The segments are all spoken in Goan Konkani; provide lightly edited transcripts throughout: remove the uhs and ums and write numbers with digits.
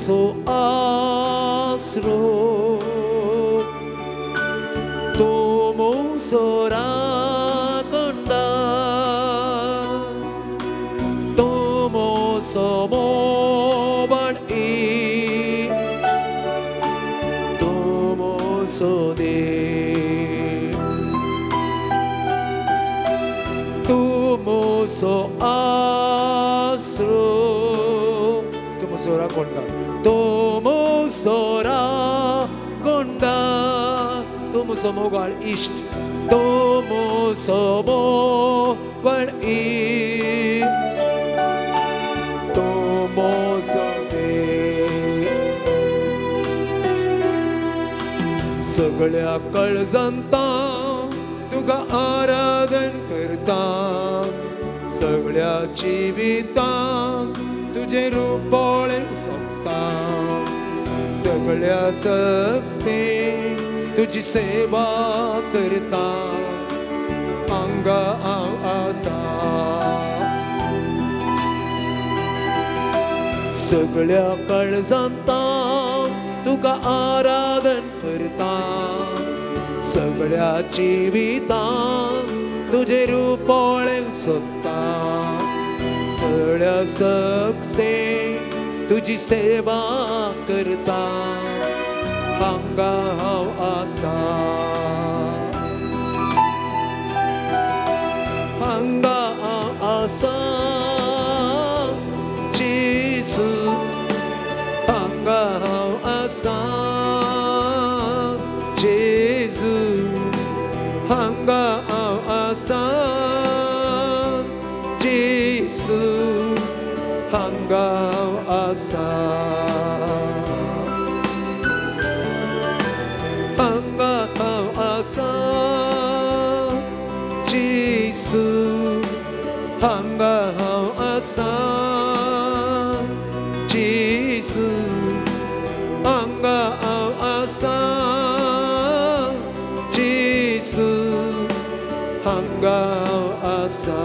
मोसो आसरो तूं मोसो राखणदार तूं मोसो मोबण तूं मोसो देव तूं मोसो आसरो तूं मोसो राखणदार तूं मोसो राखणदार तूं मोसो मोगाळ इश्ट तूं मोसो मोबण तूं मोसो देव सगळ्या कळजांता तुका आराधन करता सगळ्या जिवितांत तुजें रूप पळोवंक सोदता सगळ्या शक्तीन तुजी सेवा करता हांगा हांव आसा सगळ्या कळजांता तुका आराधन करता सगळ्या जिवितांत तुजें रूप पळोवंक सोदता सगळ्या शक्तीन तुजी सेवा करता हांगा हांव आसा हांगा हांव आसा जेजू हांगा हांव आसा जेजू हांगा हांव आसा जेजू हांगा हांव आसा हांगा हांव आसा जेजू हांगा हांव आसा जेजू हांगा हांव आसा जेजू हांगा हांव आसा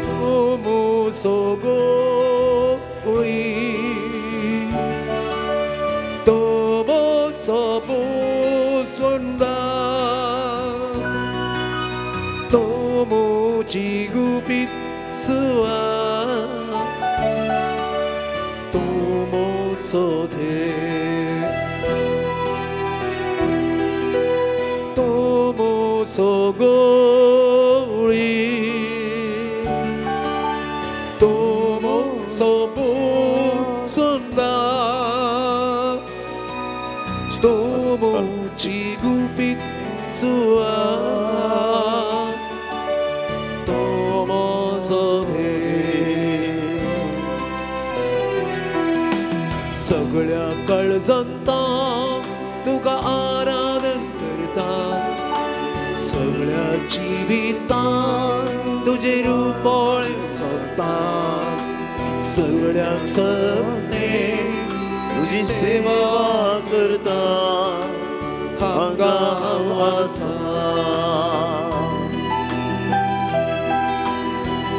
तूं मोसो गोई तूं मोसो पुसवंदार तूं म्हजी गुपीत सुवात तूं मोसो देव तूं मोसो गोळी तूं मोसो पुसवंदार तूं म्हजी गुपीत सुवात तूं मोसो देव सगळ्या कळजांता तुका आराधन करता सगळ्या जिवितांत तुजें रूप पळोवंक सोदता सगळ्यांक शक्तीन तुजी सेवा करता हांगा हांव आसा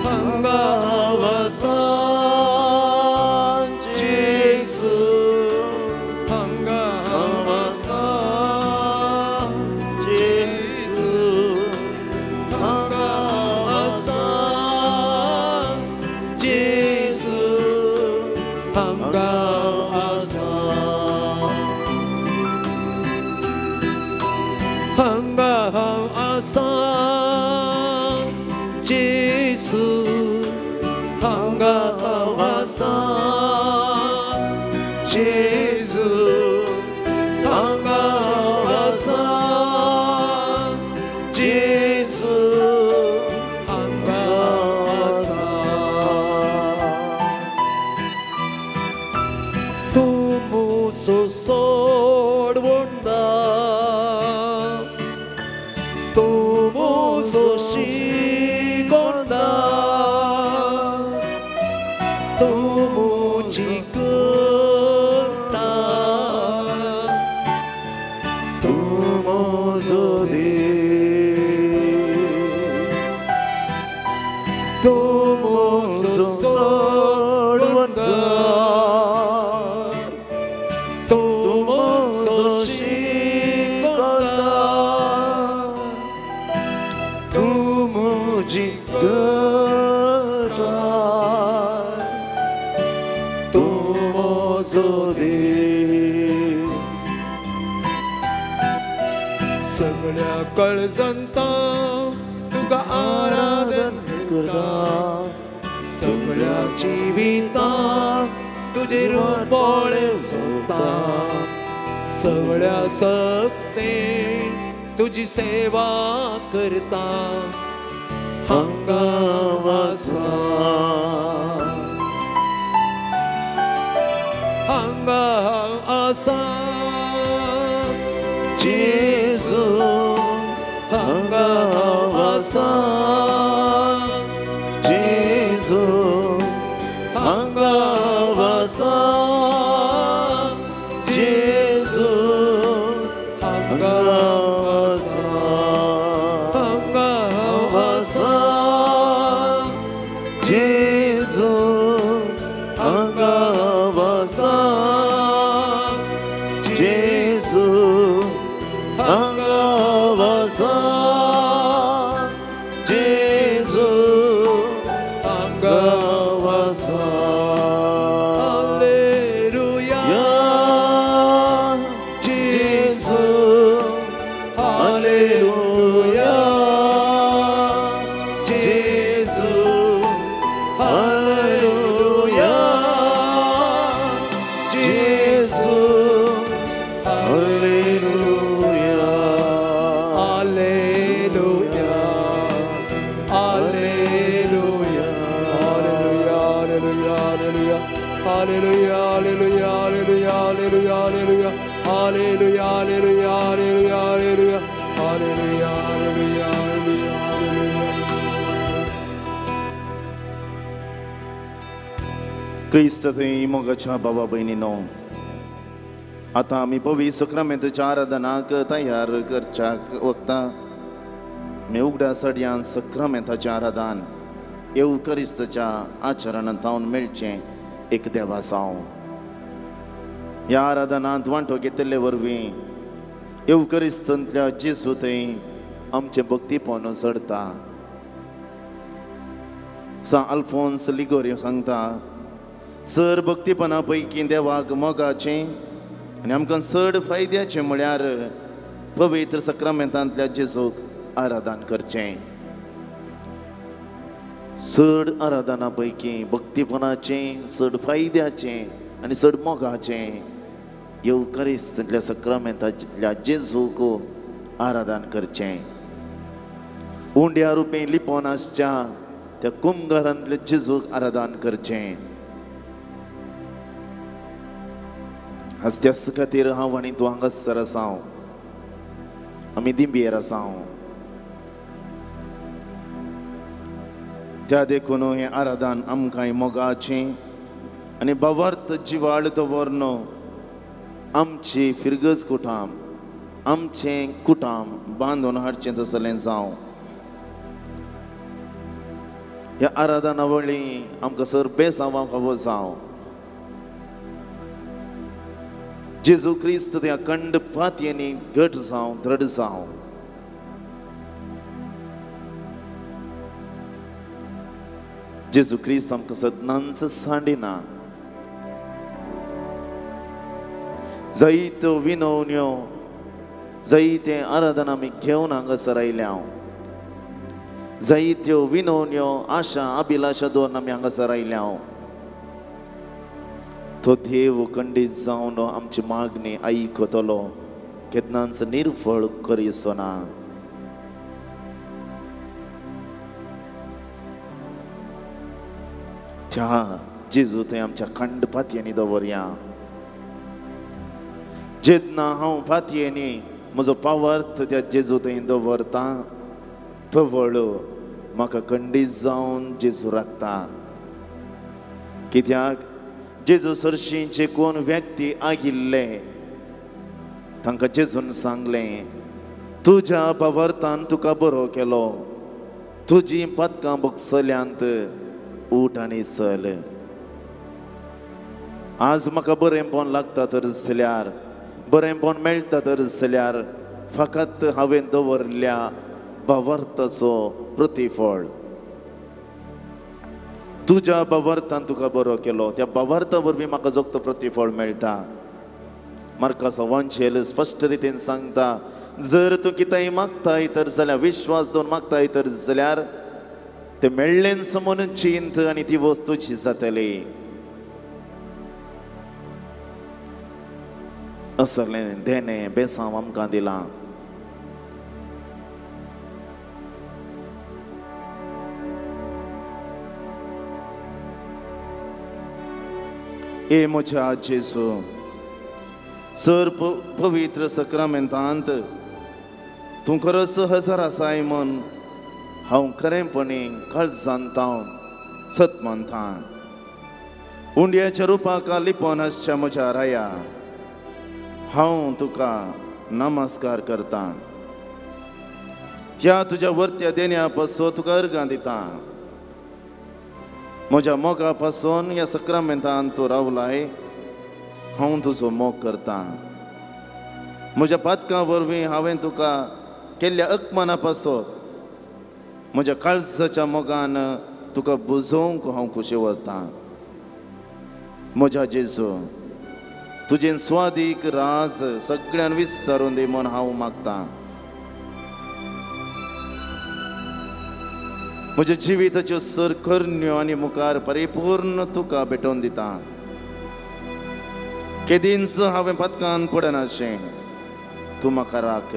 हांगा हांव आसा जेजू हांगा हांव आसा जेजू हांगा हांव आसा जेजू हांगा हांव आसा हांगा हांव आसा जेजू हांगा हांव आसा जेजू हांगा हांव आसा जेजू हांगा हांव आसा तूं मोसो सोडवणदार तूं मोसो शिकोणदार तूं म्हजी करता तूं मोसो देव तूं मोसो सगळ्या कळजंता तुका आराधन करता, सगळ्या जिवितान तुजें रूप पळोवंक सोदता, सगळ्या सक्तेन तुजी सेवा करता. हांगा आसा, हांगा आसा जेजू, हांगा आसा जेजू, हांगा आसा जेजू, हांगा आसा, हांगा आसा जेजू, हांगा आसा जेजू, हांगा आसा जेजू, हांगा आसा. हालेलुया जेजू, हालेलुया जेजू, हालेलुया जेजू, हालेलुया. हालेलुया, हालेलुया, हालेलुया, हालेलुया, हालेलुया, हालेलुया, हालेलुया, हालेलुया, हालेलुया, हालेलुया, हालेलुया, हालेलुया, हालेलुया, हालेलुया, हालेलुया, हालेलुया. क्रिस्त थंय मोगाच्या बाबा भयणीनो, आतां आमी पवित्र सक्रामेंताच्या आराधनाक तयार करच्याक वखता. आमी उगडा सड्यान सक्रामेंताचें आराधन येवकरिस्ताच्या आचरणांत जावन मेळचें एक देवासांव. ह्या आराधनांत वांटो घेतिल्ले वरवीं येवकरिस्तांतल्या जेजू थंय आमचें भक्तीपण चडता. सांत अल्फोन्स लिगोरी सांगता, सर भक्तीपणा पैकी देवाक मोगाचें आनी आमकां चड फायद्याचें म्हळ्यार पवित्र सक्रामेंतांतल्या जेजूक आराधन करचें. चड आराधना पैकी भक्तीपणाचें, चड फायद्याचें आनी चड मोगाचें येवकरिस्तांतल्या सक्रामेंतांतल्या जेजूक आराधन करचें. उंड्या रुपी लिपोवन आसच्या त्या कुमघरांतल्या जेजूक आराधन करचें. आज त्याच खातीर हांव आनी तूं हांगासर आसा, आमी दिंबयेर आसा. त्या देखून हें आराधन आमकां मोगाचें आनी भावार्थ जिवाळ दवरन आमची फिरगज कुटाम, आमचें कुटाम बांदून हाडचें तसलें जावं. ह्या आराधना वळी आमकां सर बेसांवां फावो जावं. जेजू क्रिस्त त्या अखंड पातयेनी घट जावं, दृढ जावं. जेजू क्रिस्त आमकां सदनांच सांडिना. जायत्यो विनवण्यो, जायते आराधना आमी घेवन हांगासर आयल्या, जायत्यो विनवण्यो, आशा अभिलाशा दवरून आमी हांगासर आयल्या. तो देव खंडीत जावन आमची मागणी आयकतलो, केन्नाच निर्फळ करिसो ना. त्या जेजू थंय आमच्या खंड पातयेनी दवरया. जेन्ना हांव पातयेनी म्हजो पावर्थ त्या जेजू थंय दवरता, तवळ म्हाका खंडीत जावन जेजू राखता. कित्याक जेजू सरशींचे कोण व्यक्ती आयिल्ले तांकां जेजून सांगलें, तुज्या भावार्थान तुका बरो केलो, तुजी पातकां भोगसल्यांत, उठ आनी चल. आज म्हाका बरेंपण लागता तर जाल्यार, बरेंपण मेळटा तर जाल्यार फकत हांवें दवरल्या भावार्थाचो प्रतिफळ. तुज्या भावार्थान तुका बरो केलो, त्या भावार्था वरवीं म्हाका जोगतो प्रतिफळ मेळटा. मार्काचो वांचेल स्पश्ट रितीन सांगता, जर तूं कितेंय मागताय तर जाल्यार विश्वास दवरून मागताय तर जाल्यार ते मेळ्ळेंच म्हणून चिंत आनी ती वस्त तुजी जातली. असलें देणें बेसांव आमकां दिलां. ए म्हज्या जेजू, सर पवित्र सक्रामेंतांत तूं खरोच हजर आसाय म्हूण हांव खरेंपणी काळजांत सत मानता. उंड्याच्या रुपाक लिपोन आसच्या म्हज्या राया, हांव तुका नमस्कार करता. ह्या तुज्या वर्त्या देण्या पासून तुका अर्गां दिता. म्हज्या मोगा पासून ह्या सक्रामेंतान तूं रावलाय, हांव तुजो मोग करता. म्हज्या पातकां वरवीं हांवें तुका केल्ल्या अपमाना पासून म्हज्या काळजाच्या मोगान तुका बुजोवंक हांव खोशी व्हरता. म्हज्या जेजू, तुजें स्वादीक राज सगळ्यान विस्तारून दी म्हूण हांव मागता. म्हज्या जिविताच्यो सर करण्यो आनी मुखार परिपूर्ण तुका भेटोवन दिता. केदींच हांवें पदकान पडनाशें तूं म्हाका राख.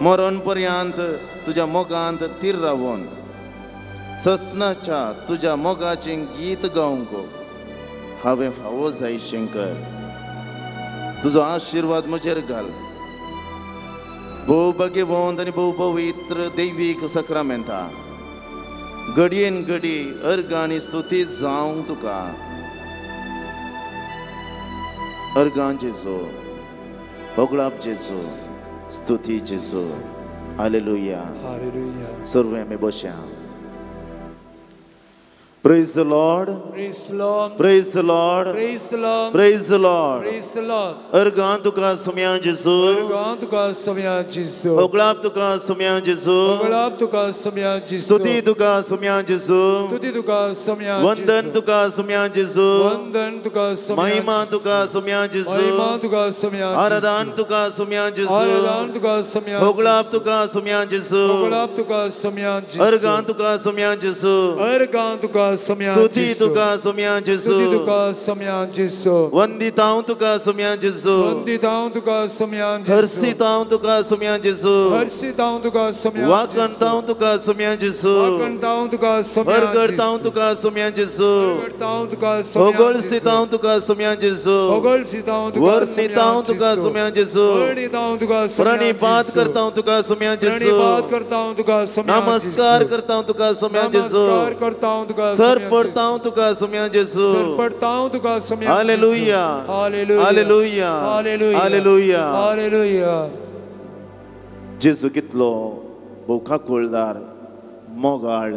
मरण पर्यंत तुज्या मोगांत थीर रावन ससनाच्या तुज्या मोगाचें गीत गावंक हांवें फावो जाय शंकर. तुजो आशिर्वाद म्हजेर घाल. भोव भाग्यवंत आनी भोव पवित्र दैवीक सक्रामेंता घडयेन घडी अर्गां आनी स्तुती जावं तुका. अर्गां जेजू, होगळाप जेजू, स्तुती जेजू. हालेलुया. सर्व आमी बसया. Praise the Lord. Praise the Lord. Praise the Lord. Praise the Lord. Praise the Lord. Praise the Lord. अर्गां तुका सुम्या जेजू. अर्गां तुका सुम्या जेजू. होगळाप तुका सुम्या जेजू. होगळाप तुका सुम्या जेजू. स्तुती तुका सुम्या जेजू. स्तुती तुका सुम्या जेजू. वंदन तुका सुम्या जेजू. वंदन तुका सुम्या. महिमा तुका सुम्या जेजू. महिमा तुका सुम्या. आराधन तुका सुम्या जेजू. आराधन तुका सुम्या. होगळाप तुका सुम्या जेजू. होगळाप तुका सुम्या जेजू. अर्गां तुका सुम्या जेजू. अर्गां तुका स्तुती तुका सुम्या जेजू. तुका सुम्या जेजू. वंदितांव तुका सुम्या जेजू. वंदितांव तुका सुम्या जेजू. हर्षितांव तुका सुम्या जेजू. हर्षितांव तुका सुम्या. वाकणतांव तुका सुम्या जेजू. वाकणतांव तुका सुम्या. परगडतांव तुका सुम्या जेजू. परगडतांव तुका सुम्या. होगळसितांव तुका सुम्या जेजू. होगळसितांव तुका. वर्णितांव तुका सुम्या जेजू. वर्णितांव तुका सुम्या. प्रणिपात करतांव तुका सुम्या जेजू. प्रणिपात करतांव तुका सुम्या. नमस्कार करतांव तुका सुम्या जेजू. नमस्कार करतांव तुका. सर पडतांव तुका सुम्या जेजू. सर पडतांव तुका सुम्या. हालेलुया. हालेलुया. हालेलुया. हालेलुया. हालेलुया. जेजू कितलो भोव काकुळदार, मोगाळ,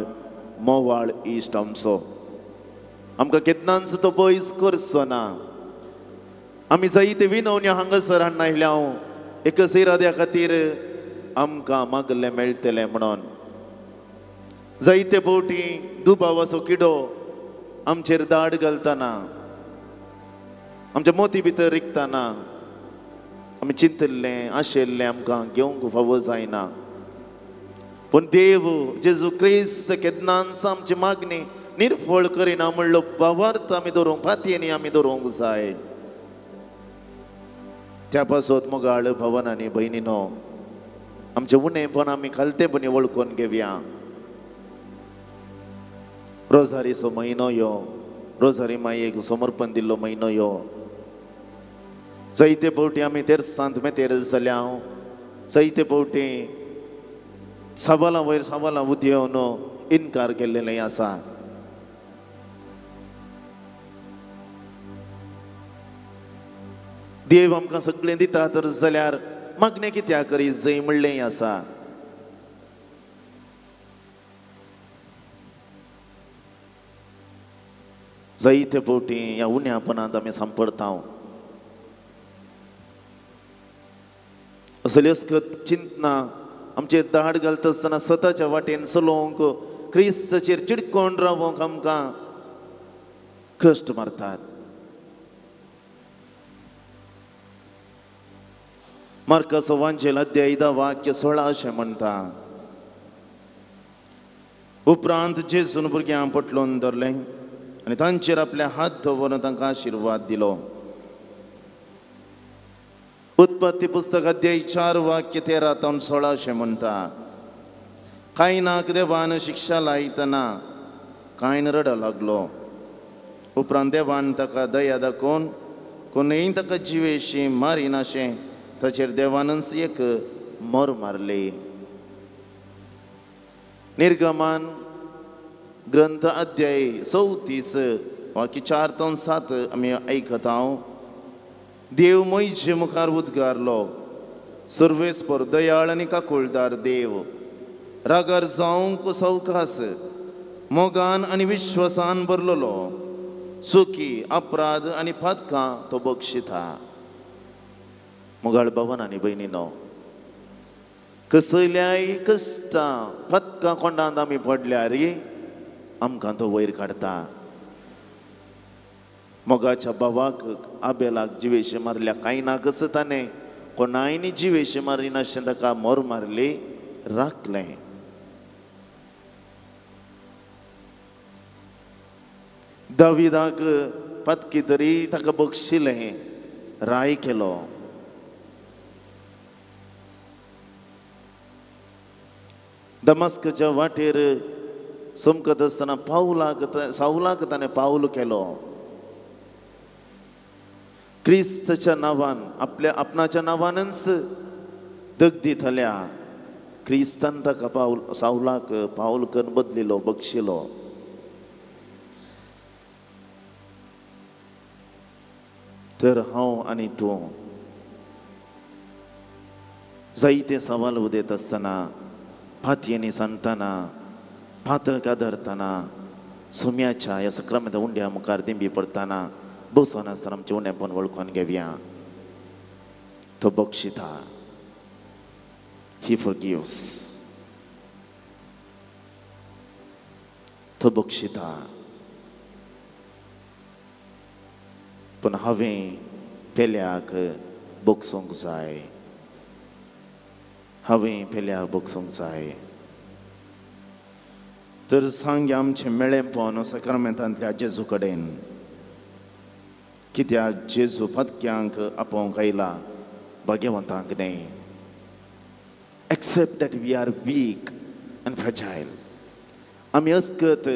मोवाळ इश्ट आमचो. आमकां केन्नाच तो पयस करचो ना. आमी जायते विनवण्यो हांगासर हाडून आयल्या हांव एकच इराद्या खातीर आमकां मागलें मेळटलें म्हणून. जायते फावटी दुबावाचो किडो आमचेर दाड घालतना, आमच्या मोती भितर रिगतना आमी चिंतिल्लें आशिल्लें आमकां घेवंक फावो जायना. पूण देव जेजू क्रिस्त केन्नाच आमची मागणी निर्फळ करिना म्हणलो भावार्थ आमी दवरूंक, फातयेनी आमी दवरूंक जाय. त्या पासत मोगाळ भवन आनी भयणीनो, आमचें उणेपण आमी खालतेपणी वळखून घेवया. रोजारीचो म्हयनो यो, रोजारी मायेक समर्पण दिल्लो म्हयनो यो. जायते फावटी आमी तेरसांत मेतेर जाल्या, जायते फावटी सवालां वयर सवालां उदेवन इनकार केल्लें आसा. देव आमकां सगळें दिता तर जाल्यार मागणें कित्याक करी जंय म्हणलें आसा. जायते फावटी ह्या उण्यापणांत आमी सांपडता. असली अस्कत चिंतना आमचेर दाड घालता आसतना सताच्या वाटेन चलोवंक, क्रिस्ताचेर चिडकोन रावोंक आमकां कश्ट मारतात. मार्काचो वांजेल अध्याय 10 वाक्य 16 अशें म्हणटा, उपरांत जेजून भुरग्यांक पटलोवन धरलें आनी तांचेर आपले हात दवरून तांकां आशिर्वाद दिलो. उत्पत्ती पुस्तक अध्याय 4 वाक्य 13 तावन 16 अशें म्हणटा, कायनाक देवान शिक्षा लायतना कायन रडो लागलो. उपरांत देवान ताका दया दाखोवन कोणूय ताका जिवेशी मारिनाशें ताचेर देवानच एक मोर मारली. निर्गमान ग्रंथ अध्याय 34 वाक्य 4 तावन 7 आमी आयकता. देव मोयजे मुखार उद्गारलो, सर्वेस्पर दयाळ आनी काकुळदार देव, रागार जावंक सवकास, मोगान आनी विश्वासान भरलेलो, चुकी अपराध आनी पातकां तो बक्षिता. मोगाळ बाबान आनी भयणीनो, कसल्याय कश्टां पातकां कोंडांत आमी पडल्यार आमकां तो वयर काडटा. मोगाच्या भावाक आबेलाक जिवेशे मारल्या कांय ना कसो ताणें कोणायनी जिवेशे मारिनाशें ताका मोर मारली राखलें. दाविदाक पातकी तरी ताका बक्षिलें, राय केलो. दमास्काच्या वाटेर चमकत आसतना पावलाक सावलाक ताणें पावल केलो. क्रिस्ताच्या नांवान आपल्या आपणाच्या नांवानच दगदीतल्या क्रिस्तान ताका पावल सावलाक पावल करून बदलिलो, बक्षिलो. तर हांव आनी तूं जायते सवाल उदयत आसतना, फातयेंनी सांडटना, फातक आदरतना, सोम्याच्या ह्या सक्रामेंता उंड्या मुखार दिंबी पडटना बसून आसतना आमचें उणेपण वळखून घेवया. तो बक्षिता, ही फॉरगिव्स, तो बक्षिता. पूण हांवें पेल्याक बक्षूंक जाय, हांवें पेल्याक बक्षूंक जाय. तर सांग आमचें मेळेपण सक्रामेंतांतल्या जेजू कडेन, कित्याक जेजू पातक्यांक आपोवंक आयला, भाग्यवंतांक न्हय. Accept that we are weak and fragile. आमी अस्कत,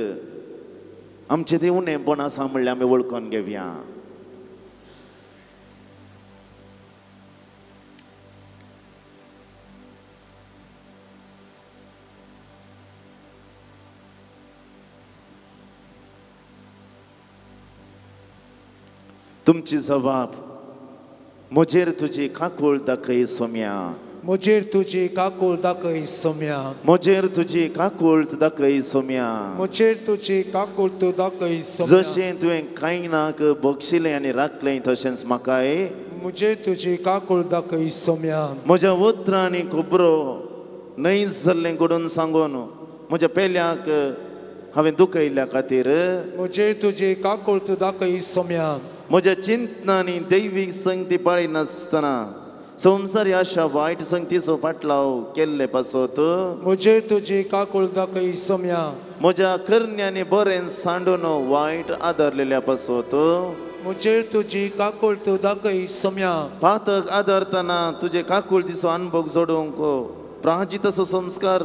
आमचें तें उणेपण आसा म्हणल्यार आमी वळखून घेवया. तुमची जबाब म्हजेर तुजी काकूळ दाखय सोम्या, म्हजेर तुजी काकूळ दाखय सोम्या, म्हजेर तुजी काकूळ दाखय सोम्या, म्हजेर तुजी काकूळ दाखय सोम्या. जशें तुवें कायनाक बक्षिलें आनी राखलें तशेंच म्हाकाय म्हजेर तुजी काकूळ दाखय सोम्या. म्हज्या उतरांनी खबरो न्हय जाल्लें घडोवन सांगून म्हज्या पेल्याक हांवें दुखयल्ल्या खातीर म्हजेर तुजी काकूळ दाखय सोम्या. म्हज्या चिंतनांनी दैवीक संगती पाळिनासतना संवसारी आशा वायट संगतीचो फाटलाव केल्ले पासत म्हजेर तुजी काकूळ दाखय सोम्या. म्हज्या करण्यांनी बरें सांडून वायट आदारलेल्या पासत म्हजेर तुजी काकूळ दाखय सोम्या. पातक आदारतना तुजे काकुळतीचो अनुभव जोडूंक प्राजिताचो संस्कार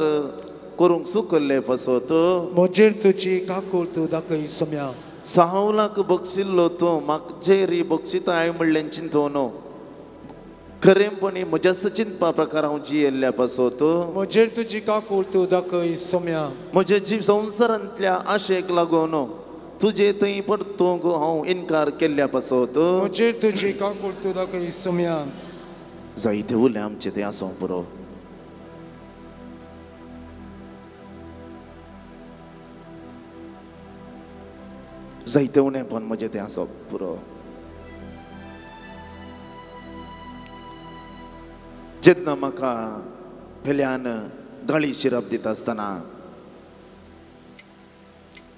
करूंक चुकल्ले पासत म्हजेर तुजी काकूळ दाखय सोम्या. सावलाक बक्षिल्लो तूं म्हाजेर बक्षिताय म्हणलें चिंतून खरेंपणी म्हज्याच चिंतपा प्रकार हांव जियेल्ल्या पासत म्हजेर तुजी काकूळ दाखय सोम्या. म्हज्या जीव संवसारांतल्या आशेक लागून तुजे थंय परतूंक हांव इनकार केल्ल्या पासत म्हजेर तुजी काकूळ दाखय सोम्या. जायते उरलें आमचें तें आसूंक पुरो. जायते उणेपण म्हजें तें आसप पुरो. जेन्ना म्हाका पेल्यान गाळी शिरप दिता आसतना,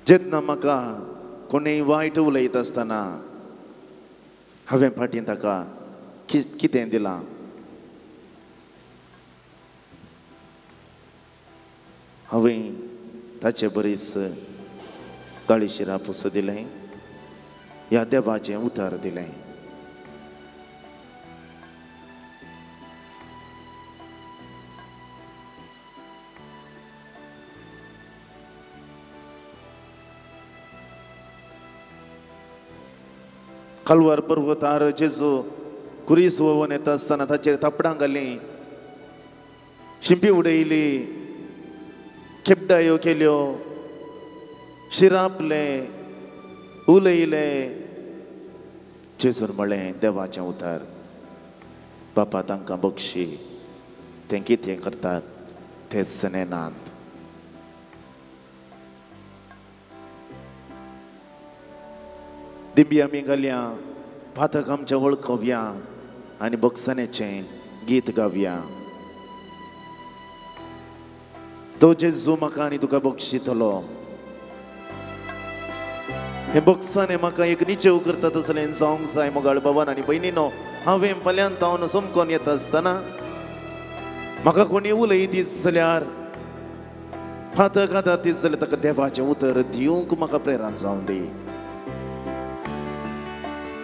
जेन्ना म्हाका कोणूय वायट उलयता आसतना हांवें फाटीं ताका कितें दिलां? हांवें ताचे बरीच काळी शिरा पुसो दिलें, ह्या देवाचें उतर दिलें. कलवार पर्वतार जेजू कुरीस वोवन येता आसतना ताचेर थापडां घालीं, शिंपी उडयली, खेपडायो केल्यो, शिरापले, उलयले. जेजून म्हळें देवाचें उतर, बापा तांकां बक्षी, तें कितें करतात तेच नेनात. दिंबी आमी घालया, पातक आमचें वळखोवया आनी बक्षण्याचें गीत गावया. तो जेजू म्हाका आनी तुका बक्षितलो. हें बक्षाने म्हाका एक निचेव करता तसलें जावंक जाय. मोगाळ बाबान आनी भयणीनो, हांवें फाल्यां तावन समकोन येता आसतना म्हाका कोणी उलयतीच जाल्यार, फातक आदारतीच जाल्यार ताका देवाचें उतर दिवंक म्हाका प्रेरणा जावं दी.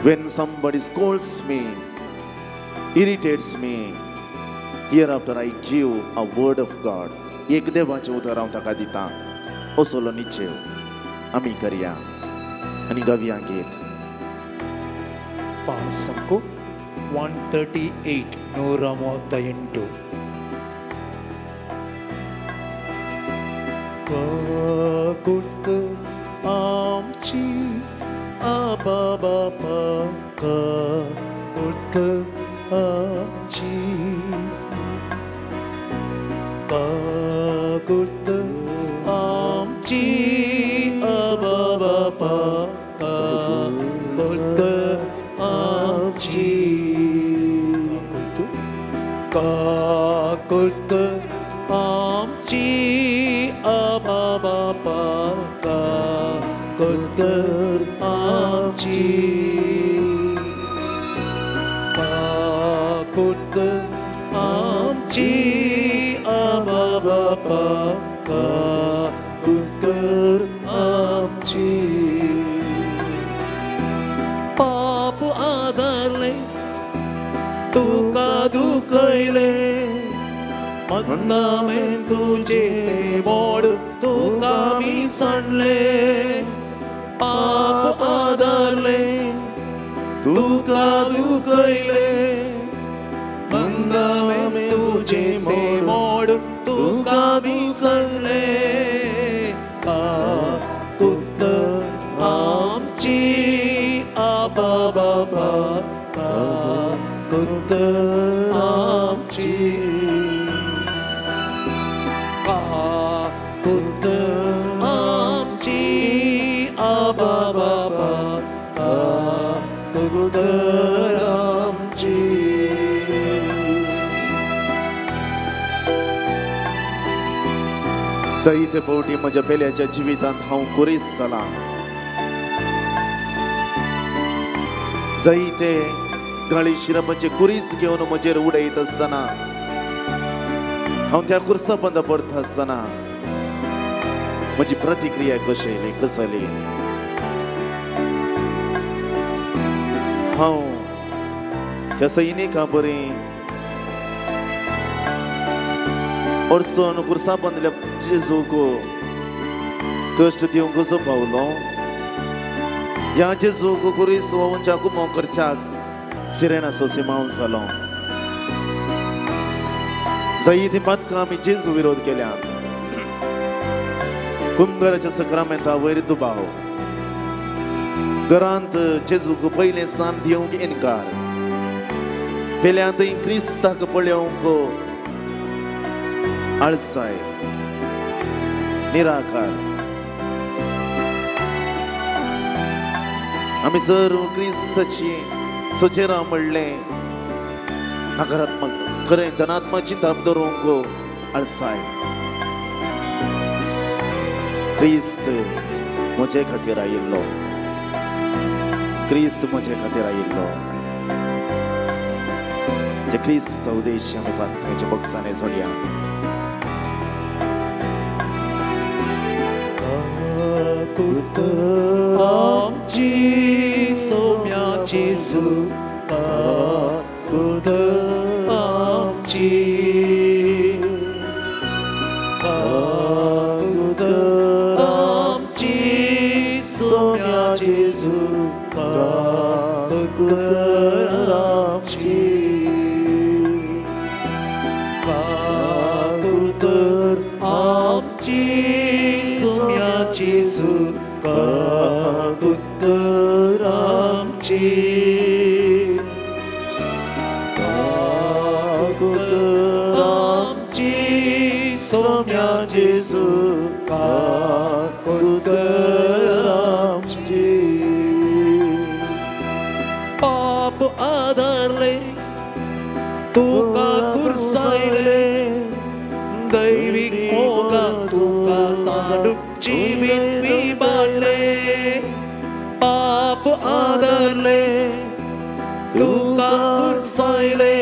When somebody scolds me, irritates me, hereafter I give a word of God. एक देवाचें उतर हांव ताका दिता. असलो निचेव आमी करया आनी गावया गीत. पांचशे 138 138. काकुळट आमची आबा बापा, काकुळट आमची, काकुळट आमची आबा बापा, काकुळट आमची, काकुळट आमची आबा बापा, काकुळट आमची, काकुळट आमची आबा बापा, काकुळट आमची. पाप आदारले तुका दुखयले, मन्नामें तुझे ते मोड तुका मी सांडले. पाप आदारले तुका दुखयले, मन्नामें तुझे ते मोड तुका मी सांडले. काकुळट आमची आबा बाबा, काकुळट आमची, काकुळट आमची आबा बाबा, काकुळट आमची. जायते फावटी म्हज्या पेल्याच्या जिवितांत हांव कुरीस जालां. जायते गाळी शिरपाचे कुरीस घेवन म्हजेर उडयत आसतना, हांव त्या कुर्सा बंद पडटा आसतना म्हजी प्रतिक्रिया कशी येयली, कसली? हांव त्या सैनिकां बरी अडचण कुर्सा बांदल्या जेजूक कश्ट दिवंक कसो पावलो? ह्या जेजूक कुरीस व्होवच्या कुमो करच्याक सिरेनाचो सिमांव जालो. जायतीं पातकां आमी जेजू विरोध केल्या. कुमगराच्या सक्रामेंता वयर दुबाव, घरांत जेजूक पयलें स्थान दिवंक इनकार, पेल्यांत क्रिस्ताक पळोवंक आळसाय, निराकार. आमी सर्व क्रिस्ताची सोचेरां म्हणलें नकारात्मक खरें धनात्मक चिंताप दवरूंक आळसाय. क्रिस्त म्हजे खातीर आयिल्लो, क्रिस्त म्हजे खातीर आयिल्लो. जे क्रिस्त उद्देश्य आमी पात्राच्या बक्षाने सोडया. काकुत आमची सोम्या जेजू काकुत आमची काकुत आमची सोम्या जेजू काकुत आमची काकुत आमची सोम्या जेजू काकुत आमची काकुत आमची सोम्या जेजू काकुत आमची पाप आधारले तुका कुर्सायले दैवीक मोगा तुका सांडून जिवीत विबाडले पाप आधारले तुका कुर्सायले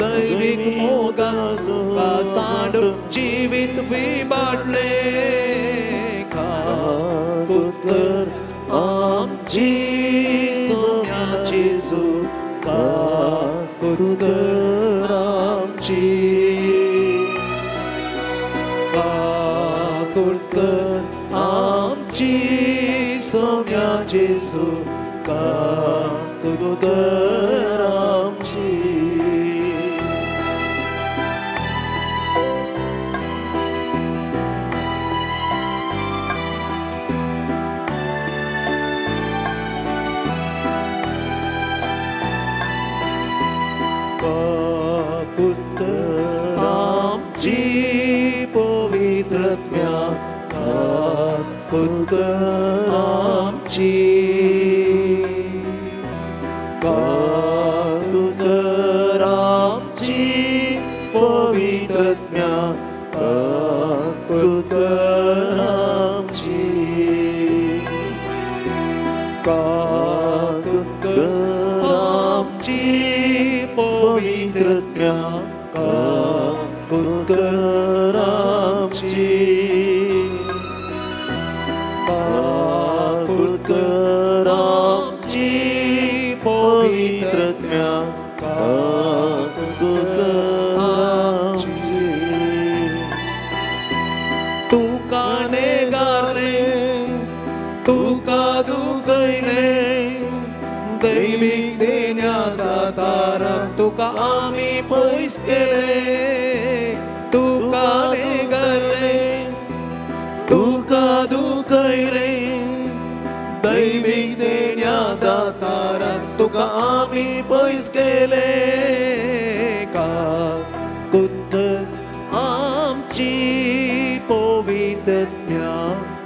दैवीक मोगा तुका सांडून जिवीत विबाडले काकुत आमची सोम्या जेजू काकुत आमची काकुत आमची सोम्या जेजू काकुत आमची काकुत आमची पवित्रत्म्या काकुत आमची काकुत आमची पवित्रत्म्या काकुत आमची काकुत आमची पवित्रत्म्या काकुत आमची काकुत आमची पवित्रत्म्या काकुत आमची तुका नेगारले तुका दुखयले दैवीक देण्या दाताराक तुका आमी पयस केले तुका नेगारले तुका दुखयले दैवीक देण्या दाताराक तुका आमी पयस केले काकुत आमची पवित्रत्म्या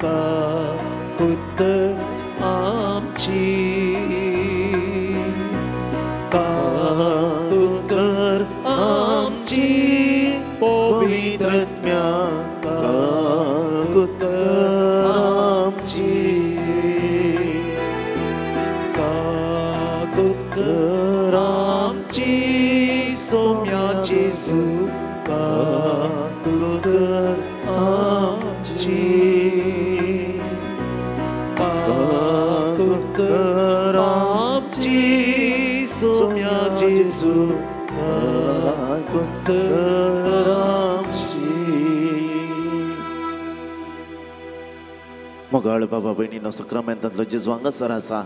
काकुत आमची काकुत आमची पवित्रत्म्या काकुत आमची काकुत आमची सोम्या जेजू काकुत आमची काकुत आमची सोम्या जेजू काकुत आमची। मोगाळ बाबा भयणीनो सक्रामेंतांतलो जेजू हांगासर आसा।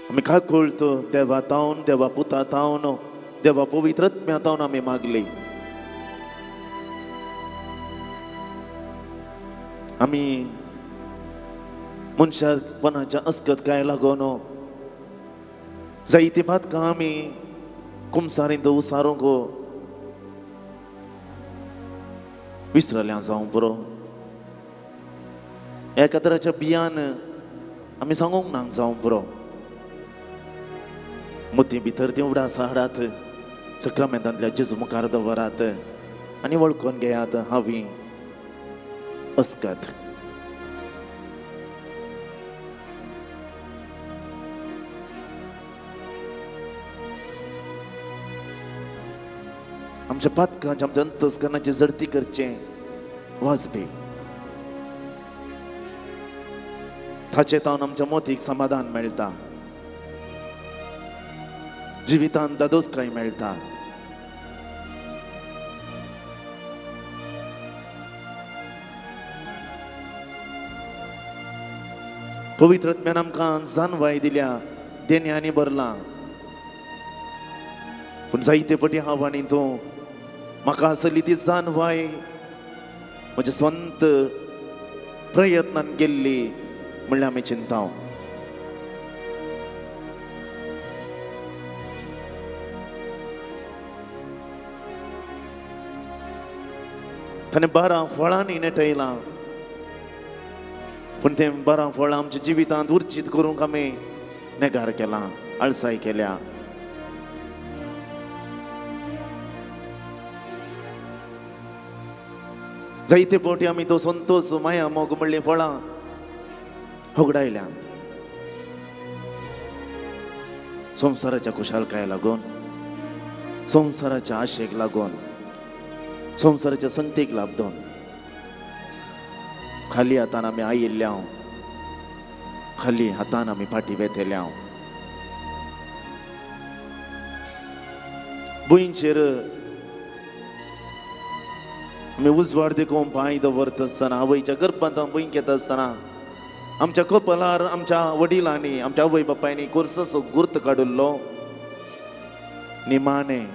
आमी काकुळतो देवा तावन देवा पुता तावन देवा पवित्रत्म्या तावन आमी मागली। आमी मनशापणाच्या अस्कत काय लागून जायती पातकां आमी कुमसारींत उसारूंक विसरल्या जावं पुरो। एका तराच्या बियान आमी सांगूंक ना जावं पुरो। मोती भितर ती उडास हाडात सक्रामेंतांतल्या जेजू मुखार दवरात आनी वळखून घेयात हांवी अस्कत। आमच्या पातकांच्या आमच्या अंतस्करणाची जडती करचें वाजपी। ताचे तावन आमच्या मोतीक समाधान मेळटा, जिवितांत दादोसकाय मेळटा. पवित्र आत्म्यान आमकां जाणवाय दिल्या, देण्यांनी भरलां. पूण जायते पटी हांव आनी तूं म्हाका आसली ती जाणवाय म्हज्या स्वंत प्रयत्नान गेल्ली म्हणल्यार आमी चिंता. ताणें 12 फळांनी नेटयलां, पूण तें 12 फळां आमच्या जिवितांत उर्जीत करूंक आमी नेगार केला, आळसाय केल्या. जायते फावटी आमी तो संतोष, माया, मोग म्हणलीं फळां होगडायल्यांत. संवसाराच्या खुशालकाय लागून, संवसाराच्या आशेक लागून, संवसाराच्या संगतीक लागून खाली हातान आमी आयिल्ल्या, खाली हातान आमी फाटी वेतेल्या. भुंयचेर आमी उजवाड देखून पांय दवरता आसतना, आवयच्या गर्भांत भूंय घेता आसतना आमच्या कपलार आमच्या वडिलांनी, आमच्या आवय बापायनी कोर्साचो गुर्त काडिल्लो. निमाणें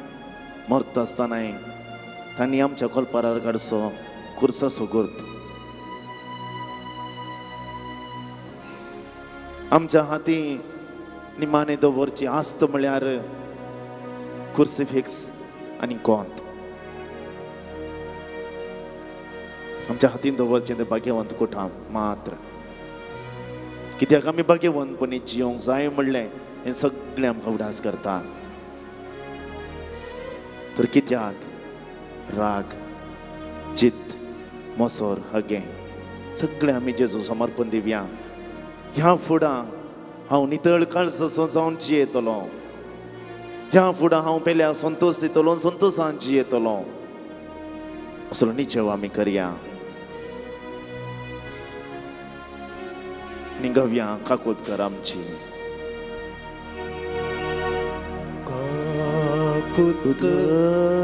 मरता आसतनाय तांणी आमच्या कल्परार काडचो कुर्साचो गुर्त. आमच्या हाती निमाणें दवरची आस्त म्हळ्यार क्रुसिफिक्स आनी कोंत. आमच्या हातीन दवरचें तें भाग्यवंत कुटाम मात्र. कित्याक आमी भाग्यवंतपणी जियोंक जाय म्हणलें हें सगळें आमकां उडास करता. तर कित्याक राग, चित्त, मोसोर, हगें सगळें आमी जेजू समर्पण दिवया. ह्या फुडां हांव नितळ काळजाचो जावन जियेतलो, ह्या फुडां हांव पेल्या संतोष दितलो, संतोषान जियेतलो, असलो निचेव आमी करया आनी गव्या काकूत कर आमची. काकूत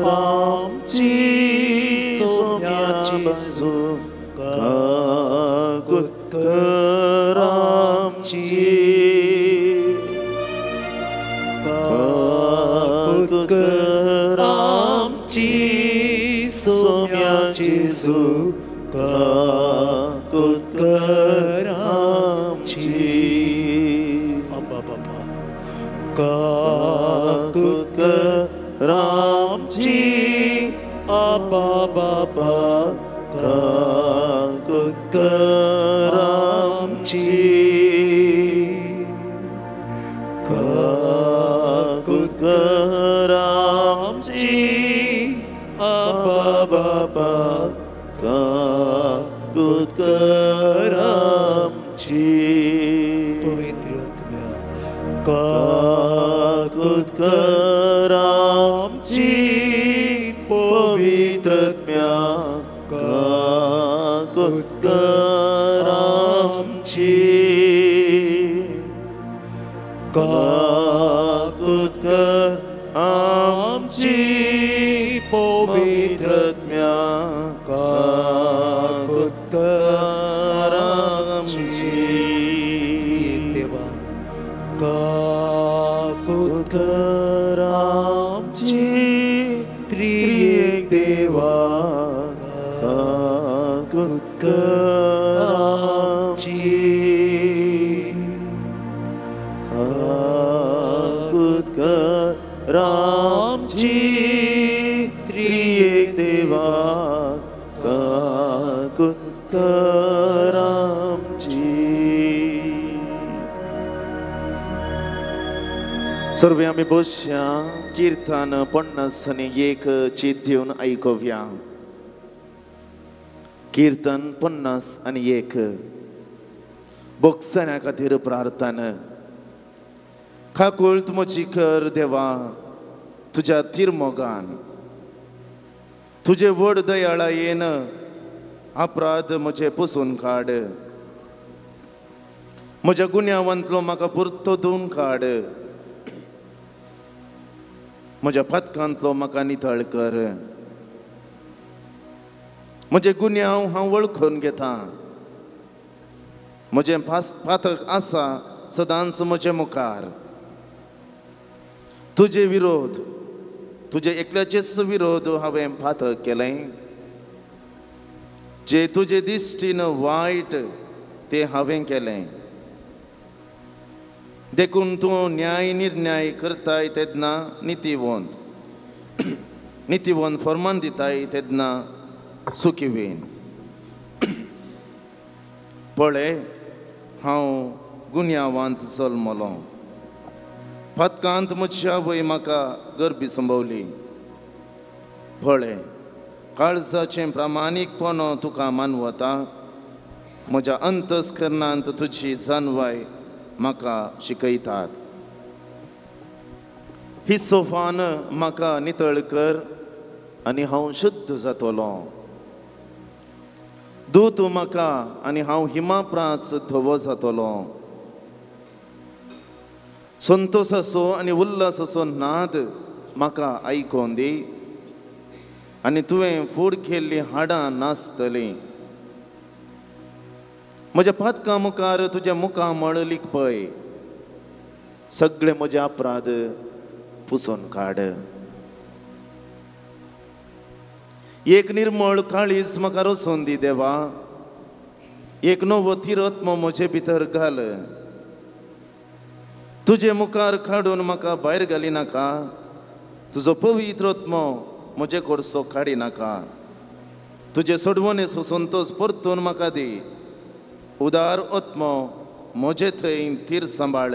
आमची सोम्याची बाजू, काकूत कर आमची, काकूत कर आमची सोम्याची जेजू, काकूत कर आमची. अब्बा बाबा, काकूत कर आमची, अब्बा बाबा, काकूत कर आमची, काकूत कर आमची, अब्बा बाबा, काकूत कर आमची. पवित्र आत्म्या, काकूत कर आमची, पवित्र आत्म्या, काकूत कर आमची, काकूत कर आमची, पवित्र आत्म्या, काकूत कर आमची. देवा, काकूत कर आमची, त्रिएक देवा, काकूत कर आमची, काकूत कर आमची, त्रिएक देवा, काकूत कर आमची. सर्वे आमी बसया, कीर्तन 51 चीत दिवन आयकुया. कीर्तन 51, बोगसण्या खातीर प्रार्थना. काकूळत म्हजी कर देवा तुज्या तिरमोगान, तुजे व्हड दयाळायेन अपराध म्हजे पुसून काड. म्हज्या गुन्यांवांतलो म्हाका पुरतो धुवन काड, म्हज्या पातकांतलो म्हाका नितळ कर। म्हजे गुन्यांव हांव वळखून घेता, म्हजें पातक आसा सदांच म्हजे मुखार। तुजे विरोध, तुजे एकल्याचेच विरोध हांवें पातक केलें, जे तुजे दिश्टीन वायट तें हांवें केलें। देखून तूं न्याय निर्णय करताय तेन्ना नितीवंत, नितीवंत फर्मान दिताय तेन्ना सुखी। पळय हांव गुन्यांवांत जल्मलो, पातकांत म्हजी आवय म्हाका गर्भी संभवली। पळय काळजाचें प्रामाणीकपण तुका मानवता, म्हज्या अंतस्करणांत तुजी जाणवाय म्हाका शिकयतात। ही सोफान म्हाका नितळ कर आनी हांव शुद्ध जातलो। दू तूं म्हाका आनी हांव हिमाप्रास धवो जातलो। संतोसाचो आनी उल्हासाचो नाद म्हाका आयकोन दी आनी तुवें फूड केल्लीं हाडां नाचतलीं। म्हज्या पातकां मुखार तुज्या मुखामळ लिपय, सगळे म्हजे अपराध पुसून काड। एक निर्मळ काळीज म्हाका रचून दी देवा, एक नवो थिरत्म म्हजे भितर घाल। तुजे मुखार काडून म्हाका भायर घाली नाका, तुजो पवित्र आत्मो म्हजे कडसो काडी नाका। तुजे सोडवणेचो संतोश परतून म्हाका दी, उदार आत्मो म्हजे थंय थीर सांबाळ।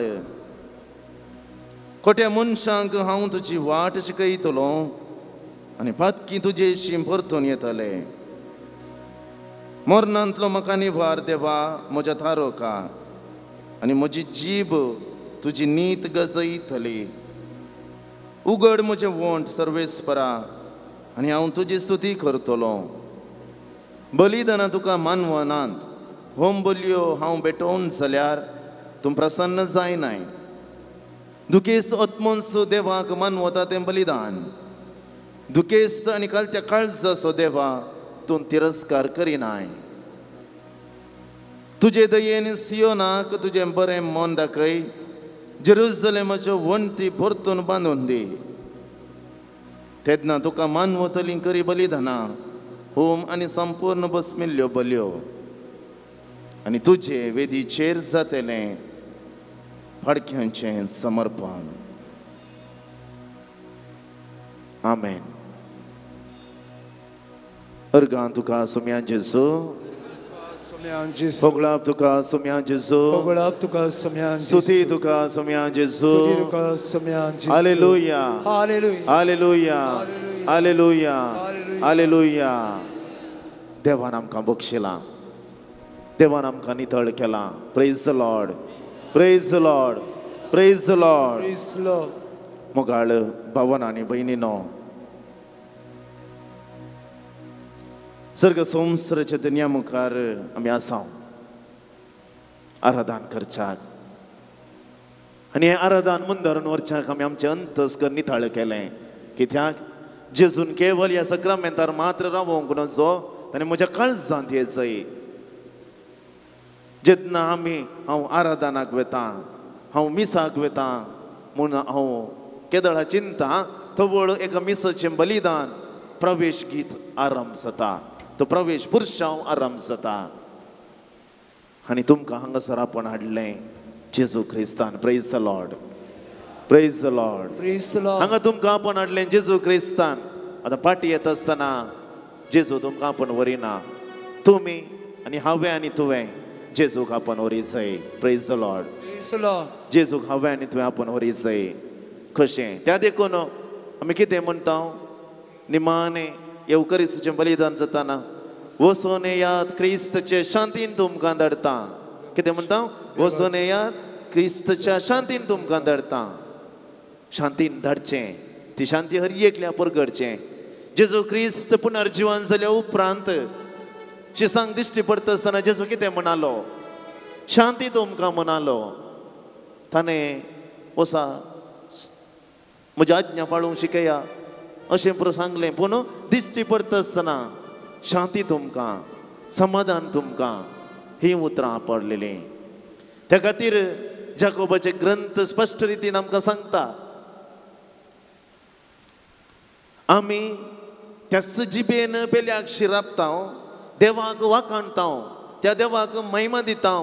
खोट्या मनशांक हांव तुजी वाट शिकयतलो आनी पातकी तुजेशी परतून येतले। मरणांतलो म्हाका निवार देवा म्हज्या थारोका आनी म्हजी जीब तुजी नीत गजयतली। उगड म्हजें वोंट सर्वेस्परा आनी हांव तुजी स्तुती करतलो। बलिदानां तुका मानवनात, होम बलयो हांव भेटोवन जाल्यार तूं प्रसन्न जायनाय। दुखेस्त आत्मोन्स देवाक मानवता तें बलिदान, दुखेस्त आनी कालत्या काळजाचो देवा तूं तिरस्कार करिनाय। तुजे दयेन सियोनाक तुजें बरें मन दाखय, जेरुजलेमाच्यो वण्टी परतून बांदून दी। तेन्ना तुका मानवतलीं करी बलिदानां, होम आनी संपूर्ण बसमिल्ल्यो बलयो आनी तुजे वेदीचेर जातलें फाडक्यांचें समर्पण। आमेन। अर्गां तुका सोम्या जेजू, होगळाप तुका सोम्या जेजू, स्तुती तुका सोम्या जेजू। हालेलुया, हालेलुया, हालेलुया, हालेलुया। देवान आमकां बक्षिलां, देवान आमकां नितळ केलां। Praise the Lord, praise the Lord, praise the Lord. मोगाळ भावन आनी भयणीनो, सर्ग संवसाराच्या दन्या मुखार आमी आसा आराधन करच्याक आनी हें आराधन मुंदारून व्हरच्याक आमी आमचें अंतस्कर नितळ केलें। कित्याक जेजून केवल ह्या सक्रामेंतार मात्र रावोंक नजो, ताणें म्हज्या काळजांत येजय। जेन्ना आमी हांव आराधनाक वता, हांव मिसाक वता म्हूण हांव केदळा चिंता तवळ एका मिसाचें बलिदान प्रवेश गीत आरंभ जाता, तो प्रवेश पुरशांव आरंभ जाता आनी तुमकां हांगासर आपोवन हाडलें जेजू क्रिस्तान। Praise the Lord, praise the Lord. हांगा तुमकां आपोवन हाडलें जेजू क्रिस्तान। आतां पाटी येता आसतना जेजू तुमकां आपोवन व्हरिना, तुमी आनी हांवें आनी तुवें जेजूक आपोवन व्हरी जाय। Praise the Lord. जेजूक हांवें आनी तुवें आपोवन व्हरी जाय। कशें त्या देखून आमी कितें म्हणटा, निमाणे येवकरिसाचें बलिदान जाताना वचोन येयात क्रिस्तचे शांतीन तुमकां धाडटा। कितें म्हणटा, वचोन येयात क्रिस्तच्या शांतीन तुमकां धाडटा। शांतीन धाडचें, ती शांती हर एकल्या परगडचें। जेजू क्रिस्त पुनर्जिवन जाल्या उपरांत शिसांक दिश्टी पडटा आसतना जेजू कितें म्हणालो, शांती तुमकां म्हणालो. ताणें वसा म्हजी आज्ञा पाळूंक शिकया अशें पुरो सांगलें, पूण दिश्टी पडटा आसतना शांती तुमकां, समाधान तुमकां हीं उतरां पडलेलीं. त्या खातीर जाकोबाचे ग्रंथ स्पश्ट रितीन आमकां सांगता, आमी त्याच जिबेन पेल्याक शिरापता, देवाक वाखाणता, त्या देवाक महिमा दिता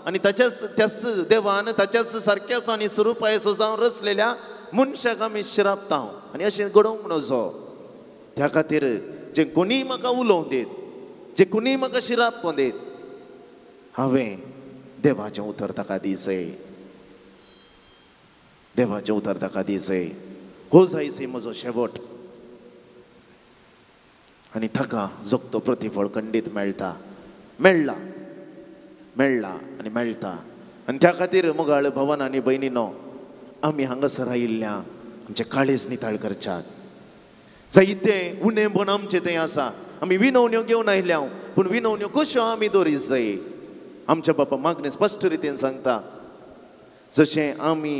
आनी ताच्याच त्याच देवान ताच्याच सारक्याच आनी स्वरुपायचो जावन रचलेल्या मनशाक आमी शिरापता आनी अशें घडोवंक नजो. त्या खातीर जे कोणीय म्हाका उलोवंक दीत, जे कोणीय म्हाका शिराप दीत, हांवें देवाचें उतर ताका दिसय, देवाचें उतर ताका दिसय. हो जायसय म्हजो शेवट आनी ताका जोगतो प्रतिफळ खंडीत मेळटा, मेळ्ळा, मेळ्ळा आनी मेळटा. आनी त्या खातीर मोगाळ भवन आनी भयणीनो, आमी हांगासर आयिल्ल्या आमचें काळीज नितळ करच्याक जायते उणेपण आमचें थंय आसा. आमी विनवण्यो घेवन आयल्या, पूण विनवण्यो कश्यो आमी दवरीत जाय. आमच्या बापा मागणें स्पश्ट रितीन सांगता, जशें आमी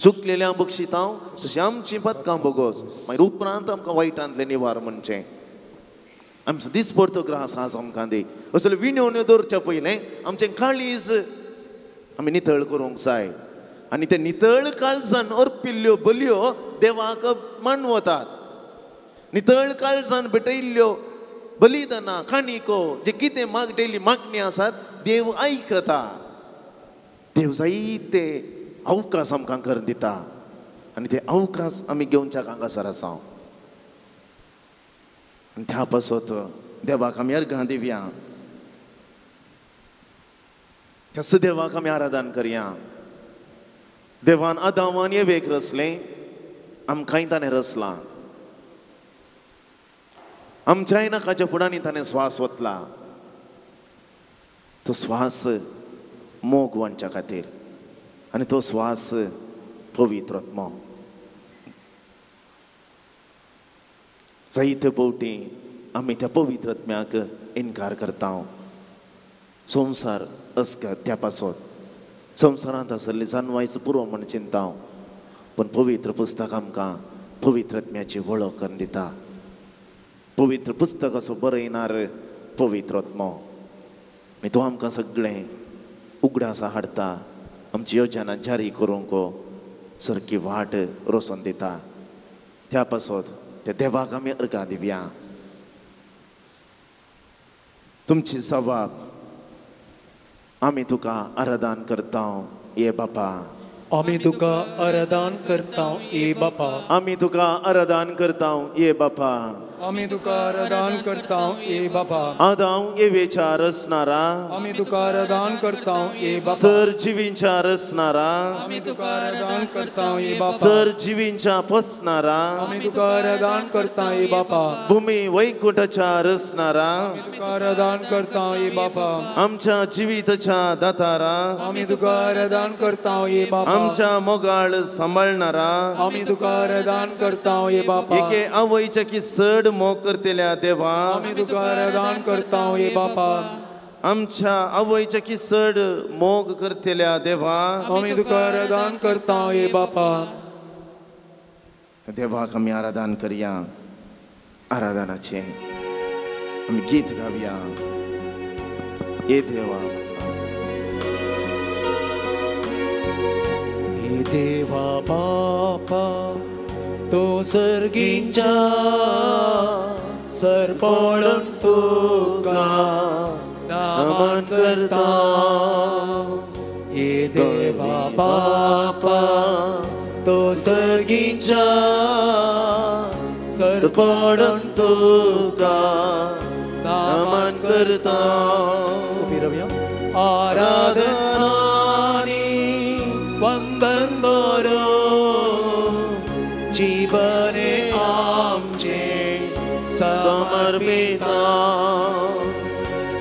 चुकलेल्या बक्षिता तशें आमचीं पदकां बोगोस, मागीर उपरांत आमकां वायटांतलें निवार म्हणचें. आमचो दिसपडतो ग्रास आज आमकां दी. असले विनवण्यो दवरच्या पयलें आमचें काळीज आमी नितळ करूंक जाय आनी ते नितळ काळजान अर्पिल्ल्यो बलयो देवाक मानवतात. नितळ काळजान भेटयल्ल्यो बलिदानां, काणिको, जे कितें मागटेली मागणी आसात देव आयकता. देव जायते अवकाश आमकां करून दिता आनी ते अवकाश आमी घेवच्याक हांगासर आसा. आनी त्या पासत देवाक आमी अर्घां दिवया, त्याच देवाक आमी आराधन करया. देवान आदामान एवेक रचलें, आमकांय ताणें रचलां. आमच्याय नाकाच्या फुडांनी ताणें स्वास वतला. तो स्वास मोग वांटच्या खातीर आनी तो स्वास पवित्र आत्मो. जायते फावटी आमी त्या पवित्र आत्म्याक इनकार करता. संवसार अस्क त्या पासत संवसारांत आसली जानवायचो पुरो म्हण चिंता, पूण पवित्र पुस्तक आमकां पवित्र आत्म्याची वळख करून दिता. पवित्र पुस्तक असो बरयणार पवित्र आत्मो आनी तो आमकां सगळें उगडासा हाडटा, आमची योजना जारी करूंक सारकी वाट रोसून दिता. त्या पासत त्या देवाक आमी अर्घां दिवया. तुमची सवाब आमी तुका आराधन करता ये बापा, आमी तुका आराधन करता ये बापा, आमी तुका आराधन करता ये बापा, आमी तुका आराधन करता ये बापा. आदाव येवेच्या रचणारा, आमी तुका आराधन करता ये बापा. सर जिवींच्या रचणारा, आमी तुका आराधन करता ये बापा. सर जिवींच्या फसणारा, आमी तुका आराधन करता ये बापा. भूमी वैकुंठाच्या रचणारा, आमी तुका आराधन करता ये बापा. आमच्या जिविताच्या दातारा, आमी तुका आराधन करता ये बापा. आमच्या मोगाळ सांबाळणारा, आमी तुका आराधन करता ये बापा. एके आवयच्या की चड मोग करतल्या देवा, आमी तुका आराधन करता ये बापा. आमच्या आवयच्या की चड मोग करतल्या देवा, आमी तुका आराधन करता ये बापा. देवाक आमी आराधन करया. आराधनाचें आमी गीत गावया. ये देवा, ये देवा बापा, तो सर्गींच्या सरपडून तुका नमन करता. ये देवा बापा, तो सर्गींच्या सरपडून तुका नमन करता. आराधना वंदन करो जीवने आमचे समर्पिता.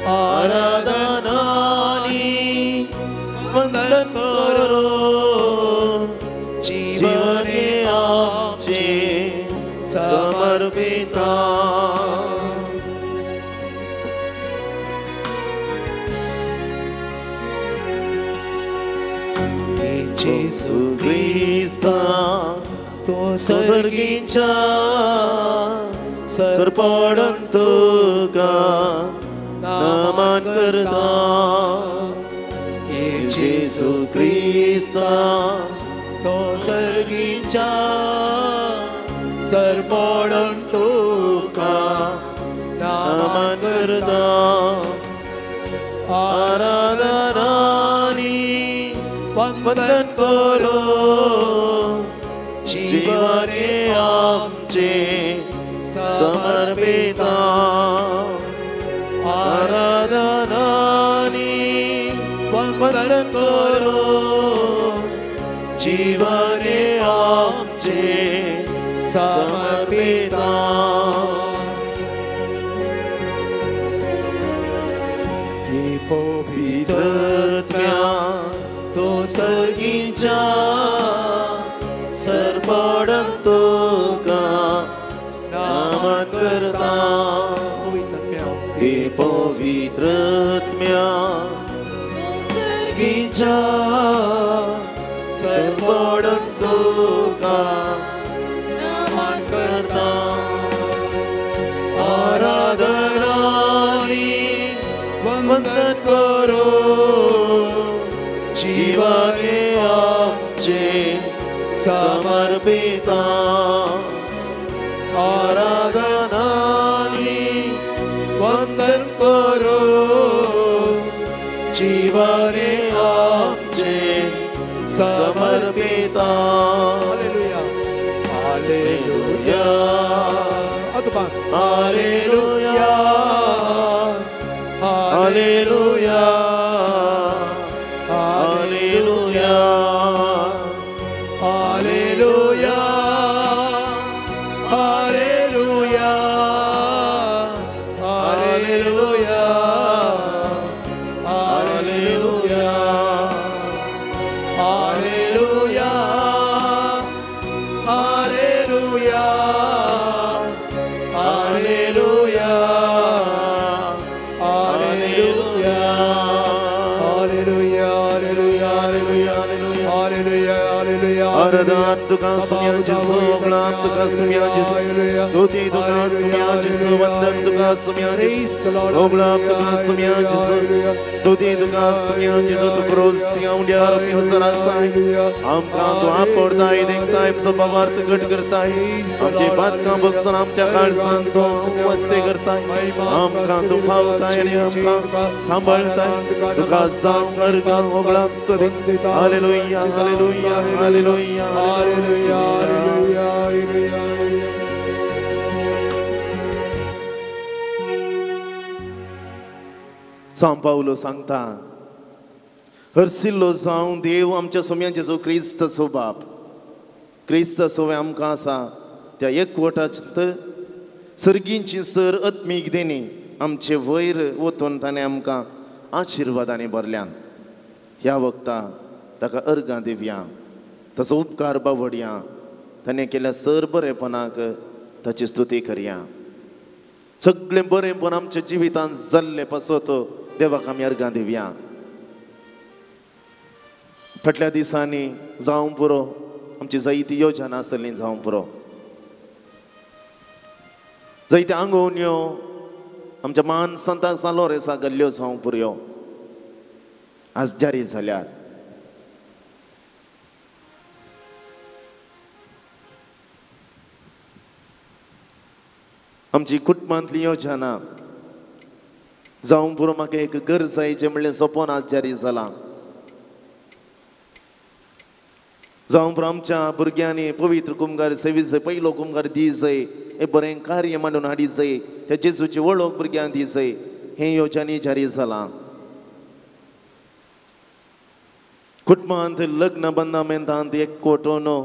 आराधनानी वंदन करो जीवने आमचे समर्पिता. जेजू क्रिस्ता तो सर्गीच्या सरपडून तुका नमन करता. जेजू क्रिस्ता तो सर्गीच्या सरपडून तुका नमन करता. आराधनानी वंदन करो जीवने आमचे समर्पिता. आराधनानी वंदन करो जीवने आमचे समर्पिता. पवित्रत्म्या तो सर्गीच्या सरपडून तुका नमन करता. हे पवित्रत्म्या सर्गीच्या सरपडून तुका नमन करता. आराधनानी वंदन करो जीवने आमचे समर्पिता. आराधनानी वंदन करो जीवने आमचे समर्पिता. हालेलुया हालेलुया हालेलुया हालेलुया हालेलुया हालेलुया हालेलुया हालेलुया हालेलुया हालेलुया हालेलुया हालेलुया हालेलुया हालेलुया हालेलुया हालेलुया हालेलुया. आराधन तुका सुम्या जेजू, गुलाम तुका सुम्या जेजू, स्तुति तुका सुम्या जेजू, वंदन तुका सुम्या जेजू, गुलाम तुका सुम्या जेजू, स्तुति तुका सुम्या जेजू. तू क्रोसिया उंड्यार हजर आसाय, आमकां तूं आपडताय, देखताय, आमचो भावार्थ घट करताय, आमचे बातकां बगसून आमच्या काळजान तूं वस्ते करताय, आमकां तूं पावताय आनी आमकां सांबाळताय. तुका जावं अर्गां गुलाम स्तुति. हालेलुया हालेलुया हालेलुया हालेलुया हालेलुया हालेलुया. सांव पावलो सांगता, हरसिल्लो जावं देव आमच्या सोम्या जेजू क्रिस्ताचो बाप, क्रिस्ताचो आमकां आसा त्या एकवटांत सर्गींची सर आत्मीक देणी आमचे वयर वतून ताणें आमकां आशिर्वादांनी भरल्यान. ह्या वखता ताका अर्गां दिवया, ताचो उपकार बावडया, ताणें केल्या सर बरेपणाक ताची स्तुती करया. सगळें बरेंपण आमच्या जिवितांत जाल्लें पासत देवाक आमी अर्गां दिवया. फाटल्या दिसांनी जावं पुरो आमची जायती योजना आसली, जावं पुरो जायते आंगोवण्यो आमच्या मान संताक जालो रेसा गल्ल्यो जावं पुरयो आज जारी जाल्यात. आमची कुटुंबांतली योजना जावं पुरो म्हाका एक गरज जायचें म्हणलें सपन आज जारी जालां. जावं पुरो आमच्या भुरग्यांनी पवित्र कुमगार सेवी जाय, पयलो कुमगार दी जाय, हें बरें कार्य मांडून हाडी जाय, त्या जेजूची वळख भुरग्यांक दी जाय, हें योजनी जारी जालां. कुटुंबांत लग्न बंदामेंतांत एक कोटोनो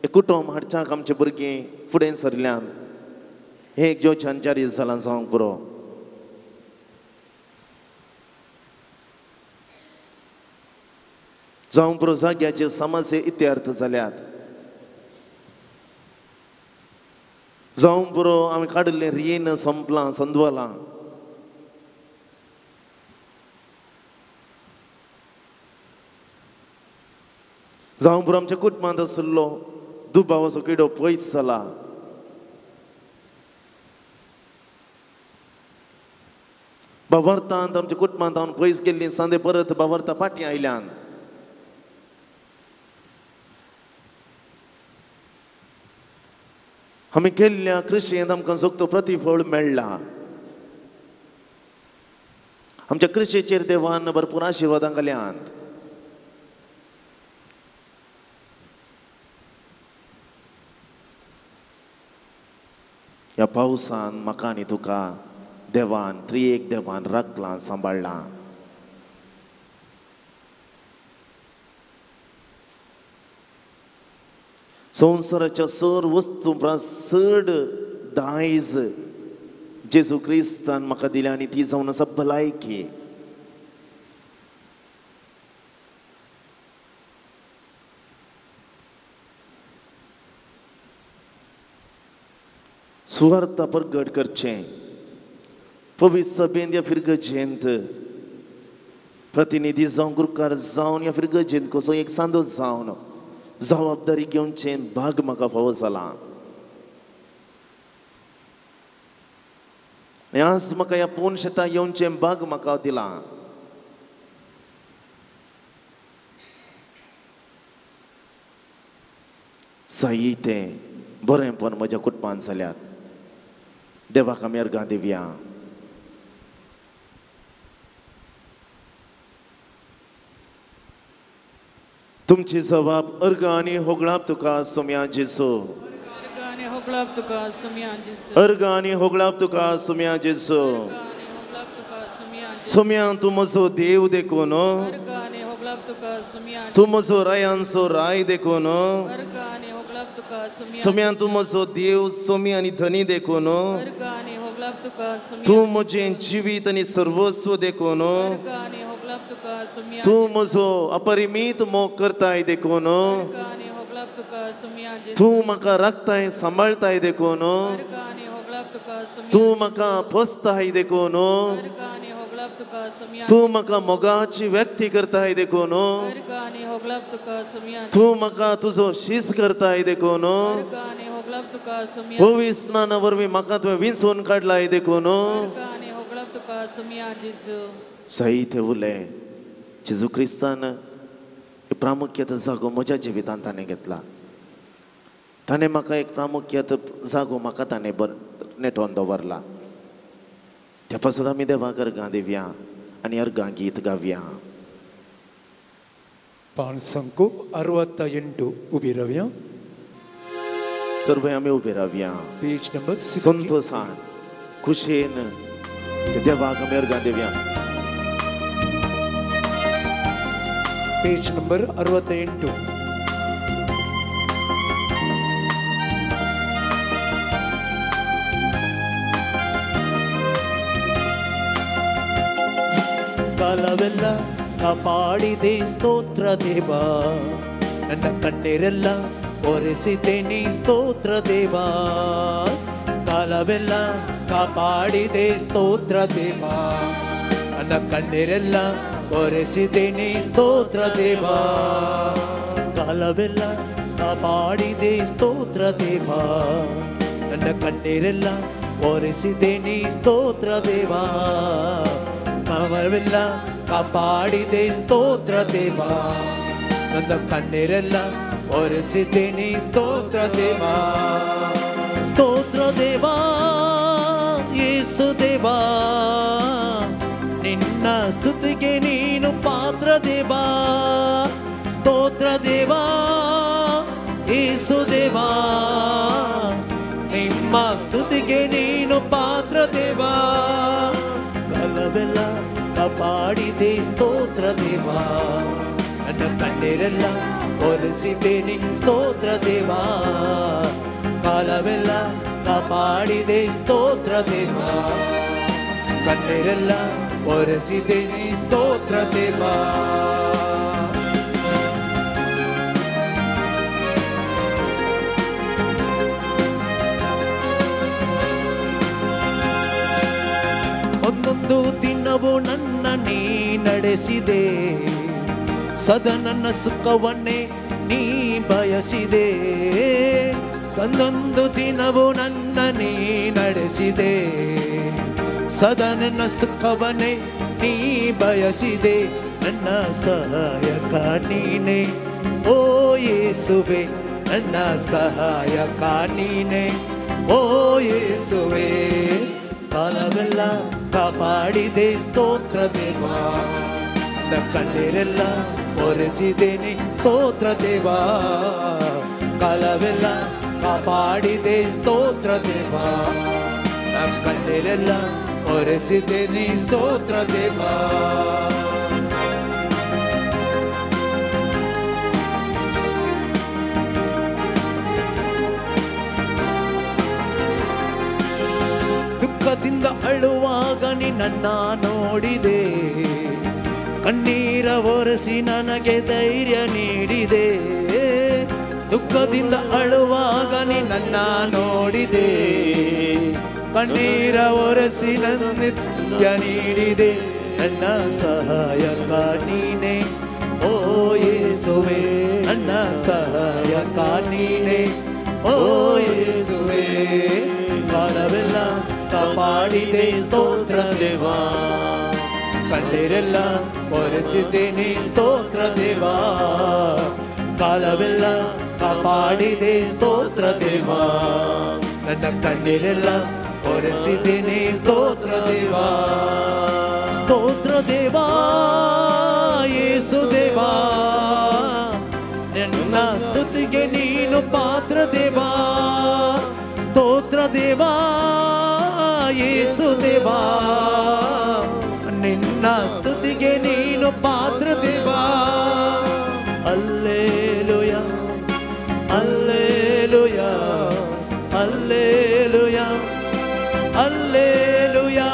एक कुटुंब हाडच्याक आमचे भुरगीं फुडें सरल्यान हें एक योजन जारी जालां जावंक पुरो. जावं पुरो जाग्याचे समाजे इत्यार्थ जाल्यात. जावं पुरो आमी काडिल्लें रीण संपलां संदवलां. जावं पुरो आमच्या कुटुंबांत आशिल्लो दुबावाचो किडो पयस जाला. बावर्तांत आमच्या कुटुंबांत हांव पयस गेल्ली सांदे परत बावर्ता फाटीं आयल्यान. आमी केल्ल्या कृशेंत आमकां जोगतो प्रतिफळ मेळ्ळा. आमच्या कृशेचेर देवान भरपूर आशिर्वादां घाल्यात. ह्या पावसान म्हाका आनी तुका देवान त्रिएक देवान राखलां सांबाळ्ळां. संवसाराच्या सर वस्तू परस चड दायज जेजू क्रिस्तान म्हाका दिल्या आनी ती जावन आसा भलायकी. सुवार्ता परगट करचें पवित्र सभेंत या फिरगजेंत प्रतिनिधी जावन गुरकार जावन या फिरगजेंत कसो एक सांदो जावन जबाबदारी घेवचें भाग म्हाका फावो जाला. आनी आज म्हाका ह्या पोन शेतां येवचें भाग म्हाका दिलां. जायी तें बरेंपण म्हज्या कुटुंबान जाल्यात. देवाक आमी अर्गां दिवया. तुमची जबाब अर्गां आनी होगळाप तुका सोम्या जेजू. अर्गां आनी होगळाप तुका सोम्या जेजू. सोम्या तूं म्हजो देव देखून, तूं म्हजो रायांचो राय देखून, सोम्या तूं म्हजो देव सोमी आनी धनी देखून, तूं म्हजें जिवीत आनी सर्वस्व देखून, तूं म्हजो अपरिमीत मोग करताय देखून, तूं म्हाका राखताय सांबाळताय देखून, तूं म्हाका पोसताय देखून, तूं म्हाका मोगाची व्यक्ती करताय देखून, तूं म्हाका तुजो शीस करताय देखून, पवित्र स्नाना वरवीं म्हाका तुवें विंचून काडलाय देखून. जायते उले जेजू क्रिस्तान प्रामुख्यात जागो म्हज्या जिवितांत ताणें घेतला. ताणें म्हाका एक प्रामुख्यात जागो म्हाका ताणें नेटोवन दवरला. त्या पासून आमी देवाक अर्गां दिवया आनी अर्गां गीत गावया. पाणसंको 68 उबी रावया. सर्व आमी उबे रावया. पेज नंबर 60. संतोषान खुशेन देवाक आमी अर्गां दिवया. पेज नंबर 68. ಕಾಲವೆಲ್ಲ ಕಾಪಾಡಿದೆ ಸ್ತೋತ್ರ ದೇವಾ, ನನ್ನ ಕಣ್ಣೀರೆಲ್ಲ ಒರೆಸಿದೆ ನೀ ಸ್ತೋತ್ರ ದೇವಾ. ಕಾಲವೆಲ್ಲ ಕಾಪಾಡಿದೆ ಸ್ತೋತ್ರ ದೇವಾ, ನನ್ನ ಕಣ್ಣೀರೆಲ್ಲ ಒರೆಸಿದೆ ನೀ ಸ್ತೋತ್ರ ದೇವಾ. ಕಾಲವೆಲ್ಲ ಕಾಪಾಡಿದೆ ಸ್ತೋತ್ರ ದೇವಾ, ನನ್ನ ಕಣ್ಣೀರೆಲ್ಲ ಒರೆಸಿದೆ ನೀ ಸ್ತೋತ್ರ ದೇವಾ. ಕಾಲವೆಲ್ಲ ಕಾಪಾಡಿದೆ ಸ್ತೋತ್ರ ದೇವಾ, ನನ್ನ ಕಣ್ಣೀರೆಲ್ಲ ಒರೆಸಿದೆ ನೀ ಸ್ತೋತ್ರ ದೇವಾ. ಸ್ತೋತ್ರ ದೇವಾ ಯೇಸು ದೇವಾ, ನಿನ್ನ ಸ್ತುತಿಗೆ ನೀನು ಪಾತ್ರ ದೇವಾ. ಸ್ತೋತ್ರ ದೇವಾ ಯೇಸು ದೇವಾ, ನಿಮ್ಮ ಸ್ತುತಿಗೆ ನೀನು ಪಾತ್ರ ದೇವಾ. ಕಾಲವೆಲ್ಲ ಕಾಪಾಡಿದೆ ಸ್ತೋತ್ರ ದೇವಾ, ನನ್ನ ಕಣ್ಣೀರೆಲ್ಲ ಒರೆಸಿದೆ ನೀ ಸ್ತೋತ್ರ ದೇವಾ. ಕಾಲವೆಲ್ಲ ಕಾಪಾಡಿದೆ ಸ್ತೋತ್ರ ದೇವಾ, ಕಣ್ಣೀರೆಲ್ಲ ಒರೆಸಿದೆ ನೀ ಸ್ತೋತ್ರ ದೇವಾ. ಒಂದೊಂದು ದಿನವೂ ನನ್ನ ನೀ ನಡೆಸಿದೆ, ಸದಾ ನನ್ನ ಸುಖವನ್ನೇ ನೀ ಬಯಸಿದೆ, ಸಂದೊಂದು ದಿನವೂ ನನ್ನ ನೀ ನಡೆಸಿದೆ, ಸದಾ ನನ್ನ ಸುಖವನ್ನೇ ನೀ ಬಯಸಿದೆ, ನನ್ನ ಸಹಾಯಕ ನೀನೇ ಓ ಯೇಸುವೆ, ನನ್ನ ಸಹಾಯಕ ನೀನೇ ಓ ಯೇಸುವೆ. ಕಾಲವೆಲ್ಲ ಕಾಪಾಡಿದೆ ಸ್ತೋತ್ರ ದೇವಾ, ನನ್ನ ಕಣ್ಣೀರೆಲ್ಲ ಒರೆಸಿದ್ದೇನೆ ಸ್ತೋತ್ರ ದೇವಾ, ಕಾಲವೆಲ್ಲ ಕಾಪಾಡಿದೆ ಸ್ತೋತ್ರ ದೇವಾ, ನನ್ನ ಕಣ್ಣೀರೆಲ್ಲ ಒರೆಸಿದ್ದೇನೆ ಸ್ತೋತ್ರ ದೇವಾ. ದುಃಖದಿಂದ ಅಳುವಾಗ ನಿನ್ನ ನೋಡಿದೆ, ಕಣ್ಣೀರ ಒರೆಸಿ ನನಗೆ ಧೈರ್ಯ ನೀಡಿದೆ, ದುಃಖದಿಂದ ಅಳುವಾಗ ನಿನ್ನ ನೋಡಿದೆ, ಕಣ್ಣೀರ ಒರೆಸಿ ನನ್ನ ನಿತ್ಯ ನೀಡಿದೆ, ನನ್ನ ಸಹಾಯಕ ನೀನೇ ಓ ಯೇಸುವೆ, ನನ್ನ ಸಹಾಯಕ ನೀನೇ ಓ ಯೇಸುವೆ. ಕಾಲವೆಲ್ಲ ಕಾಪಾಡಿದೆ ಸ್ತೋತ್ರ ದೇವಾ, ಕಣ್ಣೀರೆಲ್ಲ ಒರೆಸಿದ್ದೇನೆ ಸ್ತೋತ್ರ ದೇವಾ, ಕಾಲವೆಲ್ಲ ಕಾಪಾಡಿದೆ ಸ್ತೋತ್ರ ದೇವಾ, ನನ್ನ ಕಣ್ಣೀರೆಲ್ಲ ಒರೆಸಿದ್ದೇನೆ ಸ್ತೋತ್ರ ದೇವಾ, ಸ್ತೋತ್ರ ದೇವಾ ಯೇಸು ದೇವಾ, ನನ್ನ ಸ್ತುತಿಗೆ ನೀನು ಪಾತ್ರ ದೇವಾ, ಸ್ತೋತ್ರ ದೇವಾ ಯೇಸು ದೇವಾ, ನಿನ್ನ ಸ್ತುತಿಗೆ ನೀನು ಪಾತ್ರ ದೇವಾ. Alleluia alleluia alleluia alleluia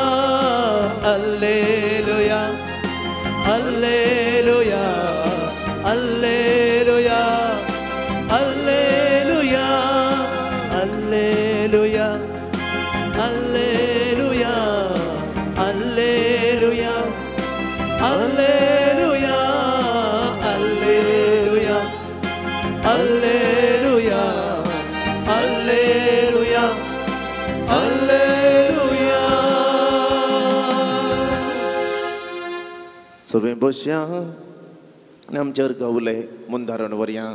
alleluia alleluia alleluia alleluia alleluia alleluia alleluia alleluia alleluia alleluia alleluia alleluia. सगळें बसया आनी आमच्या अर्गा उलय मुंदारण वरया.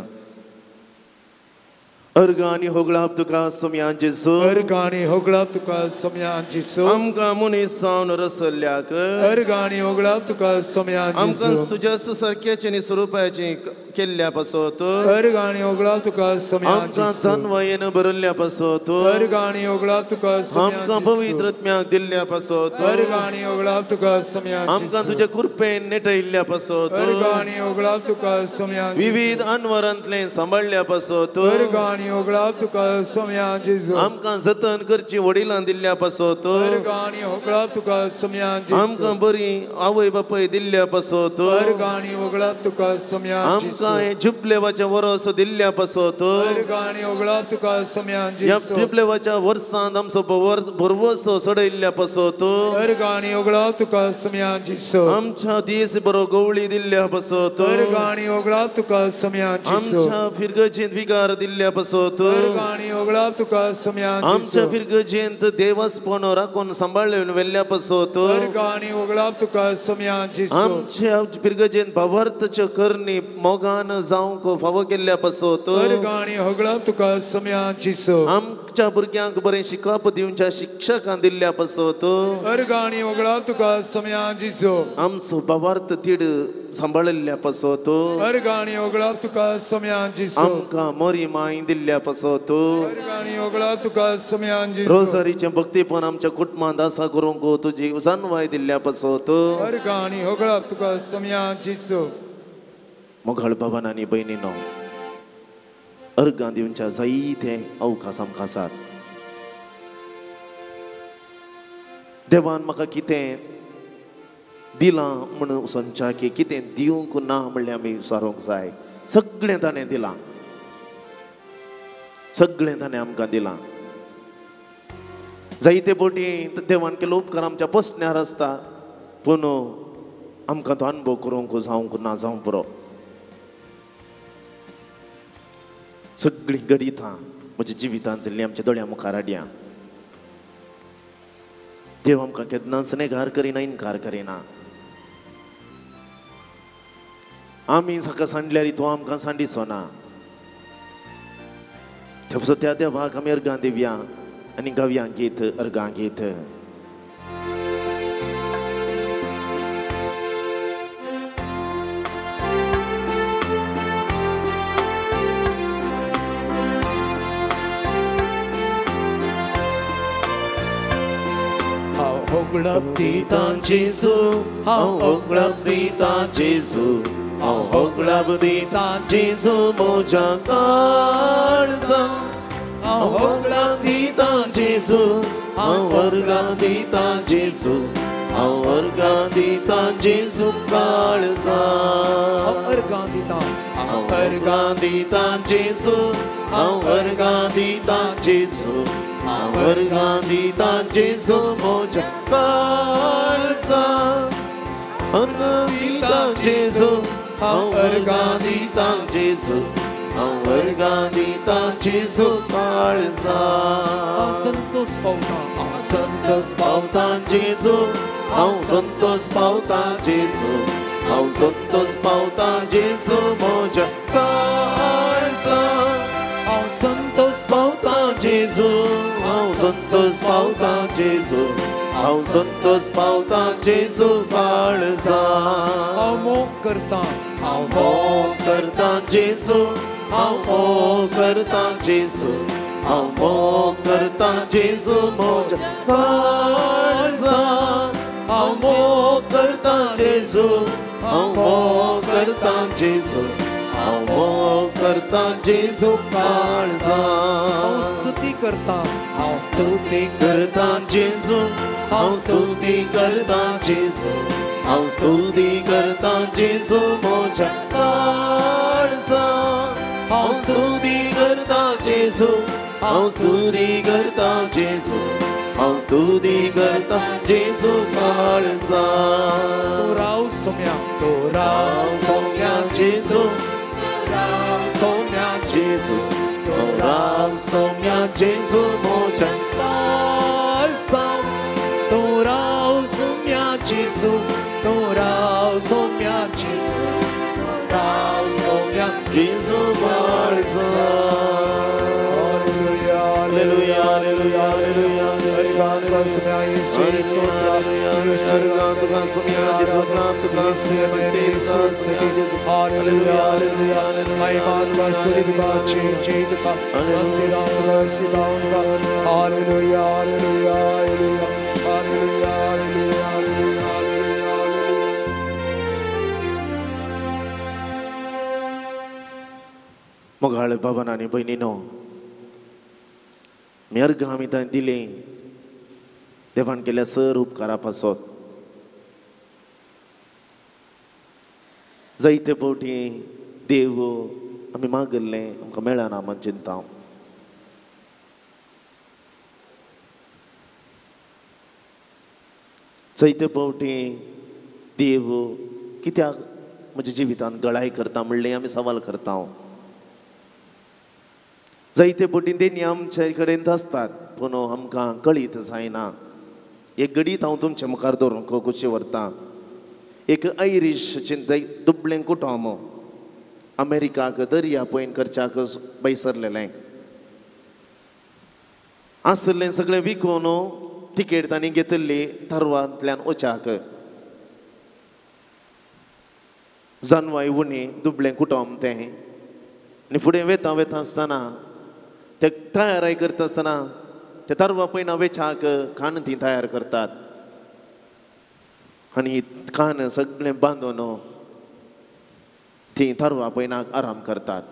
अर्गा आनी होगळाप तुका सोम्या जेजू, अर्गा आनी होगळाप तुका सोम्या जेजू, आमकां मनीस जावन रसल्ल्याक, अर्गा आनी होगळाप तुका सोम्या जेजू, आमकां तुज्या सारक्याचें आनी स्वरुपाचें केल्ल्या पासत, अर्गा आनी होगळाप तुका सोम्या जेजू, आमकां जानवायेन भरल्ल्या पासत, अर्गा आनी होगळाप तुका सोम्या जेजू, आमकां पवित्रत्म्याक दिल्ल्या पासत, अर्गा आनी होगळाप तुका सोम्या जेजू, आमकां तुज्या कृपेन नेटयल्ल्या पासत, अर्गा आनी होगळाप तुका सोम्या जेजू, विविध अनवरांतलें सांबाळ्ळ्या पासत, अर्गा आनी होगळाप तुका सोम्या जेजू, आमकां जतन करची वडिलां दिल्ल्या पासत, अर्गा आनी होगळाप तुका सोम्या जेजू, आमकां बरी आवय बापूय दिल्ल्या पासत, अर्गा आनी होगळाप तुका सोम्या जेजू, आमकां जुबलेवाचें वरस दिल्ल्या पासत, अर्गा आनी होगळाप तुका सोम्या जेजू, ह्या जुबलेवाच्या वर्सांत आमचो भरवसो चडयल्ल्या पासत, अर्गा आनी होगळाप तुका सोम्या जेजू, आमच्या दीस बरो गवळी दिल्ल्या पासत, अर्गा आनी होगळाप तुका सोम्या जेजू, आमच्या फिरगजेंत विगार दिल्ल्या पासत, अर्गा आनी होगळाप तुका सोम्या जेजू, आमच्या फिरगजेंत देवस्पण राखून सांबाळून व्हेल्ल्या पासत, अर्गा आनी होगळाप तुका सोम्या जेजू, आमच्या फिरगजेंत भावार्थच्यो करणी मोगान जावंक फावो केल्ल्या पासत, अर्गा आनी होगळाप तुका सोम्या जेजू, आमच्या भुरग्यांक बरें शिकप दिवच्या शिक्षकां दिल्ल्या पासत, अर्गा आनी होगळाप तुका सोम्या जेजू, आमचो भावार्थ तीड सांबाळिल्ल्या पासत, अर्गा आनी होगळाप तुका सोम्या जेजू, आमकां मोरी माय दिल्ल्या पासत, अर्गा आनी होगळाप तुका सोम्या जेजू, रोजारीचें भक्तीपण आमच्या कुटुंबांत आसा करूंक तुजी जानवाय दिल्ल्या पासत, अर्गा आनी होगळाप तुका सोम्या जेजू. मोगाळ बाबान आनी भयणीनो, अर्गां दिवच्या जायते अवकाश आमकां आसात. देवान म्हाका कितें दिलां म्हूण सांगच्या की कितें दिवंक ना म्हणल्यार आमी विचारूंक जाय. सगळें ताणें दिलां, सगळें ताणें आमकां दिलां. जायते बोटी देवान केलो उपकार आमच्या पसण्यार आसता, पूण आमकां तो अनुभव करूंक जावंक ना जावंक पुरो. सगळीं घडितां म्हज्या जिवितांत जाल्लीं आमच्या दोळ्या मुखार हाडया. देव आमकां केन्नाच नेगार करिना, इनकार करिना. आमी ताका सांडल्यार तो आमकां सांडिचो ना. त्या देवाक आमी अर्गां दिवया आनी गावया गीत, अर्गां गीत. हांव होगळप दितां जेजू, हांव होगळप दितां जेजू, हांव होगळप दितां जेजू म्हज्या काळजा. हांव होगळप दितां जेजू, हांव वर्गां दितां जेजू, हांव वर्गां दितां जेजू काळजा. हांव अर्गां दितां, हांव वर्गां दितां जेजू, हांव वर्गां दितां जेजू, हांव वर्गां दितां जेजू म्हज्या काळजा. वर्गां दितां जेजू, हांव वर्गां दितां जेजू, हांव वर्गां दितां जेजू काळजा. हांव संतोष पावतां, हांव संतोष पावतां जेजू, हांव संतोष पावतां जेजू, हांव संतोष पावतां जेजू म्हज्या काळजा. हांव संतोष पावतां जेजू, हांव संतोष पावतां जेजू, हांव संतोष पावतां जेजू काळजा. हांव मोग करतां, हांव मोग करतां जेजू, हांव मोग करतां जेजू, हांव मोग करतां जेजू म्हज्या काळजा. हांव मोग करतां जेजू, हांव मोग करतां जेजू, हांव मोग करतां जेजू काळजा. हांव स्तुती करतां, हांव स्तुती करतां जेजू, हांव स्तुती करतां जेजू, हांव स्तुती करतां जेजू म्हज्या काळजा. हांव स्तुती करतां जेजू, हांव स्तुती करतां जेजू, हांव स्तुती करतां जेजू काळजा. तूं राव सोम्या, तूं राव सोम्या जेजू, सोम्या जेजू, तूं राव सोम्या जेजू म्हज्या काळजा. तूं राव सोम्या जेजू, तूं राव सोम्या जेजू, तूं राव सोम्या जेजू काळजा. हालेलुया, हालेलुया, हालेलुया, हालेलुया. मोगाळ बाबान आनी भयणीनो, आमी अर्गां आमी तांणी दिलीं देवान केल्या सर उपकारा पासत. जायते फावटी देव आमी मागल्लें आमकां मेळना म्हण चिंता. जायते फावटी देव कित्याक म्हज्या जिवितांत गळाय करता म्हणलें आमी सवाल करता. जायते फावटी तेणी आमचे कडेन आसतात पूण आमकां कळीत जायना. एक घडीत हांव तुमच्या मुखार दवरूंक कुशी व्हरता. एक आयरीश चिंतय दुबळें कुटुंब अमेरिकाक दर्या पयन करच्याक बैसरलेलें आसलें सगळें विकून तिकेट तांणी घेतिल्ली तारवांतल्यान वच्याक. जानवाय उणी दुबळें कुटुंब तें आनी फुडें वेता वेता आसतना ते तयाराय करता आसतना ते तारवा पयना वेच्याक खाण ती तयार करतात आनी कान सगळें बांदून ती तारवा पयनाक आराम करतात.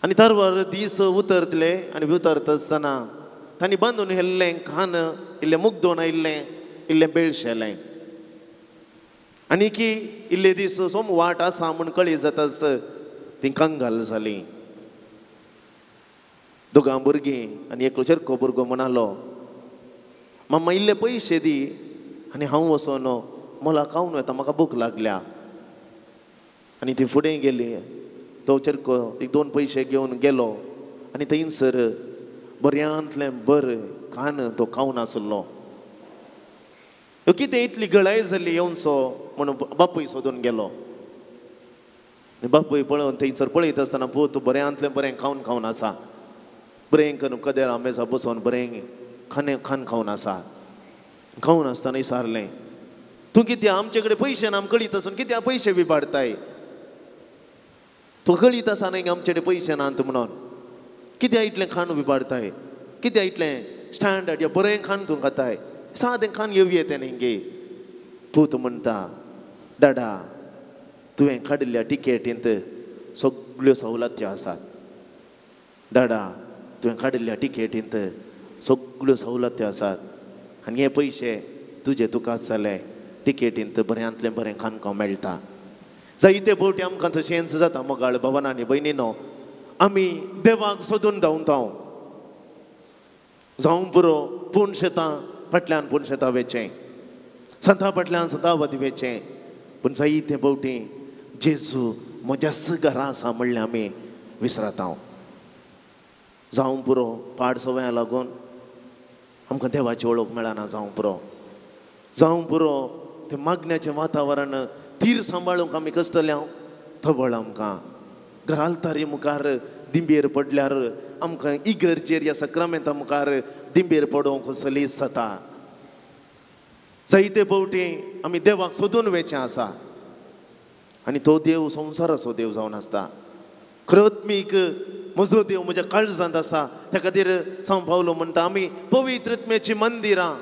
आनी तारवार दीस उतरतले आनी उतरता आसतना तांणी बांदून इल्लें खान इल्लें मुगदोन आयिल्लें इल्लें बेळशेलें आनी की इल्ले दीस सोम वाट आसा म्हूण कळी जाता आसत ती कंगाल जाली. दोगां भुरगीं आनी एकलो चेरको भुरगो म्हणालो, मामा इल्ले पयशे दी आनी हांव वचोन मोला खावन वता, म्हाका भूक लागल्या. आनी ती फुडें गेली तो चरको एक 2 पयशे घेवन गेलो आनी थंयसर बऱ्यांतलें बरें खाण तो खावन आसलो. कितें इतली गळाय जाली येवचो म्हणून बापूय सोदून गेलो. आनी बापूय पळोवन थंयसर पळयत आसतना पूत बऱ्यांतलें बरें खावन खावन आसा, बरें करून कदेरा मेजा बसोवन बरें खाणें खाण खावन आसा. खावन आसतना विचारलें, तूं कित्याक आमचे कडेन पयशे ना, आमकां कळीत आसून कित्याक पयशे विबाडताय? तूं कळीत आसा न्ही आमचे कडेन पयशे नात म्हणून, कित्याक इतलें खाण विबाडताय? कित्याक इतलें स्टँडर्ड या बरें खाण तूं खाताय? सादें खाण येवये तें न्ही गे. पूत म्हणटा, डाडा तुवें काडिल्ल्या टिकेटींत सगल्यो सवलती आसात. डाडा तुवें काडिल्ल्या टिकेटींत सगल्यो सवलती आसात आनी हे पयशे तुजे तुकाच जाले. टिकेटींत बऱ्यांतलें बरें खाण खावंक मेळटा. जायते फावटी आमकां तशेंच जाता मोगाळ भावान आनी भयणीनो, आमी देवाक सोदून धांवता. जावं पुरो पूण शेतां फाटल्यान पूण शेतां वेचें, संता फाटल्यान सदावत वेचें, पूण जायते फावटी जेजू म्हज्याच घरा आसा म्हणलें आमी विसरता. जावं पुरो पाड सवयां लागून आमकां देवाची वळख मेळना. जावं पुरो, जावं पुरो तें मागण्याचें वातावरण तीर सांबाळूंक आमी कश्टले थबळ आमकां घरालतारी मुखार दिंबेर पडल्यार आमकां इगर्जेर ह्या सक्रामेंता मुखार दिंबेर पडोवंक सलीस जाता. जायते फावटी आमी देवाक सोदून वेचें आसा आनी तो देव संवसाराचो देव जावन आसता. खरोत्मीक म्हजो देव म्हज्या काळजांत आसा. त्या खातीर सांव पावलो म्हणटा, आमी पवित्रत्म्याचीं मंदिरां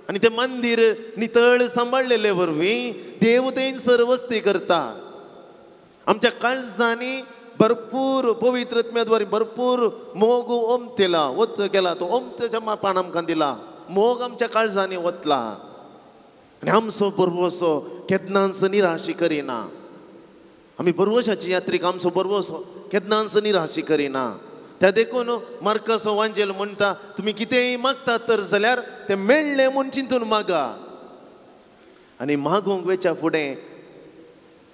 आनी तें मंदीर नितळ सांबाळलेले वरवीं देव थंयसर वस्ती करता. आमच्या काळजांनी भरपूर पवित्रत्म्या भरपूर मोग ओमतेला वत गेला, तो ओमतेच्या मापान आमकां दिला. मोग आमच्या काळजांनी वतला आनी आमचो बरवसो केन्नाच निराशी करिना. आमी बरवशाची यात्रीक, आमचो बरवसो केन्नाच निराशी करिना. त्या देखून मार्कासो वांजेल म्हणटा, तुमी कितेंय मागतात तर जाल्यार तें मेळ्ळें म्हूण चिंतून मागा. आनी मागूंक वेच्या फुडें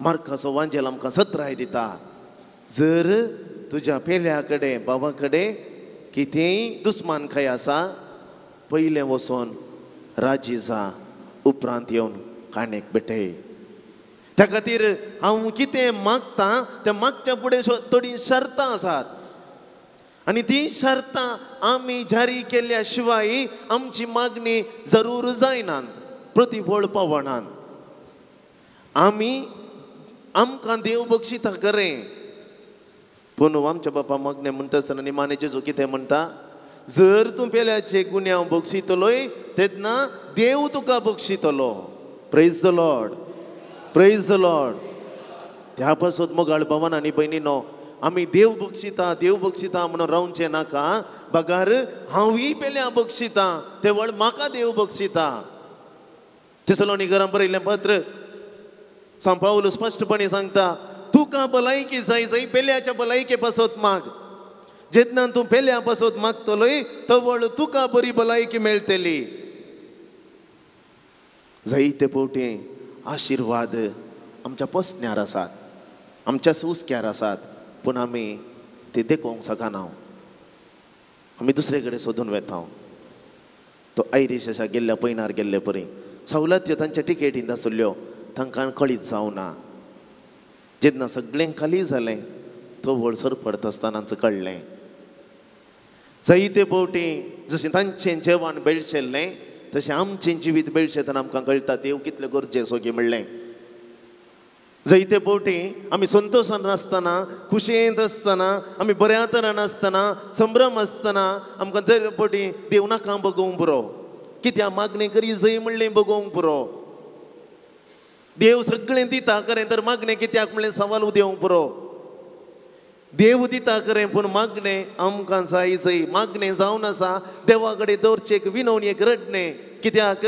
मार्कासो वांजेल आमकां सत्राय दिता, जर तुज्या पेल्या कडेन बाबा कडेन कितेंय दुस्मानकाय आसा, पयलें वचोन राजी जा, उपरांत येवन काणेक भेटय. त्या खातीर हांव कितें मागता तें मागच्या फुडें थोडीं शर्तां आसात आनी ती शर्तां आमी जारी केल्या शिवाय आमची मागणी जरूर जायनात, प्रतिफळ पावनात. आमी आमकां देव बक्षिता खरें, पूण आमच्या बापा मागणें म्हणटा आसतना निमाणें जेजू कितें म्हणटा, जर तूं पेल्याचे गुन्यांव बक्षितलोय तेन्ना देव तुका बक्षितलो. Praise the Lord, praise the Lord. त्या पासत मोगाळ भावान आनी भयणीनो, आमी देव बक्षिता देव बक्षिता म्हणून रावचें नाका, बगार हांवूय पेल्या बक्षिता तेवळ म्हाका देव बक्षिता. थिस्सलोनिकरां बरयल्लें पत्र सांव पावल स्पश्टपणे सांगता, तुका भलायकी जाय जाय पेल्याच्या भलायके पासत माग. जेन्ना तूं पेल्या पासत मागतलोय तवळ तुका बरी भलायकी मेळटली. जायते फावटी आशिर्वाद आमच्या पसन्यार आसात, आमच्या हुस्क्यार आसात, पूण आमी ते देखोवंक शकना. आमी दुसरे कडेन सोदून वेता. तो आयरीश अशा गेल्ल्या पयणार गेल्ले परी सवलत्यो तांच्या टिकेटींत आसल्यो, तांकां कळीत जावना. जेन्ना सगळें खाली जालें तो व्हडसर पडत आसतनाच कळ्ळें. जायते फावटी जशें तांचें जेवण बेळशेल्लें तशें आमचें जिवीत बेळशेतना आमकां कळटा देव कितलें गरजेचो की म्हणलें. जायते फावटी आमी संतोशान आसतना, खुशयेंत आसतना, आमी बऱ्या तरान आसतना, संभ्रम आसतना आमकां दर फावटी देव नाका बगोवंक पुरो, कित्याक मागणें करी जंय म्हणलें बगोवंक पुरो. देव सगळें दिता खरें तर मागणें कित्याक म्हणलें सवाल उदेवंक पुरो. देव दिता खरें पूण मागणें आमकां जाय जंय मागणें जावन आसा देवा कडेन दवरचें एक विनवणी, एक रडणें. कित्याक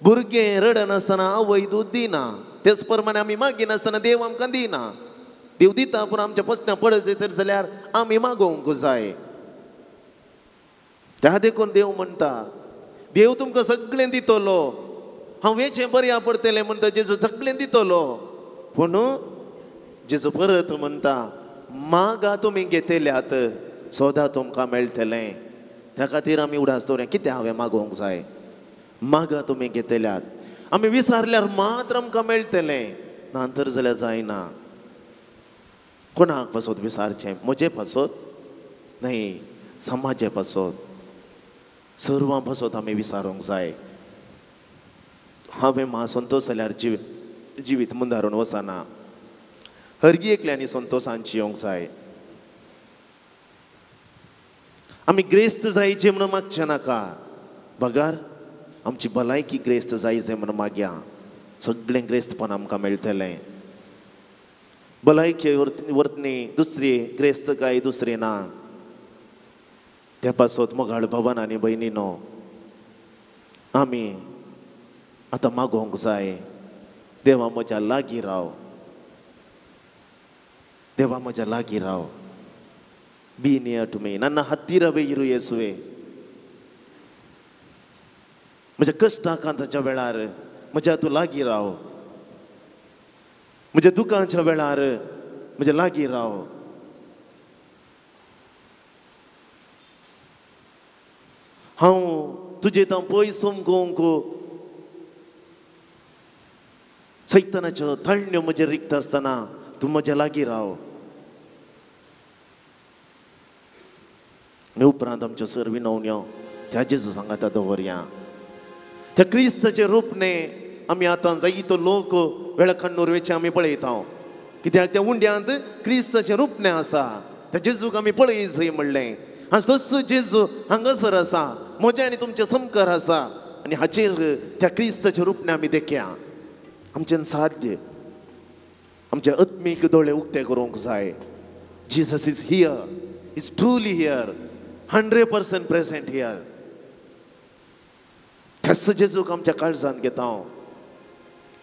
भुरगें रडनासतना आवय दूद दिना, तेच प्रमाणे आमी मागिनासतना देव आमकां दिना. देव दिता पूण आमच्या पसन्या पडत तर जाल्यार आमी मागोवंक जाय. त्या देखून देव म्हणटा, देव तुमकां सगळें दितलो, हांव वेचें बऱ्या पडटलें म्हणटा जेजू सगळें दितलो, पूण जेजू परत म्हणटा मागा तुमी घेतल्यात सोदा तुमकां मेळटलें. त्या खातीर आमी उडास दवरया कितें हांवें मागोवंक जाय. मागा तुमी घेतल्यात आमी विसारल्यार मात्र आमकां मेळटलें, ना तर जाल्यार जायना. कोणाक पासत विसारचें? म्हजे पासत न्हय, समाजे पासत, सर्वां पासत आमी विसारूंक जाय. हांवें म्हाका संतोश जाल्यार जिवीत मुंदारून वचना. हरगी एकल्यांनी संतोशान जियोंक जाय. आमी ग्रेस्त जायचे म्हणून मागचें नाका, बगार आमची भलायकी ग्रेस्त जायचे म्हणून मागया. सगळें ग्रेस्तपण आमकां मेळटलें. भलायकी वर्तनी दुसरी ग्रेस्तकाय दुसरी ना. त्या पासत मोगाळ भवन आनी भयणीनो आमी आतां मागोवंक जाय, देवा म्हज्या लागीं राव, देवा म्हज्या लागीं राव. बी नियर टू मी, नन्ना हत्तीरवे इरू येसुवे. म्हज्या कश्टाकांताच्या वेळार म्हज्या तूं लागीं राव, म्हज्या दुखांच्या वेळार म्हज्या लागीं राव. हांव तुजे तां पयस समगोवंक सैतानाच्यो तळण्यो म्हजेर रिक्त आसतना तूं म्हज्या लागीं राव. आनी उपरांत आमच्यो सर विनवण्यो त्या जेजू सांगाता दवरया. त्या क्रिस्ताचें रूप न्ही आमी आतां जायतो लोक वेळखण्णूर वेचे आमी पळयता, कित्याक त्या उंड्यांत क्रिस्ताचें रूप न्ही आसा. त्या जेजूक आमी पळय जय म्हणलें. आज तस जेजू हांगासर आसा, म्हजें आनी तुमचें समकर आसा. आनी हाचेर त्या क्रिस्ताचें रूप न्ही आमी देखया. आमचें साध्य आमचे आत्मीक दोळे उक्ते करूंक जाय. Jesus is here, is truly here, 100% present here. त्याच जेजूक आमच्या काळजांत घेता,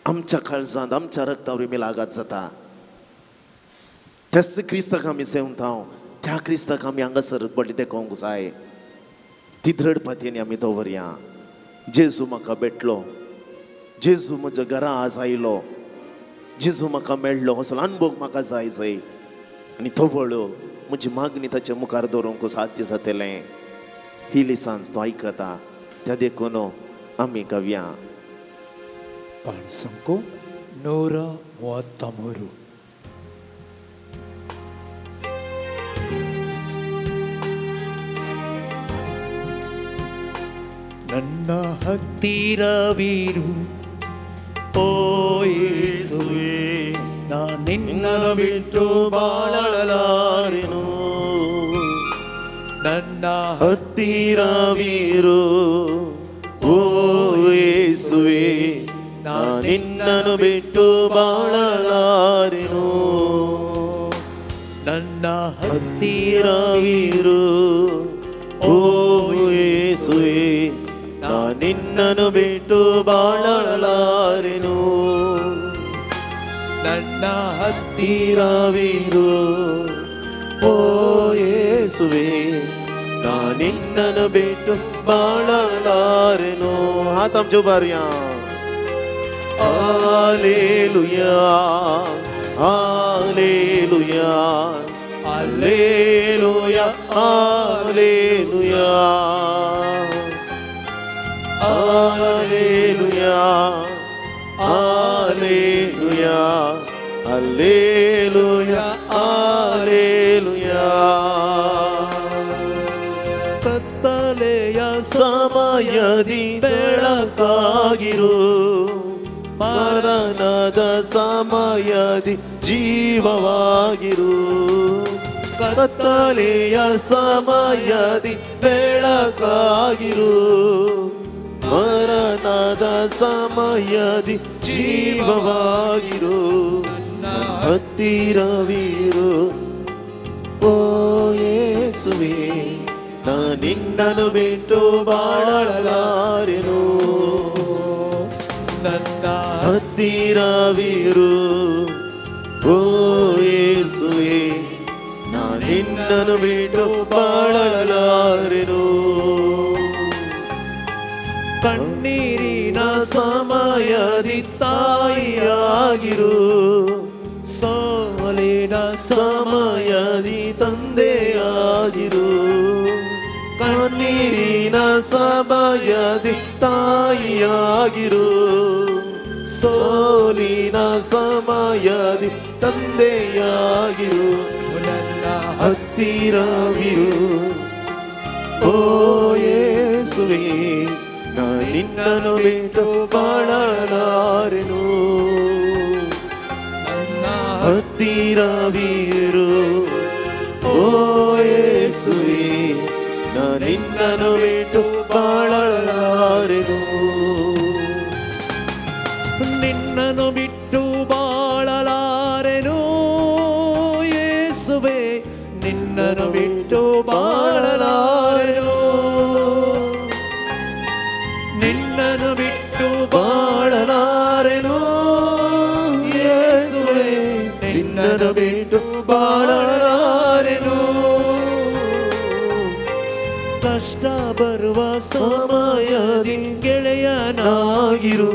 आमच्या काळजांत आमच्या रक्तावर मिलागात जाता. त्याच क्रिस्ताक आमी सेवता, त्या क्रिस्ताक आमी हांगासर बडे देखोवंक जाय. ती दृढ पातयेनी आमी दवरया. जेजू म्हाका भेटलो, जेजू म्हज्या घरा आज आयलो, जेजू म्हाका मेळ्ळो, असो अनुभव म्हाका जाय जाय. आनी तवळ म्हजी मागणी ताच्या मुखार दवरूंक साध्य जातलें. ही लिसांस तो आयकता, त्या देखून आमी गावया. पाणसंको 133. ನನ್ನ ಹತ್ತಿರವಿರು ಓ ಯೇಸುವೇ, ನಾ ನಿನ್ನನ್ನು ಬಿಟ್ಟು ಬಾಳಲಾರೆನು. ನನ್ನ ಹತ್ತಿರವಿರು ಓ ಯೇಸುವೇ, ನಾ ನಿನ್ನನ್ನು ಬಿಟ್ಟು ಬಾಳಲಾರೆನು. ನನ್ನ ಹತ್ತಿರವಿರು ಓ ಯೇಸುವೇ, ನಾ ನಿನ್ನನ್ನು ಬಿಟ್ಟು ಬಾಳಲಾರೆನು. ನನ್ನ ಹತ್ತಿರವಿರು ಓ ಯೇಸುವೇ, ನಾ ನಿನ್ನನ್ನು ಬಿಟ್ಟು ಬಾಳಲಾರೆನು. ಹಾತಂ ಜುಬಾರಿಯಾ. Hallelujah, hallelujah, hallelujah, hallelujah, hallelujah, hallelujah, hallelujah, hallelujah. ಕತ್ತಲೆಯ ಸಮಯದಿ ಬೆಳಕಾಗಿರು, ಮರಣದ ಸಮಯದಿ ಜೀವವಾಗಿರು. ಕತ್ತಲೆಯ ಸಮಯದಿ ಬೆಳಕಾಗಿರು, ಮರಣದ ಸಮಯದಿ ಜೀವವಾಗಿರು. ಹತ್ತಿರವಿರು ಓ ಯೇಸುವೇ, ನಾ ನಿನ್ನನ್ನು ಬಿಟ್ಟು ಬಾಳಲಾರೆನು. ನನ್ನ ಹತ್ತಿರವಿರು ಓ ಯೇಸುವೇ, ನಾ ನಿನ್ನನ್ನು ಬಿಟ್ಟು ಬಾಳಲಾರೆನು. ಕಣ್ಣೀರಿನ ಸಮಯದಿ ತಾಯಿಯಾಗಿರು, ಸೋಲಿನ ಸಮಯದಿ ತಂದೆಯಾಗಿರು, ಕಣ್ಣೀರಿನ ಸಮಯದಿ ತಾಯಿಯಾಗಿರು, ಸೋಲಿನ ಸಮಯದಿ ತಂದೆಯಾಗಿರು, ನನ್ನ ಹತ್ತಿರವಿರು ಓ ಯೇಸುವೇ, ನಾ ನಿನ್ನನ್ನು ಬಿಟ್ಟು ಬಾಳಲಾರೆನು, ನನ್ನ ಹತ್ತಿರವಿರು ಓ ಯೇಸುವೇ, ನಾ ನಿನ್ನನ್ನು ಬಿಟ್ಟು ಬಾಳಲಾರೆನು, ನಿನ್ನನ್ನು ಬಿಟ್ಟು ಬಾಳಲಾರೆನು ಯೇಸುವೇ, ನಿನ್ನನ್ನು ಬಿಟ್ಟು ಬಾಳಲಾರೆನು, ನಿನ್ನನ್ನು ಬಿಟ್ಟು ಬಾಳಲಾರೆನು ಯೇಸುವೇ, ನಿನ್ನನ್ನು ಬಿಟ್ಟು ಬಾಳಲಾರೆನು. ಕಷ್ಟ ಬರುವ ಸಮಯದಿ ಗೆಳೆಯನಾಗಿರು,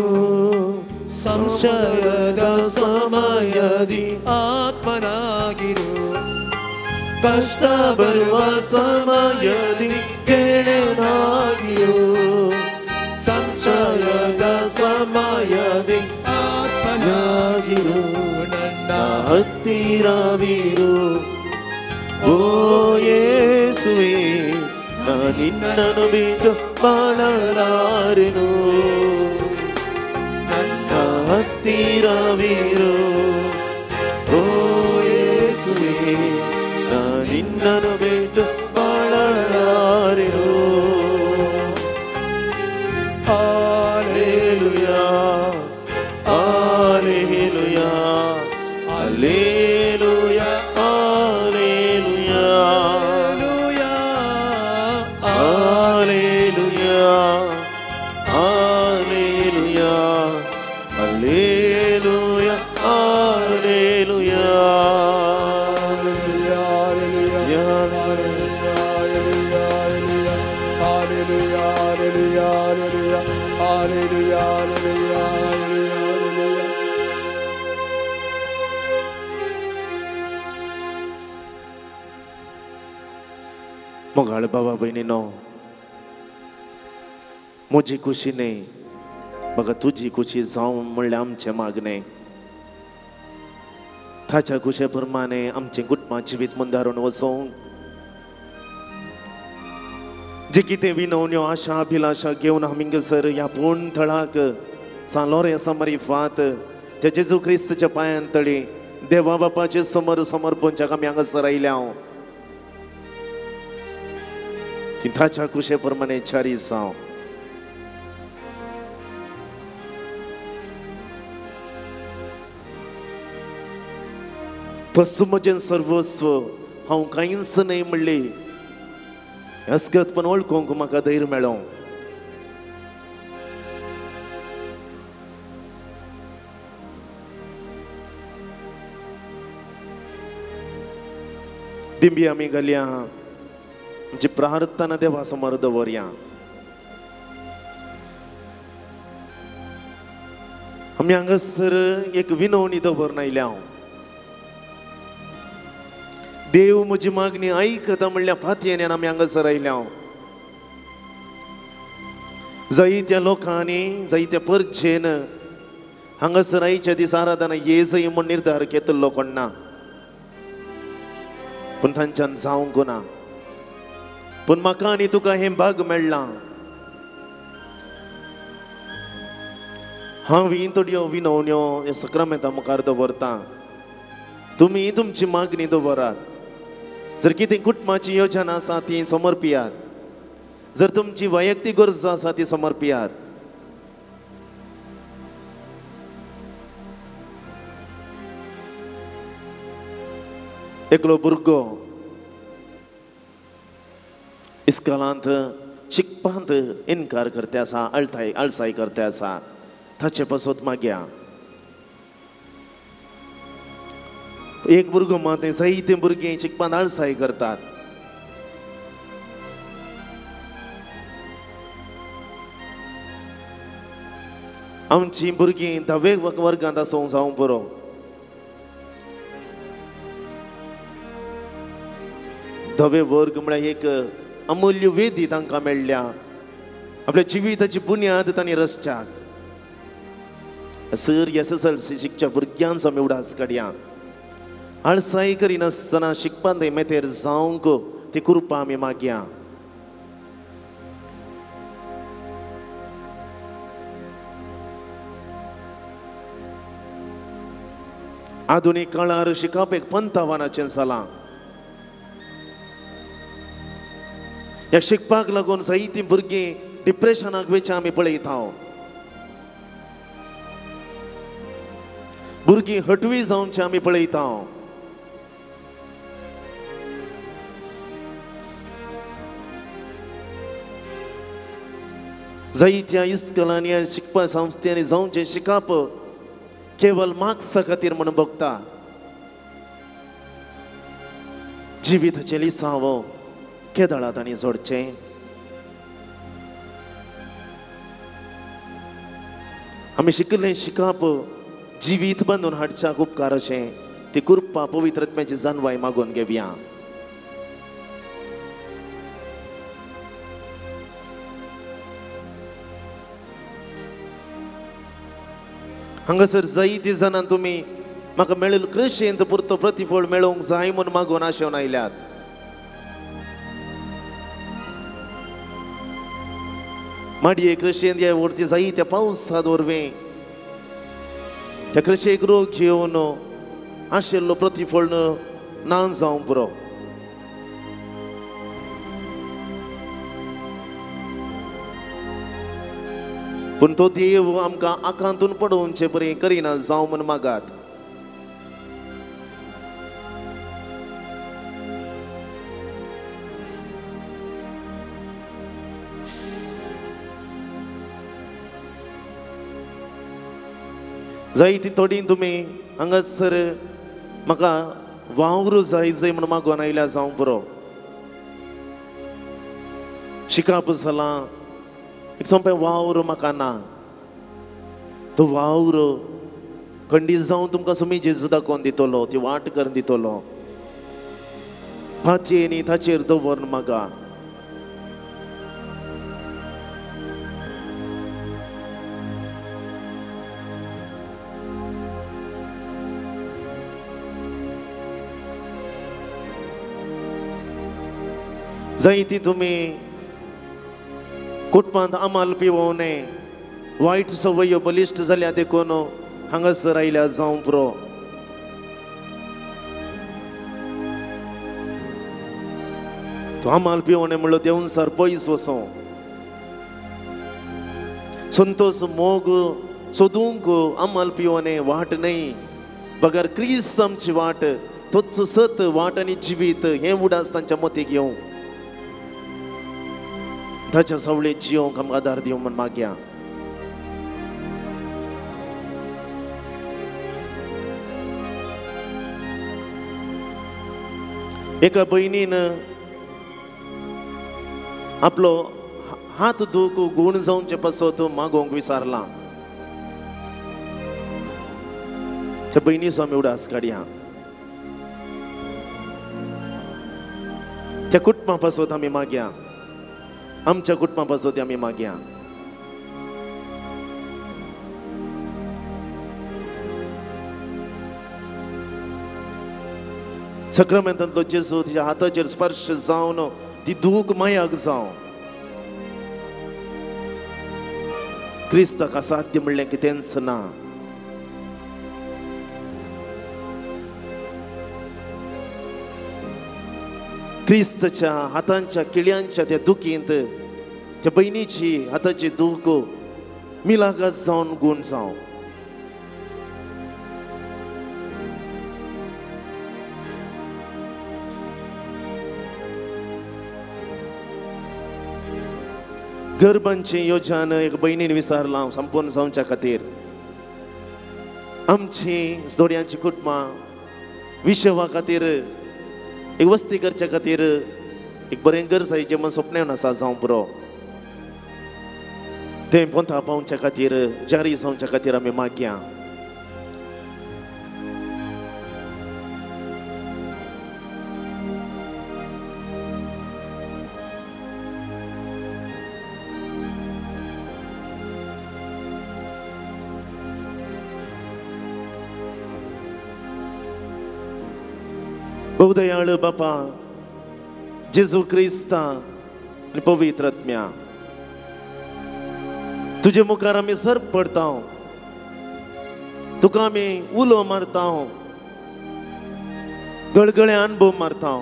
ಸಂಶಯದ ಸಮಯದಿ ಆತ್ಮನಾಗಿರು, ಕಷ್ಟ ಬರುವ ಸಮಯದಿ ಗೆಳೆಯನಾಗಿರು, ಸಂಶಯದ ಸಮಯದಿ ಆತ್ಮನಾಗಿರು, ನನ್ನ ಹತ್ತಿರವಿರು ಓ ಯೇಸುವೇ, ನಾ ನಿನ್ನನ್ನು ಬಿಟ್ಟು ಬಾಳಲಾರೆನು, ನನ್ನ ಹತ್ತಿರವಿರು ಓ ಯೇಸುವೇ, ನಾ ನಿನ್ನನ್ನು ಬಿಟ್ಟು ಬಾಳಲಾರೆನು. Hallelujah, hallelujah, hallelujah, hallelujah, hallelujah, hallelujah, hallelujah, hallelujah. मोगाळ बाबा भयणीनो, म्हजी खुशी न्हय म्हाका तुजी खुशी जावं म्हणल्यार आमचें मागणें, ताच्या खुशे प्रमाणे आमचें कुटुंबा जिवीत मुंदारून वचोवंक, जे कितें विनवण्यो आशा अभिलाशा घेवन आमी हांगासर ह्या पूर्ण थळाक सान लोरेंसा मारिफात त्या जेजू क्रिस्ताच्या पांयान तळी देवा बापाचे समर समर्पणच्याक आमी हांगासर आयल्या हांव, ती ताच्या खुशे प्रमाणे चारी जावं. तसो म्हजें सर्वस्व हांव कांयच न्हय म्हणली असगतपण वळखूंक म्हाका धैर्य मेळों. दिंबी आमी घालया, आमची प्रार्थना देवा समोर दवरया. आमी हांगासर एक विनवणी दवरून आयल्या हांव, देव म्हजी मागणी आयकता म्हणल्यार फातयेन आमी हांगासर आयल्या हांव. जायत्या लोकांनी जायत्या परजेन हांगासर आयच्या दिसा आराधना ये जय म्हूण निर्धार घेतिल्लो कोण ना, पूण तांच्यान जावंक ना. पूण म्हाका आनी तुका हें भाग मेळ्ळां. हांव ही थोड्यो विनवण्यो ह्या सक्रामेंता मुखार दवरतां, तुमी तुमची मागणी दवरात. जर कितें कुटुंबाची योजना आसा ती समर्पियात, जर तुमची वैयक्तीक गरज आसा ती समर्पियात. एकलो भुरगो इस्कॉलांत शिकपांत इनकार करते आसा, आळसाय करते आसा, ताचे पासत मागया. एक भुरगो मात जायते भुरगीं शिकपांत आळसाय करतात. आमची भुरगीं धावे वर्गांत आसूं जावं पुरो, धवे वर्ग म्हळ्यार एक अमूल्य वेदी तांकां मेळ्ळ्या. आपल्या जिविताची बुन्याद तांणी रचच्याक. सर SSLC शिकच्या भुरग्यांचो आमी उडास काडया. आळसाय करिनासतना शिकपाक मेतेर जावंक ती कृपा आमी मागया. आधुनीक काळार शिकप एक पंथावानाचें जालां. ह्या शिकपाक लागून जायतीं भुरगीं डिप्रेशनाक वेचें आमी पळयता. भुरगीं हटवी जावचें आमी पळयता. जायत्या इस्कलांनी शिकपा संस्थांनी जावचें शिकप केवल मार्क्सा खातीर म्हणून भोगता. जिविताचें लिसांव केदळा तांणी जोडचें. आमी शिकलें शिकप जिवीत बांदून हाडच्याक उपकार अशें ती कृपा पवित्र आत्म्याची जानवाय मागून घेवया. हांगासर जायती जाणां तुमी म्हाका मेळिल्लो कृशेंत पुरतो प्रतिफळ मेळोवंक जाय म्हूण मागून आशेवन आयल्यात. माडये कृशेंत ह्या वरती जायत्या पावसात वरवीं त्या कृशेक रोग घेवन आशिल्लो प्रतिफळ ना जावंक पुरो. पूण तो देव आमकां आकांतून पडोवचे परी करिना जावं म्हूण मागात. जायती थोडी तुमी हांगासर म्हाका वावरू जाय जाय म्हूण मागून आयल्या जावं पुरो. शिकप जालां एक सोंपें वावर म्हाका ना. तो वावर खंडीत जावन तुमकां सुमी जेजू दाखोवन दितलो, ती वाट करून दितलो. पातयेनी ताचेर दवरून मागा. जायती तुमी कुटुंबांत आमाल पिवोवं न्हय, वायट संवयो बलिश्ट जाल्या देखून हांगासर आयल्या जावं पुरो. तूं आमाल पिवोवं म्हणलो देवून पयस वचों. संतोष मोग सोदूंक आमाल पिवोवं वाट न्हय, बगर क्रिस्त आमची वाट, तोच सत वाट आनी जिवीत हें उडास तांच्या मतीक येवं. ताच्या सावळेंत जियोंक आमकां आदार दिवं म्हूण मागया. एका भयणीन आपलो हात दूख गूण जावचे पासत मागोवंक विसारला. त्या भयणीचो आमी उडास काडया. त्या कुटुंबा पासत आमी मागया. आमच्या कुटुंबा पासत आमी मागया. सक्रमेंतांतलो जेजू तिच्या हाताचेर स्पर्श जावन ती दूख मायाक जावं. क्रिस्ताक असाध्य म्हणलें कितेंच ना. क्रिस्ताच्या हातांच्या किळ्यांच्या त्या दुखींत त्या भयणीची हाताची दूख मिलागात जावन गूण जावं. गर्भांची योजन एक भयणीन विचारलां संपूर्ण जावच्या खातीर. आमची जोड्यांची कुटुंबां विशवा खातीर एक वस्ती करच्या खातीर एक बरें घर जायचें म्हण सपनें आसा जावं पुरो. तें पोंता पावच्या खातीर जारी जावच्या खातीर आमी मागया. भोवदयाळ बापा जेजू क्रिस्ता आनी पवित्र आत्म्या, तुजे मुखार आमी सर पडता, तुका आमी उलो मारता, गळगळे अणभव मारता.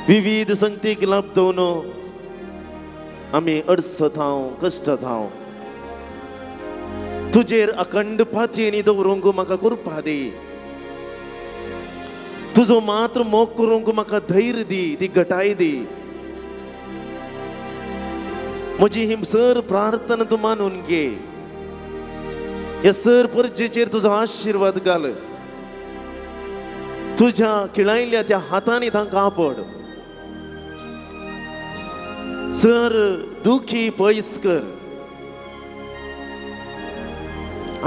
विविध संगतीक लाभ दवरून आमी अडसत हांव, कश्टत हांव. तुजेर अखंड पातयेनी दवरूंक म्हाका कृपा दी. तुजो मात्र मोग करूंक म्हाका धैर्य दी, ती घटाय दी. म्हजी ही सर प्रार्थना तूं मानून घे. ह्या सर परजेचेर तुजो आशिर्वाद घाल. तुज्या खिळायल्ल्या त्या हातांनी तांकां आपड. सर दुखी पयस कर.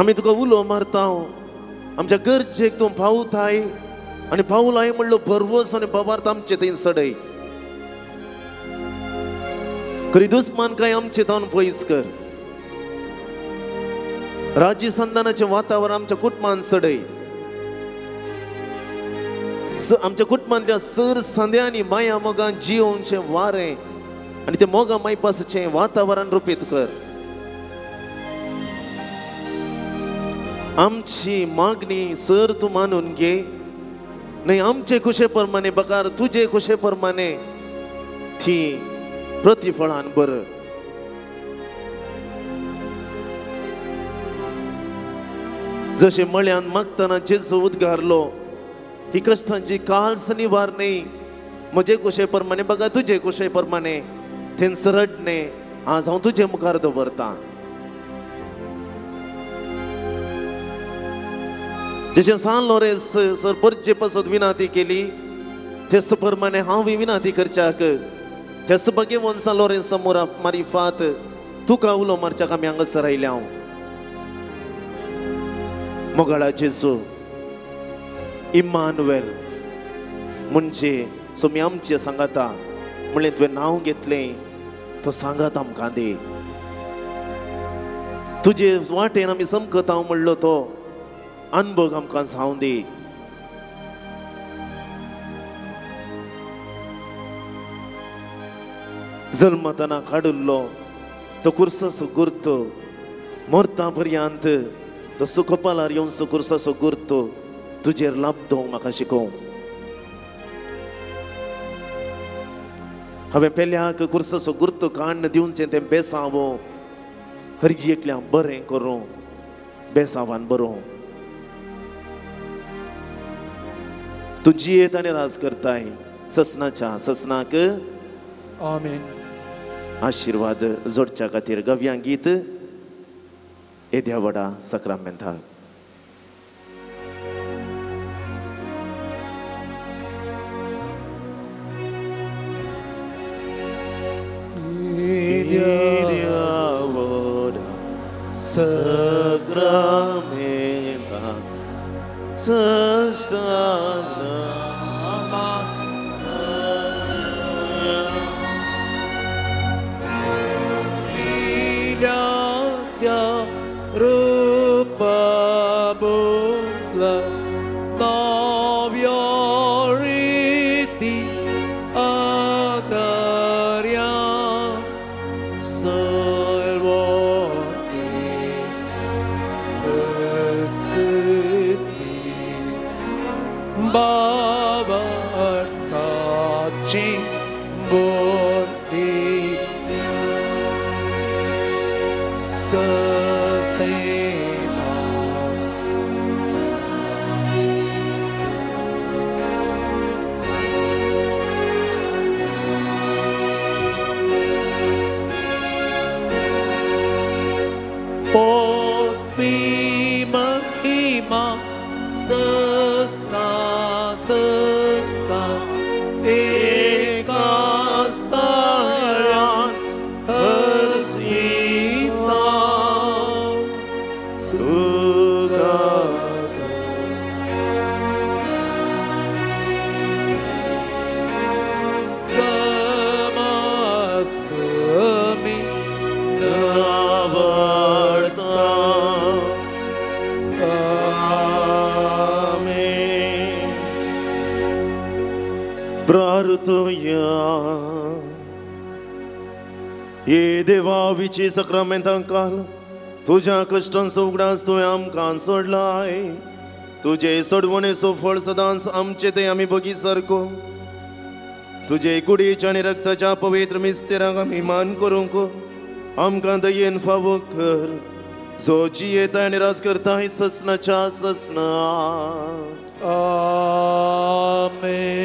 आमी तुका उलो मारता, आमच्या गरजेक तूं पावताय आनी पावलाय म्हणलो भरवस आनी बाबार्थ आमचे थंय सडय. खरी दुस्मान काय आमचे तावन पयस कर. राज्य संधानाचें वातावरण आमच्या कुटुंबान सडय. आमच्या कुटुंबांतल्या सर संद्यांनी माया मोगान जियोवचें वारें आनी ते मोगा मायपासाचें वातावरण रुपीत कर. आमची मागणी सर तूं मानून घे. न्हय आमचे खुशे प्रमाणे बकार तुजे खुशे प्रमाणे ती प्रतिफळान बर. जशें मळ्यान मागतना जेजू उद्गारलो, ही कश्टांची काल्स निवार न्हय म्हजे खुशे प्रमाणे बघा तुजे खुशे प्रमाणे थंयस रडणें आज हांव तुजे मुखार दवरतां. जशें सान लोरेंस सर परजे पासत विनाती केली तेच प्रमाणे हांव विनाती करच्याक तेच बगे सान लोरेंस मोरा मारिफात तुका उलो मारच्याक आमी हांगासर आयल्या. हांव मोगाळा जेजू इम्मानुएल म्हणजे सोमी आमचें सांगाता म्हणलें तुवें नांव घेतलें तो सांगात आमकां दी. तुजे वाटेन आमी समकत हांव म्हणलो तो अनभोग आमकां जावं दी. जल्मतना काडिल्लो तो कुर्साचो गुर्त मरता पर्यंत तो सुखपालार येवचो कुर्साचो गुर्त तुजेर लाभ दवरूंक म्हाका शिकोवं. हांवें पेल्याक कुर्साचो गुर्त काण्ण दिवचें तें बेसांव हरगी एकल्या बरें करूं बेसांवान बरोवं. तूं जियेत आनी राज करताय ससनाच्या ससनाक आमेन. आशिर्वाद जोडच्या खातीर गव्यां गीत येद्या व्हडा सक्रामेंताक. येद्या व्हडा सक्रामेंताक सष्टाना Samasami Navarta. हे देवा विची सक्रामेंतांकाल तुज्या कश्टांचो उगडास तुवें आमकां सोडलाय. तुजे सोडवणेचो फळ सदांच आमचे ते आमी बगी सारको. तुजे कुडीच्या आनी रक्ताच्या पवित्र मिस्तेरांक आमी मान करूंक आमकां दयेन फावो कर, जो जियेता आनी राज करता ससनाच्या ससना. आमेन.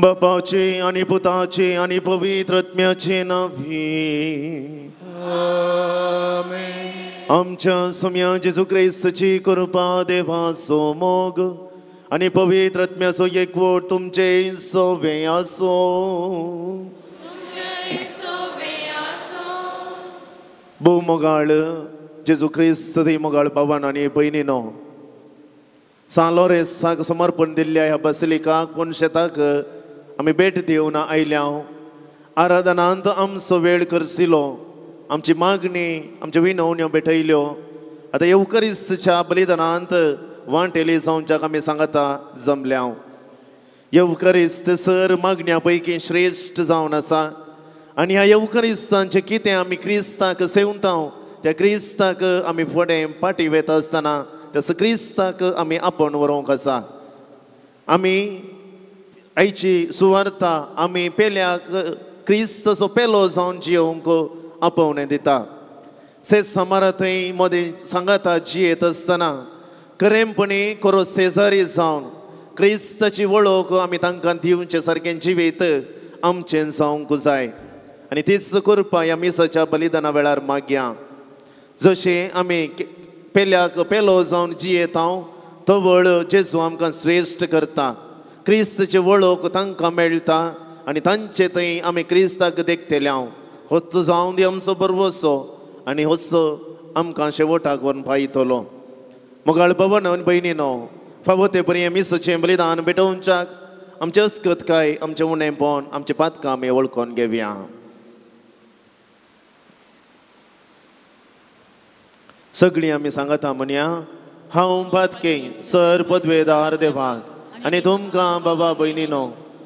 बापाचे आनी पुताचे आनी पवित्र आत्म्याचे नांवी आमेन. आमच्या सोम्या जेजू क्रिस्ताची कृपा, देवाचो मोग आनी पवित्र आत्म्याचो एकवट तुमचे सोवे आसूं. भोव मोगाळ जेजू क्रिस्त मोगाळ बाबान आनी भयणीनो, सान लोरेंसाक समर्पण दिल्ल्या ह्या बसलिकाक पुनशेताक आमी भेट दिवन आयल्या. आराधनांत आमचो वेळ करसिलो, आमची मागणी आमच्यो विनवण्यो भेटयल्यो. आतां येवकरिस्तच्या बलिदानांत वांटेली जावच्याक आमी सांगता जमल्या. येवकरिस्त सर मागण्या पैकी श्रेश्ठ जावन आसा आनी ह्या येवकरिस्तांचें कितें आमी क्रिस्ताक सेवता त्या क्रिस्ताक आमी फुडें फाटीं वेता आसतना त्या क्रिस्ताक आमी आपोवन व्हरूंक आसा. आमी आयची सुवार्ता आमी पेल्याक क्रिस्ताचो पेलो जावन जियोवंक आपोवणें दिता. सेज समारा थंय मदें सांगाता जियेत आसतना खरेंपणी खरो शेजारी जावन क्रिस्ताची वळख आमी तांकां दिवचे सारकें जिवीत आमचें जावंक जाय आनी तीच कृपा ह्या मिसाच्या बलिदाना वेळार मागया. जशें आमी पेल्याक पेलो जावन जियेता तवळ जेजू आमकां श्रेश्ठ करता, क्रिस्ताची वळख तांकां मेळटा आनी तांचे थंय आमी क्रिस्ताक देखतले. होच जावन दी आमचो बरवसो आनी होच आमकां शेवटाक व्हरून पायतलो. मोगाळ बाबान आनी भयणीनो, फावो ते बरें मिसाचें बलिदान भेटोवच्याक आमचें अस्कतकाय, आमचें उणेंपण, आमचें पातकां आमी वळखून घेवया. सगळीं आमी सांगता म्हणया, हांव पातके सर पदवेदार देवाक आनी तुमकां बाबा भयणीनो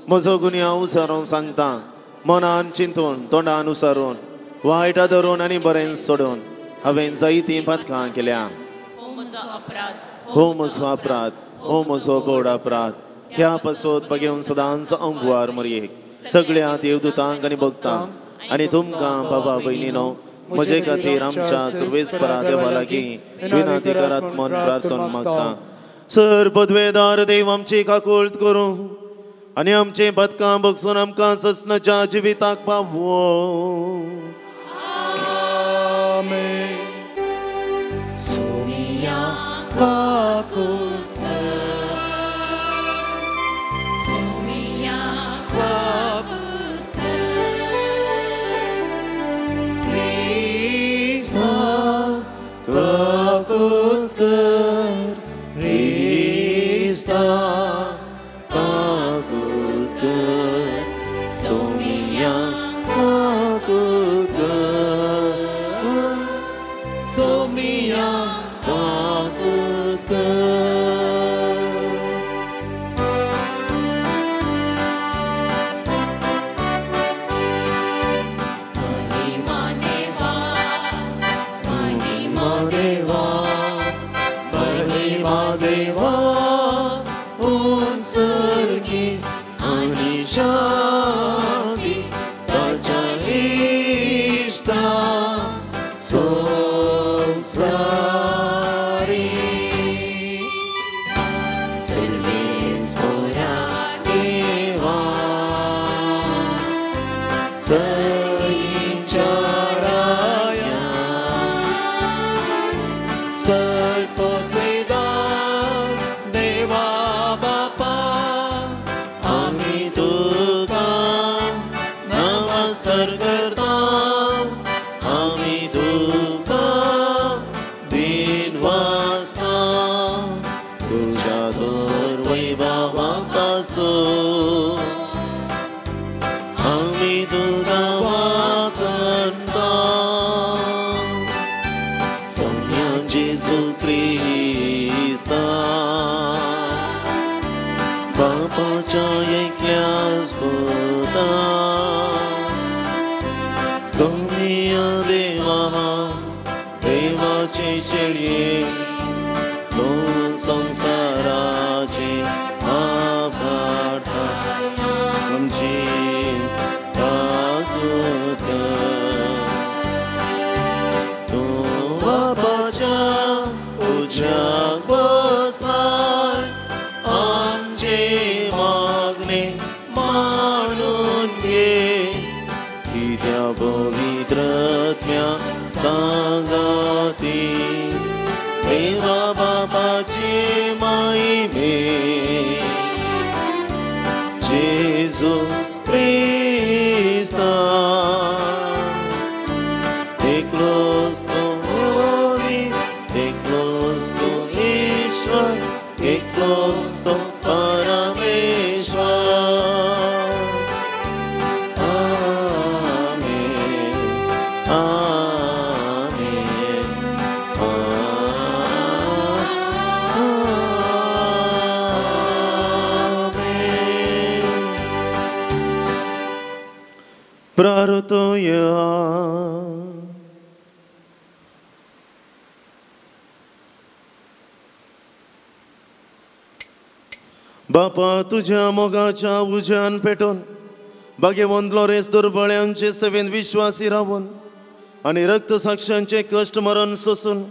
म्हजो गुन्यांव उसारून सांगता, मनान चिंतून तोंडान उसारून वायटा धरून आनी बरें सोडून हांवें जायतीं पातकां केल्या. हो म्हजो अपराध, हो म्हजो गोड अपराध. ह्या पासत बगेवन सदांच अंगवार मरयेक सगळ्या देवदूतांक आनी भक्तांक आनी तुमकां बाबा भयणीनो म्हजे खातीर आमच्या सर्वेस्परा देवा लागीं विनंती करात मन प्रार्थना मागता. सर पदवेदार देव आमची काकुळट करूं आनी आमचें बदकां बगसून आमकां ससनाच्या जिविताक पावो. माईच्या राया सर्पक्रीदार देवा बापा आमी तुका नमस्कार करता आमी तुका दिन वाचता तुझ्या तर वैभवा पासून आमी तुका वाकणता सोम्या जेजू क्रिस्ता बापाच्या एकल्याच पुता सोम्या देवा देवाचे शेळये तूं संसाराचे पाप काडटा आमची ताकद तूं बापाच्या उज्याक बसलाय आमचे मागणे मानून घे कित्या पवित्रत्म्या सांगाती देवा बापाचे माईमे जेजू क्रिस्ता एकलोच तो देवी एकलोच तो ईश्वर एकलोच तो परमेश्वर. आमेन आमेन आमेन. प्रार्थोया. बापा तुझ्या मोगाच्या उज्यान पेटोवन भाग्यवंत लोरेस दुर्बळ्यांचे सेवेन विश्वासी रावन आनी रक्त साक्षांचे कश्ट मरण सोसून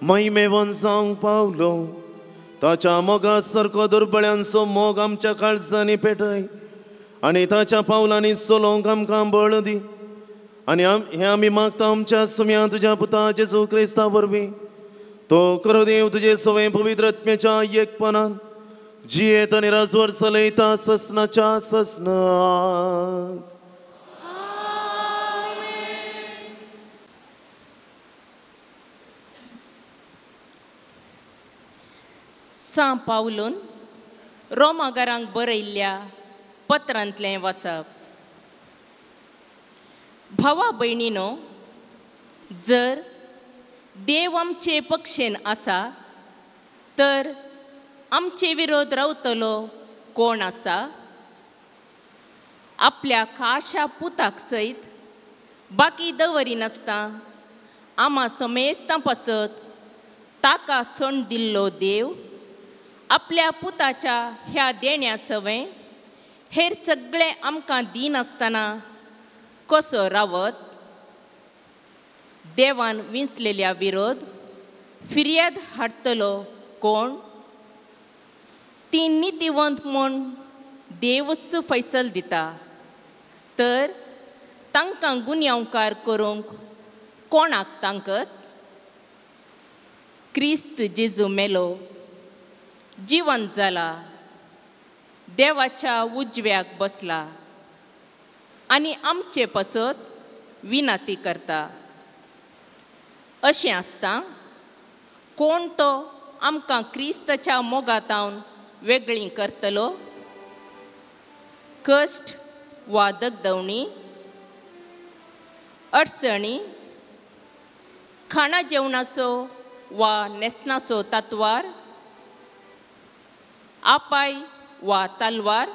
महिमेवन जावंक पावलो ताच्या मोगा सारको दुर्बळ्यांचो मोग आमच्या काळजांनी पेटय आनी ताच्या पावलांनी चलोवंक आमकां बळ दी आनी हें आमी मागता आमच्या सुम्या तुज्या पुता जेजू क्रिस्ता वरवीं तो करो देव तुजे सवय पवित्र आत्म्याच्या एकपणान जियेत आनी राजवर चलयता ससनाच्या ससनात. सां पावलून रोमागारांक बरयल्ल्या पत्रांतलें वाचप. भावा भयणीनो, जर देव आमचे पक्षेन आसा तर आमचे विरोध रावतलो कोण आसा? आपल्या खाशा पुताक सयत बाकी दवरिनासतना आमा समेस्तां पासत ताका सण दिल्लो देव आपल्या पुताच्या ह्या देण्या सवें हेर सगळें आमकां दिनासतना कसो रावत? देवान विंचलेल्या विरोध फिर्याद हाडटलो कोण? ती नितीवंत म्हूण देवूच फैसल दिता तर तांकां गुन्यांवकार करूंक कोणाक तांकत? क्रिस्त जेजू मेलो, जिवंत जाला, देवाच्या उजव्याक बसला आनी आमचे पासत विनंती करता. अशें आसता कोण तो आमकां क्रिस्ताच्या मोगातावन वेगळीं करतलो? कश्ट वा दगदवणी, अडचणी, खाणा जेवणाचो वा न्हेसणाचो तत्वार, आपाय वा तलवार?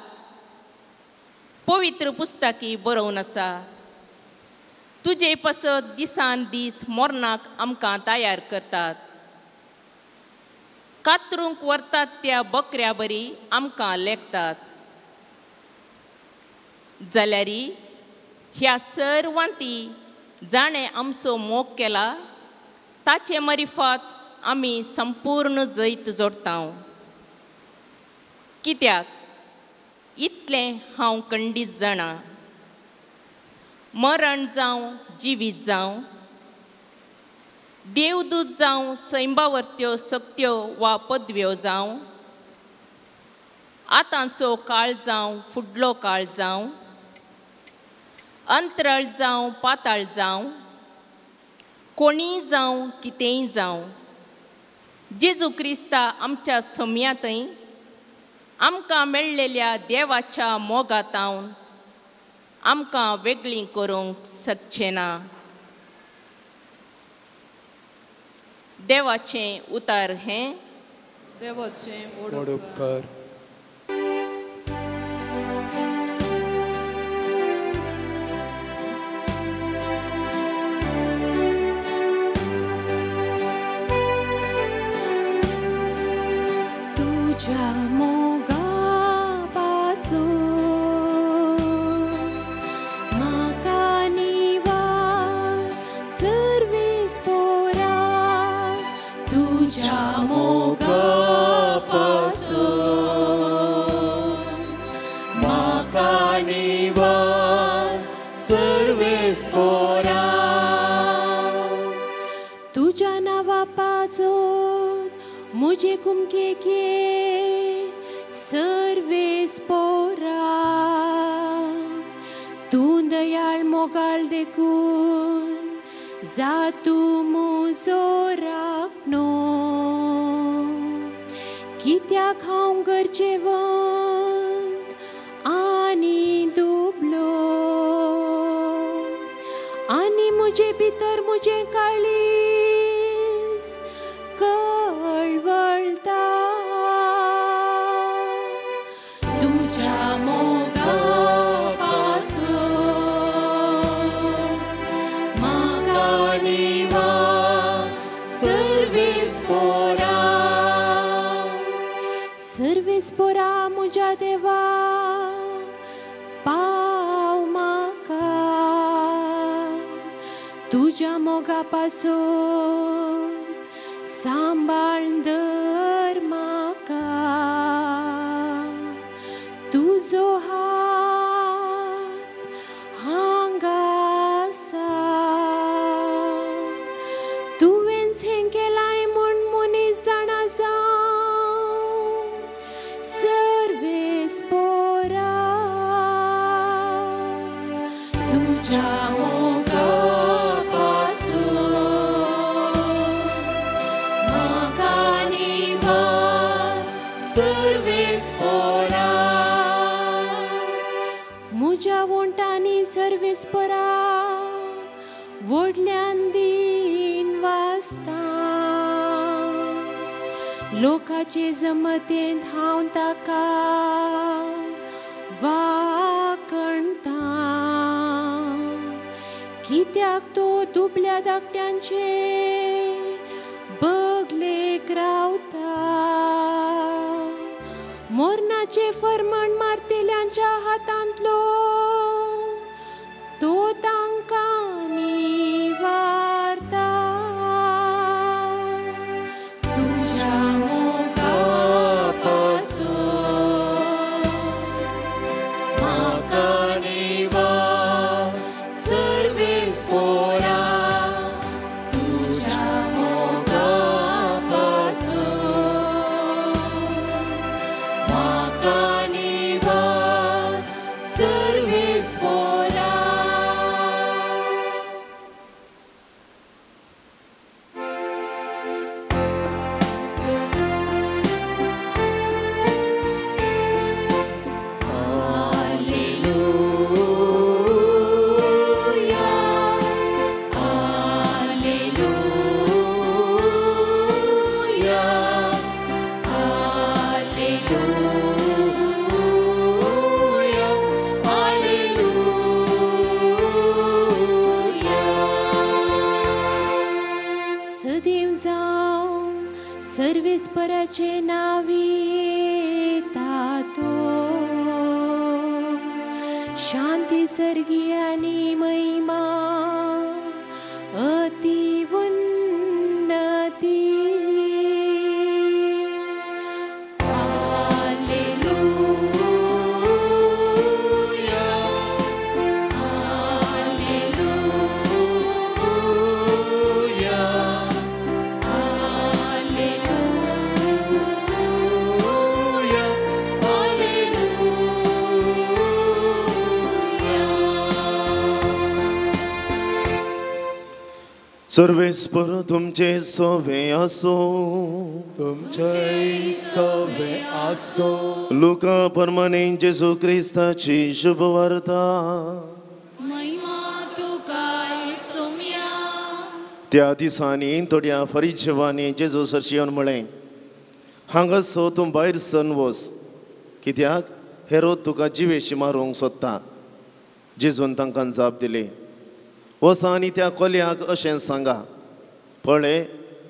पवित्र पुस्तकी बरोवन आसा, तुजे पासत दिसान दीस मरणाक आमकां तयार करतात, कातरूंक व्हरतात त्या बकऱ्या बरी आमकां लेखतात. जाल्यार ह्या सर्वांती जाणें आमचो मोग केला ताचे मारिफात आमी संपूर्ण जैत जोडटा. कित्याक इतलें हांव खंडीत जाणा, मरण जावं जिवीत जावं, देवदूत जावं सैंबावरत्यो सक्त्यो वा पदव्यो जावं, आतांचो काळ जावं फुडलो काळ जावं, अंतराळ जावं पाताळ जावं, कोणीय जावं कितेंय जावं, जेजू क्रिस्ता आमच्या सोम्यांतय आमकां मेळ्ळेल्या देवाच्या मोगातावन आमकां वेगळीं करूंक शकचें ना. देवाचें उतार हें देवाचें व्हड उपकार. तुझ्या मोगापासून म्हाका निवार सर्वेस पोरा, तुझ्या मोगापासून म्हाका निवार सर्वेस पोरा, तुझ्या नांवापासून मुझे कुमके के सर्वेस पोरा, तूं दयाळ मोगाळ देखून जा तूं म्हजो राखणो, कित्याक हांव गरजेवंत आनी दुबलो, आनी म्हजे भितर म्हजें काळीज कळवळटा. तुझ्या मोगापासून म्हाका निवार सर्वेस पोरा, सर्वेस पोरा म्हज्या देवा पाव म्हाका, तुझ्या मोगापासून सांबाळ दर म्हाका, तुजो हात हांगा आसा, तुवेंच हें केलाय म्हूण मनीस जाणा जावं सर्वेस पोरा, तुझ्या मोगापासून म्हाका निवार सर्वेस पोरा, म्हज्या वोंटांनी सर्वेस पोरा व्हडल्यान दीन वाचता, लोकाचे जमतेंत हांव ताका वाकणता, कित्याक तो दुबल्या धाकट्यांचे बगलेक रावता, मोरनाचे फर्माण मारतेल्यांच्या हातांतलो तो तांकां निवारता. तुझ्या मोगापासून म्हाका निवार सर्वेस पोरा, तुझ्या मोगापासून म्हाका निवार सर्वेस पोरा. Alleluia, Alleluia, Alleluia, Alleluia. सदैव जावं सर्वेस पराचें नांव येता तो, शांती सर्गी आनी महिमा अति उन्नती. Alleluia, Alleluia, सर्वेस्पर तुमचे सोवे आसो, तुमचे सोवे आसो. लुका प्रमाणे जेजू क्रिस्ताची शुभवार्ता. महिमा तुका सोम्या. त्या दिसांनी थोड्या फरिजेवांनी जेजू सरशी येवन म्हळें, हांगासो तूं भायर सरून वच, कित्याक हेरोद तुका जिवेशी मारूंक सोदता. जेजून तांकां जाप दिली, वसा आनी त्या कोल्याक अशें सांगा, पळय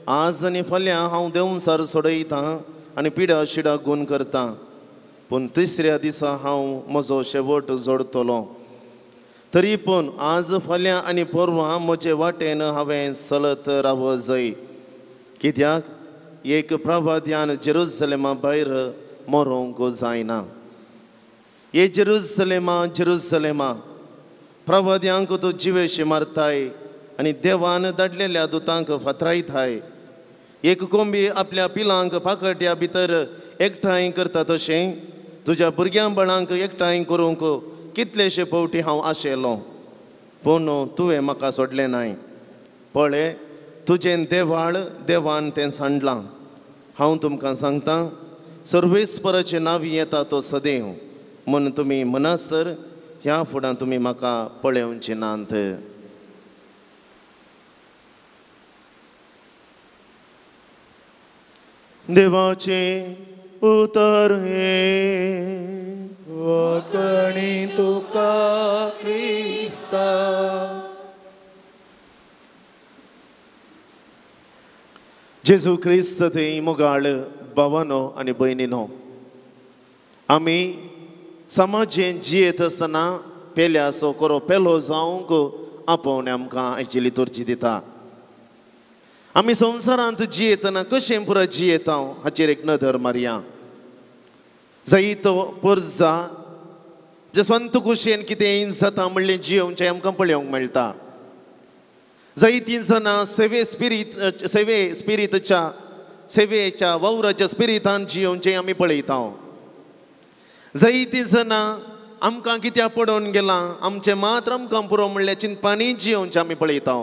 आज आनी फाल्यां हांव देंवचार सोडयतां आनी पिडा शिडा गूण करतां, पूण तिसऱ्या दिसा हांव म्हजो शेवट जोडटलो. तरी पूण आज फाल्यां आनी परवां म्हजे वाटेन हांवें चलत रावत जाय, कित्याक एक प्रवाद्यान जेरुजलेमा भायर मरोंक जायना. हे जेरुजलेमा जेरुजलेमा, प्रवाद्यांक तूं जिवेशी मारताय आनी देवान धाडलेल्या दुतांक फातरायताय. एक कोंबी आपल्या पिलांक पाकट्या भितर एकठांय करता तशें तुज्या भुरग्यां बाळांक एकठांय करूंक कितलेशे फावटी हांव आशेलो, पूण तुवें म्हाका सोडलें नाय. पळय तुजें देवाळ देवान तें सांडलां. हांव तुमकां सांगतां, सर्वेस्पराचें नांव येता तो सदैव म्हूण तुमी मनासर ह्या फुडां तुमी म्हाका पळोवचे नात. देवाचें उतर हें. वखणी तुका क्रिस्ता. जेजू क्रिस्त थंय मोगाळ भावानो आनी भयणीनो, आमी समाजेन जियेत आसतना पेल्याचो कोरो पेलो जावंक आपोवणें आमकां आयची लितुर्जी दिता. आमी संवसारांत जियेतना कशें पुरा जियेता हाचेर एक नदर मारया. जायतो परजा जे स्वंत कुशेन कितें जाता म्हणलें जियोवचें आमकां पळोवंक मेळटा. जायतीं जाणां सेवे स्पिरीत सेवे स्पिरीतच्या सेवेच्या वावराच्या स्पिरितान जियोवचें आमी पळयता. जायतीं जाणां आमकां कित्याक पडोवन गेलां, आमचें मात्र आमकां पुरो म्हणल्यार चिंतपानी जियोवचें आमी पळयता.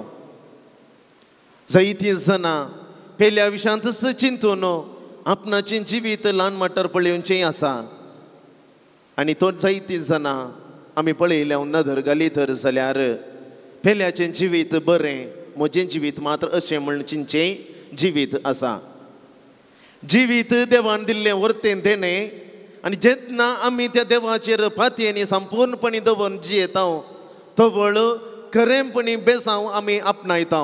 जायतीं जाणां पेल्या विशयांतच चिंतून आपणाचें जिवीत ल्हान माटर पळोवचें आसा. आनी तो जायतीं जाणां आमी पळयल्या नदर घाली तर जाल्यार पेल्याचें जिवीत बरें, म्हजें जिवीत मात्र अशें म्हण चिंतचें जिवीत आसा. जिवीत देवान दिल्लें वर्तें देणें, आनी जेन्ना आमी त्या देवाचेर फातयेनी संपूर्णपणी दवरून जियेता तवळ खरेंपणी बेसांव आमी आपणायता.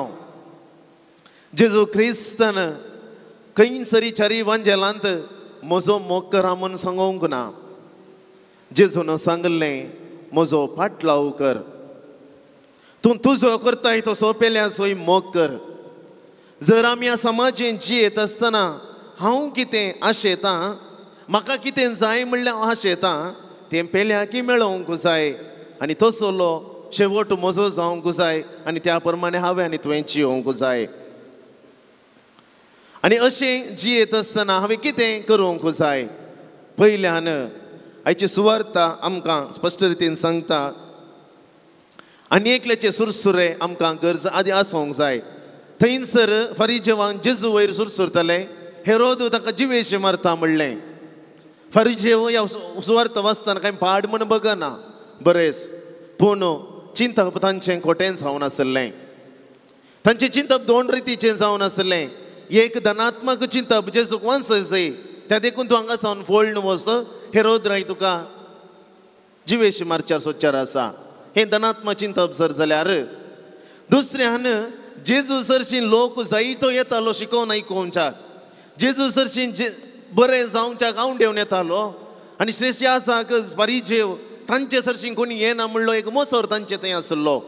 जेजू क्रिस्तान खंयसरी चारी वांजेलांत म्हजो मोग करा म्हूण सांगूंक ना. जेजून सांगलें, म्हजो फाटलाव कर, तूं तुजो करताय तसो पेल्याचोय मोग कर. जर आमी ह्या समाजेन जियेत आसतना हांव कितें आशेतां, म्हाका कितें जाय म्हणल्यार हांव आशेतां, तें पेल्याकी मेळोवंक जाय आनी तसलो शेवट म्हजो जावंक जाय आनी त्या प्रमाणे हांवें आनी तुवें जियोवंक जाय. आनी अशें जियेत आसतना हांवें कितें करूंक जाय? पयल्यान आयची सुवार्ता आमकां स्पश्ट रितीन सांगता, आनी एकल्याचे सुरसुरे आमकां गरज आदी आसूंक जाय. थंयसर फारिजेवांक जेजू वयर सुरसुरताले, हेरोद ताका जिवेशे मारता म्हणलें. फारिजेव ह्या सुवार्ता वाचतना कांय पाड म्हूण बगना बरेंच, पूण चिंतप तांचें खोटें जावन आसलें. तांचें चिंतप दोन रितीचें जावन आसलें. एक धनात्मक चिंतप, जेजूक वांचय त्या देखून तूं हांगा सावन फोळ्ण वच, हेरोद राय तुका जिवेशी मारच्यार सोदच्यार आसा. हें धनात्मक चिंतप जर जाल्यार, दुसऱ्यान जेजू सरशी लोक जायतो येतालो शिकोवन आयकोवच्याक, जेजू सरशी बरें जावच्याक आवंडेवन येतालो आनी श्रेष्ठ आसाक फारिजेव तांचे सरशी कोणी येना म्हणलो एक मोसोर तांचे थंय आसलो.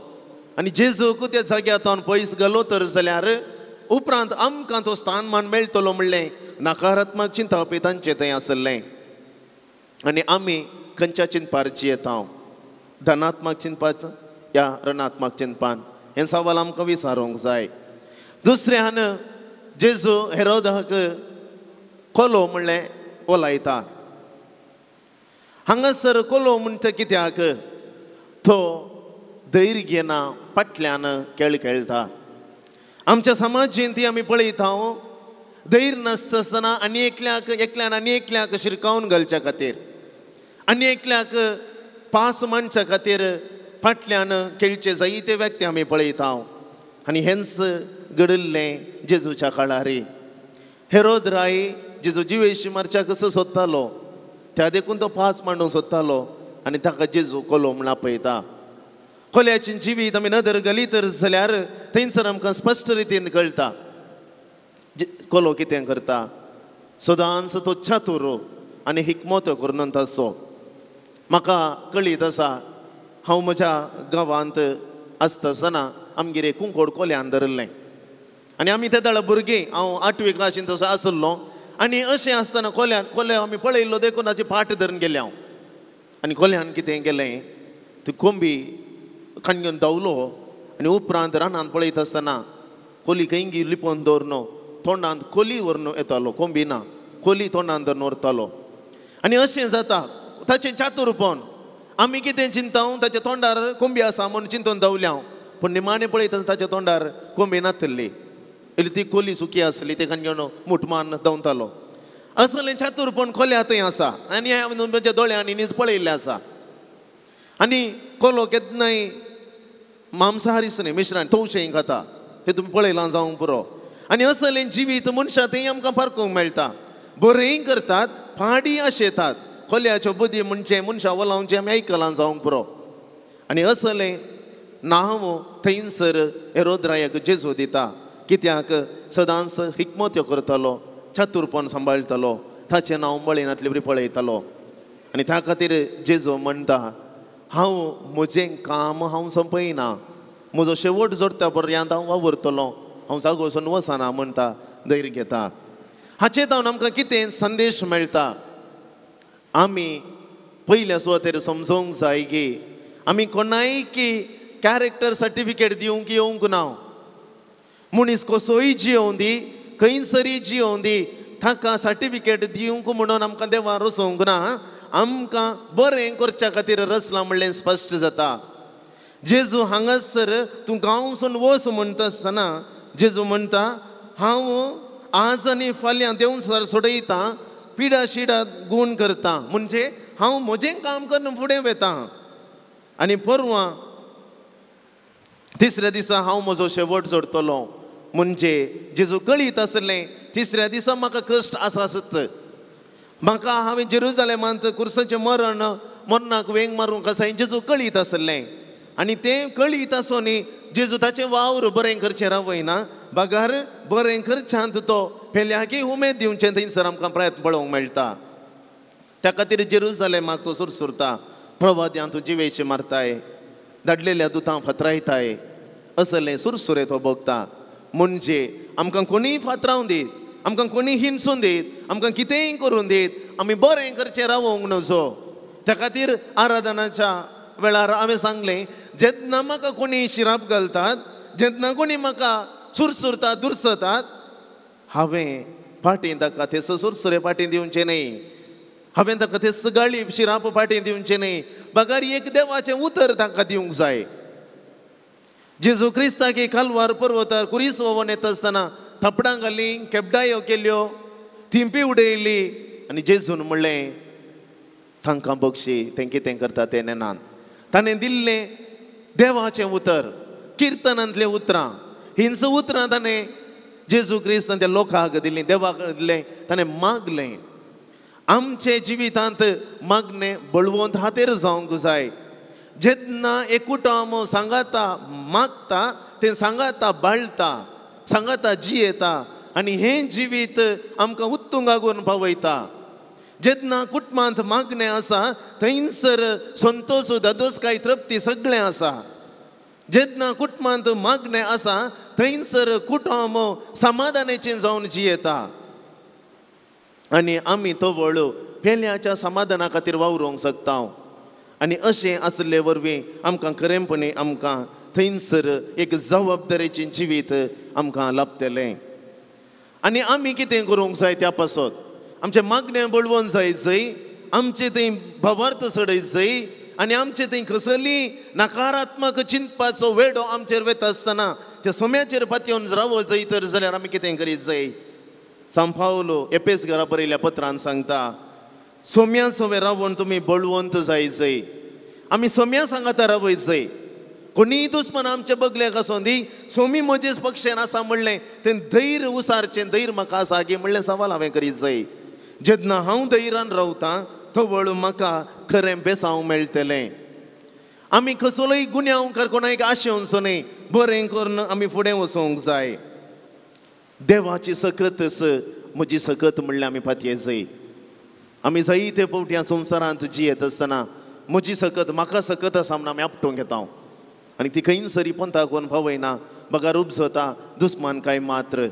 आनी जेजूक त्या जाग्यार तावन पयस गेलो तर जाल्यार उपरांत आमकां तो स्थानमान मेळटलो म्हणलें नकारात्मक चिंतप तांचे थंय आसलें. आनी आमी खंयच्या चिंतपार जियेता, धनात्मक चिंतपात या रणात्मक चिंतपान, हें सवाल आमकां विचारूंक जाय. दुसऱ्यान जेजू हेरोदाक कोलो म्हणलें ओलायता. हांगासर कोलो म्हणटा कित्याक तो धैर्य घेना, फाटल्यान खेळ खेळटा. आमच्या समाजेन ती आमी पळयता धैर्य नासतना आनी एकल्याक एकल्यान आनी एकल्याक शिरकावन घालच्या खातीर आनी एकल्याक पास मांडच्या खातीर फाटल्यान खेळचे जायते व्यक्ती आमी पळयता. आनी हेंच घडिल्लें जेजूच्या काळार. हेरोद राय जेजू जिवेशी मारच्याक कसो सोदतालो त्या देखून तो पास मांडूंक सोदतालो आनी ताका जेजू कोलो म्हूण आपयता. कोल्याची जिवीत आमी नदर घाली तर जाल्यार थंयसर आमकां स्पश्ट रितीन कळटा कोलो कितें करता. सदांच तो चातुर आनी हिकमत करून तसो. म्हाका कळीत आसा हांव म्हज्या गांवांत आसता आसतना आमगेर एक कुंकोड कोल्यान धरिल्लें आनी आमी ते दाळ भुरगीं हांव 8वी क्लासीन तसो आसलो आनी अशें आसतना कोल्यान कोल्या आमी पळयल्लो देखून ताची फाट धरून गेले हांव. आनी कोल्यान कितें केलें ती कोंबी खाण घेवन धांवलो आनी उपरांत रानांत पळयत आसतना कोली खंय लिपोवन दवरन तोंडांत कोली व्हरून येतालो, कोंबी ना, कोली तोंडांत धरून व्हरतालो. आनी अशें जाता ताचें चातुरपण. आमी कितें चिंता ताच्या तोंडार कोंबी आसा म्हूण चिंतून धांवले हांव, पूण निमाणें पळयत आसतना ताच्या तोंडार कोंबी नातिल्ली, इल्ली ती कोली सुकी आसली, ते खाण घेवन मुठ मारून धांवतालो. असलें चातुरपण कोल्या थंय आसा आनी हांवें म्हज्या दोळ्यांनी नीज पळयल्लें आसा. आनी कोलो केन्नाय मांसाहारीच न्ही, मिश्रान तवशें खाता, तें तुमी पळयलां जावंक पुरो. आनी असलें जिवीत मनशां थंय आमकां पारखूंक मेळटा. बरेंय करतात, फाडी आशेतात. कोल्याच्यो बुद्दी म्हणजे मनशां वलावचें आमी आयकलां जावंक पुरो. आनी असलें नांव थंयसर हेरोद रायाक जेजू दिता, कित्याक सदांच हिकमत्यो करतालो, चातुरपण सांबाळटालो, ताचें नांव मळिनातले बरी पळयतालो. आनी त्या खातीर जेजू म्हणटा हांव म्हजें काम हांव सोंपयना, म्हजो शेवट जोडटा पर्यंत हांव वावुरतलो, हांव जागो वचून वचना म्हणटा, धैर्य घेता. हाचे जावन आमकां कितें संदेश मेळटा? आमी पयल्या सुवातेर समजोवंक जाय की आमी कोणायकी कॅरेक्टर सर्टिफिकेट दिवंक येवंक ना. मनीस कसोय जियोवं दी, खंयसरी जियोवं दी, ताका सर्टिफिकेट दिवंक म्हणून आमकां देवा रसोवंक ना. आमकां बरें करच्या खातीर रसलां म्हणलें स्पश्ट जाता. जेजू हांगासर तूं गांवसून वच म्हणटा आसतना जेजू म्हणटा हांव आज आनी फाल्यां देंवचार सोडयता, पिडा शिडा गूण करता, म्हणजे हांव म्हजें काम करून फुडें वता आनी परवां तिसऱ्या दिसा हांव म्हजो शेवट जोडटलो. म्हणजे जेजू कळीत आसलें तिसऱ्या दिसा म्हाका कश्ट आसा आसत, म्हाका हांवें जेरुजालेमांत कुर्साचें मरण मरणाक वेंग मारूंक आसा हें जेजू कळीत आसलें. आनी तें कळीत आसून जेजू ताचें वावर बरें करचें रावयना, बगर बरें करच्यांत तो पेल्याकी उमेद दिवचें थंयसर आमकां प्रयत्न पळोवंक मेळटा. त्या खातीर जेरुजालेमाक तो सुरसुरता, प्रवाद्यां तूं जिवेशी मारताय, धाडलेल्या दुतां फातरायताय, असलें सुरसुरे तो भोगता. म्हणजे आमकां कोणीय फातरावं दीत, आमकां कोणीय हिंसून दीत, आमकां कितेंय करून दीत, आमी बरें करचें रावोंक नजो. त्या खातीर आराधनाच्या वेळार हांवें सांगलें जेन्ना म्हाका कोणी शिराप घालतात, जेन्ना कोणी म्हाका सुरसुरतात, दुरसतात, हांवें फाटीं ताका ते सुरसुरे फाटीं दिवचें न्हय, हांवें ताका ते गाळी शिराप फाटीं दिवचें न्हय, बगर एक देवाचें उतर ताका दिवंक जाय. जेजू क्रिस्ताक कालवार पर्वतार कुरीस वोवन येता आसतना थापडां घालीं, केपडायो केल्यो, थिंपी उडयली आनी जेजून म्हणलें तांकां बक्षी, तें कितें करता तें नेनान. ताणें दिल्लें देवाचें उतर, किर्तनांतलीं उतरां, हिंस उतरां ताणें जेजू क्रिस्तान त्या लोकांक दिलीं, देवाक दिलें, ताणें मागलें. आमचे जिवितांत मागणें बळवंत हातेर जावंक जाय. जेन्ना एक कुटुंब सांगाता मागता, तें सांगाता बाळटा, सांगाता जियेता आनी हें जिवीत आमकां उत्तुंगाक व्हरून पावयता. जेन्ना कुटुंबांत मागणें आसा थंयसर संतोश, दादोसकाय, तृप्ती सगळें आसा. जेन्ना कुटुंबांत मागणें आसा थंयसर कुटुंब समाधानाचें जावन जियेता आनी आमी तवळ पेल्याच्या समाधाना खातीर वावरूंक शकता. आनी अशें आसले वरवीं आमकां खरेंपणी आमकां थंयसर एक जबाबदारेचें जिवीत आमकां लाभतलें. आनी आमी कितें करूंक जाय त्या पासत आमचें मागणें बळवंत जाय जंय, आमचें थंय भावार्थ चडय जंय आनी आमचें थंय कसली नकारात्मक चिंतपाचो वेडो आमचेर वता आसतना त्या सोम्याचेर पातयेवन रावो जाय तर जाल्यार आमी कितें करीत जाय. सांव पावलो एपेस घरा बरयल्या पत्रान सांगता, सोम्या सवे रावून तुमी बळवंत जाय जाय. आमी सोम्या सांगाता रावयत जाय. कोणीय दुस्मान आमच्या बगल्याक आसूं दी, सोमी म्हजेच पक्षान आसा म्हणलें तें धैर्य उसारचें धैर्य म्हाका आसा गे म्हणलें सवाल हांवें करीत जाय. जेन्ना हांव धैर्यान रावतां तवळ म्हाका खरें बेसांव मेळटलें. आमी कसलोय गुन्यांवकार कोणाक आशेवचो न्हय, बरें करून आमी फुडें वचोंक जाय. देवाची सकतच म्हजी सकत म्हणल्यार आमी पातये जाय. आमी जायते फावटी ह्या संवसारांत जियेत आसतना म्हजी सकत म्हाका सकत आसा म्हूण आमी आपटूंक घेता आनी ती खंय सरी पंथाक कोण पावयना, बगर उपजता दुस्मान काय मात्र.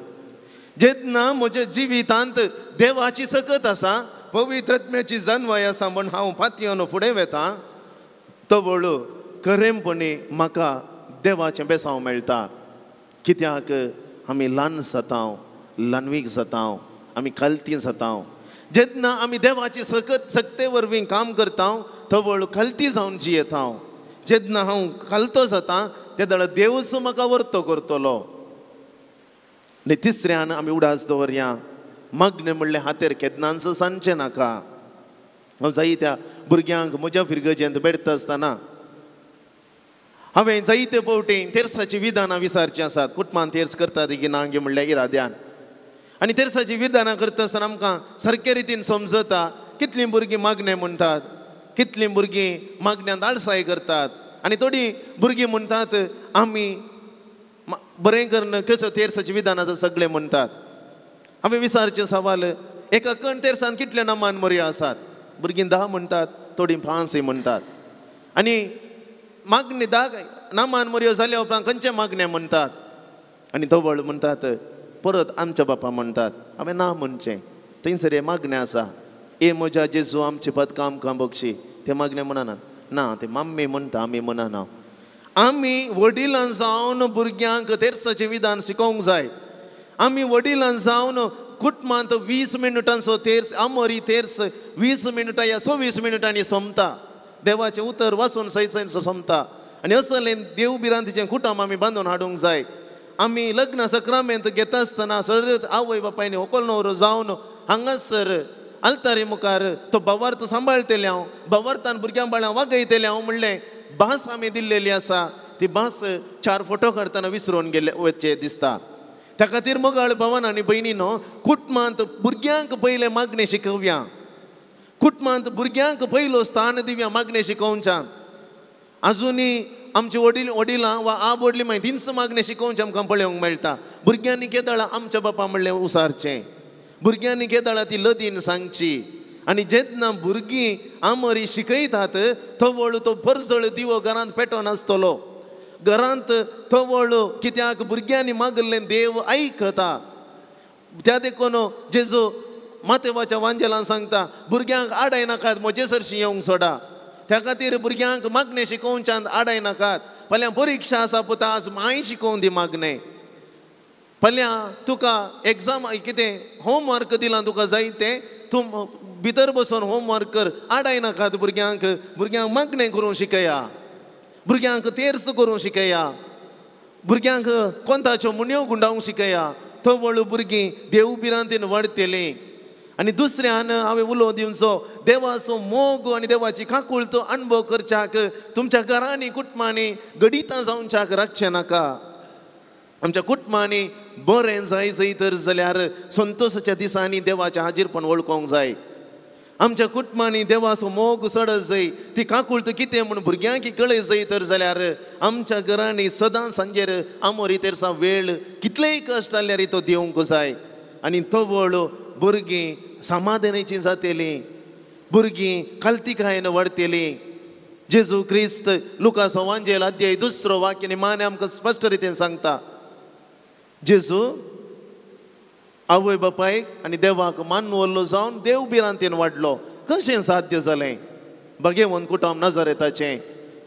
जेन्ना म्हज्या जिवितांत देवाची सकत आसा, पवित्र आत्म्याची जानवाय आसा म्हूण हांव पातयेवन फुडें वेता, तवळ खरेंपणी म्हाका देवाचें बेसांव मेळटा. कित्याक आमी ल्हान जाता, ल्हानवीक जाता, आमी खालती जाता. जेन्ना आमी देवाची सकत सक्ते वरवीं काम करता तवळ खालती जावन जियेता. जेन्ना हांव खालतो जाता तेदळा देवूच म्हाका वर्तो करतलो. आनी तिसऱ्यान आमी उडास दवरया, मागणें म्हणलें हातेर केन्नाच सांजचें नाका. हांव जायत्या भुरग्यांक म्हज्या फिरगजेंत बेडता आसतना हांवें जायते फावटी तेर्साचीं विधानां विचारचीं आसात. कुटुंबान तेर्स करता ती ना गे म्हणल्या इराद्यान. आनी तेर्साचीं विधानां करता आसतना आमकां सारके रितीन समजता कितलीं भुरगीं मागणें म्हणटात, कितलीं भुरगीं मागण्यांत आळसाय करतात, आनी थोडीं भुरगीं म्हणटात आमी बरें करून कसो तेर्साचीं विधानां आसा सगळें म्हणटात. हांवें विचारचें सवाल, एका कण तेर्सान कितले नामान मोरयो आसात? भुरगीं 10 म्हणटात, थोडीं 5 म्हणटात. आनी मागणी 10 नामान मोरयो जाल्या उपरांत खंयचें मागणें म्हणटात आनी धवळ म्हणटात, परत आमच्या बापा म्हणटात. हांवें ना म्हणचें, थंयसर हें मागणें आसा, ए म्हज्या जेजू आमचे पद आमकां बक्षी, तें मागणें म्हणनात ना, तें मम्मी म्हणटा, आमी म्हणना. आमी वडिलां जावन भुरग्यांक तेर्साचें विधान शिकोवंक जाय. आमी वडिलां जावन कुटुंबांत 20 मिनटांचो तेर्स, आमोरी तेर्स 20 मिनटां या 26 मिनटांनी सोंपता. देवाचें उतर वाचून सयत सोंपता. आनी असलें देव भिरांतीचें कुटुंब आमी बांदून हाडूंक जाय. आमी लग्न सक्रामेंत घेता आसतना सगळेच आवय बापायनी होकल न्हवरो जावन हांगासर आल्तारी मुखार तो भावार्थ सांबाळटले हांव, भावार्थान भुरग्यां बाळां वागयतलें हांव म्हणलें भास आमी दिल्लेली आसा. ती भास 4 फोटो काडटना विसरून गेल्ले वचचें दिसता. त्या खातीर मोगाळ भावान आनी भयणीनो, कुटुंबांत भुरग्यांक पयलें मागणें शिकोवया, कुटुंबांत भुरग्यांक पयलो स्थान दिवया मागणें शिकोवच्या. आजुनूय आमची वडील वडिलां वा आप वडली मागीर तींच मागणें शिकोवचें आमकां पळोवंक मेळटा. भुरग्यांनी केदळां आमच्या बापा म्हणलें उसारचें, भुरग्यांनी केदळां ती लदीन सांगची. आनी जेन्ना भुरगीं आमरी शिकयतात तवळ तो परजळ दिवो घरांत पेटोवन आसतलो. घरांत तवळ कित्याक भुरग्यांनी मागल्लें देव आयकता. त्या देखून जेजू मातेवाच्या वांजेलान सांगता, भुरग्यांक आडाय नाकात, म्हजे सरशीं येवंक सोडा. त्या खातीर भुरग्यांक मागणें शिकोवच्यान आडाय नाकात. फाल्यां परिक्षा आसा पुता, आज माय शिकोवन दी मागणें. फाल्यां तुका एग्जाम कितें होमवर्क दिलां तुका जाय तें तूं भितर बसून होमवर्क कर. आडाय नाकात भुरग्यांक. भुरग्यांक मागणें करूंक शिकया, भुरग्यांक तेर्स करूंक शिकया, भुरग्यांक कोंताच्यो मुणयो गुंडावंक शिकया. तवळ भुरगीं देव भिरांतीन वाडटलीं. आनी दुसऱ्यान हांवें उलो दिवचो, देवाचो मोग आनी देवाची काकुळतो अणभव करच्याक तुमच्या घरांनी कुटुंबांनी गडितां जावच्याक राखचें नाका. आमच्या कुटुंबांनी बरें जाय जंय तर जाल्यार संतोसाच्या दिसांनी देवाचें हाजीरपण वळखूंक जाय. आमच्या कुटुंबांनी देवाचो मोग चडत जाय, ती काकुळत कितें म्हूण भुरग्यांक कळय जाय तर जाल्यार आमच्या घरांनी सदां सांजेर आमोरी तेरसा वेळ कितलेय कश्ट आसल्यार तो दिवंक जाय. आनी तवळ भुरगीं समाधानाचीं जातलीं, भुरगीं खालतीकायेन वाडटलीं. जेजू क्रिस्त लुकास वांजेल अध्याय 2 वाक्य निमाणें आमकां स्पश्ट रितीन सांगता, जेजू आवय बापायक आनी देवाक मानवल्लो जावन देव भिरांतीन वाडलो. कशें साध्य जालें? बगेवन कुटुंब नजरेताचें,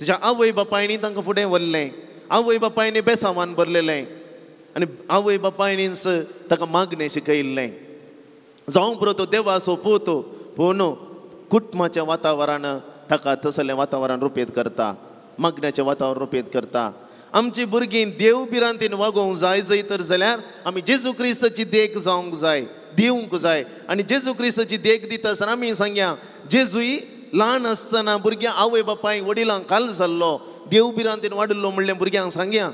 तिच्या आवय बापायनी तांकां फुडें व्हरलें, आवय बापायनी बेसावान भरलेलें आनी आवय बापायनीच ताका मागणें शिकयल्लें. जावं पुरो तो देवाचो पूत, पूण कुटुंबाचें वातावरण ताका तसलें वातावरण रुपेत करता, मागण्याचें वातावरण रुपेत करता. आमची भुरगीं देव भिरांतीन वागोवंक जाय जंय तर जाल्यार आमी जेजू क्रिस्ताची देख जावंक जाय, दिवंक जाय. आनी जेजू क्रिस्ताची देख दिता आसतना आमी सांगया, जेजूय ल्हान आसतना भुरग्यां आवय बापाय वडिलांक खाल जाल्लो, देव भिरांतीन वाडिल्लो म्हणलें भुरग्यांक सांगया.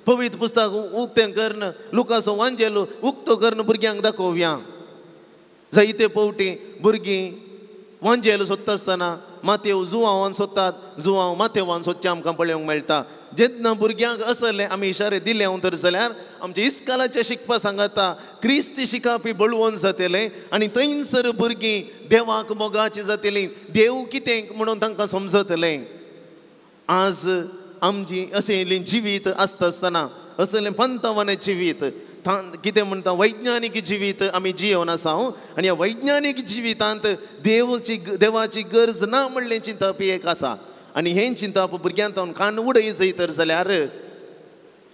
पवित्र पुस्तक उक्तें करून लुकाचो वांजेल उक्तो करून भुरग्यांक दाखोवया. जायते फावटी भुरगीं वांजेल सोदता आसतना मातेव जुवांवान सोदतात, जुवांव मातेवान सोदचें आमकां पळोवंक मेळटा. जेन्ना भुरग्यांक असले आमी इशारे दिले तर जाल्यार आमच्या इस्कालाचें शिकपा सांगता क्रिस्ती शिकापी बळवंत जातलें आनी थंयसर भुरगीं देवाक मोगाची जातलीं, देव कितें म्हणून तांकां समजतलें. आज आमची अशें जिवीत आसता आसतना असलें पंथावान जिवीत कितें म्हणटा वैज्ञानीक जिवीत आमी जियोवन आसा. आनी ह्या वैज्ञानीक जिवितांत देवची देवाची गरज ना म्हणलें चिंतप एक आसा. आनी हें चिंतप भुरग्यांत कान उडय जाय तर जाल्यार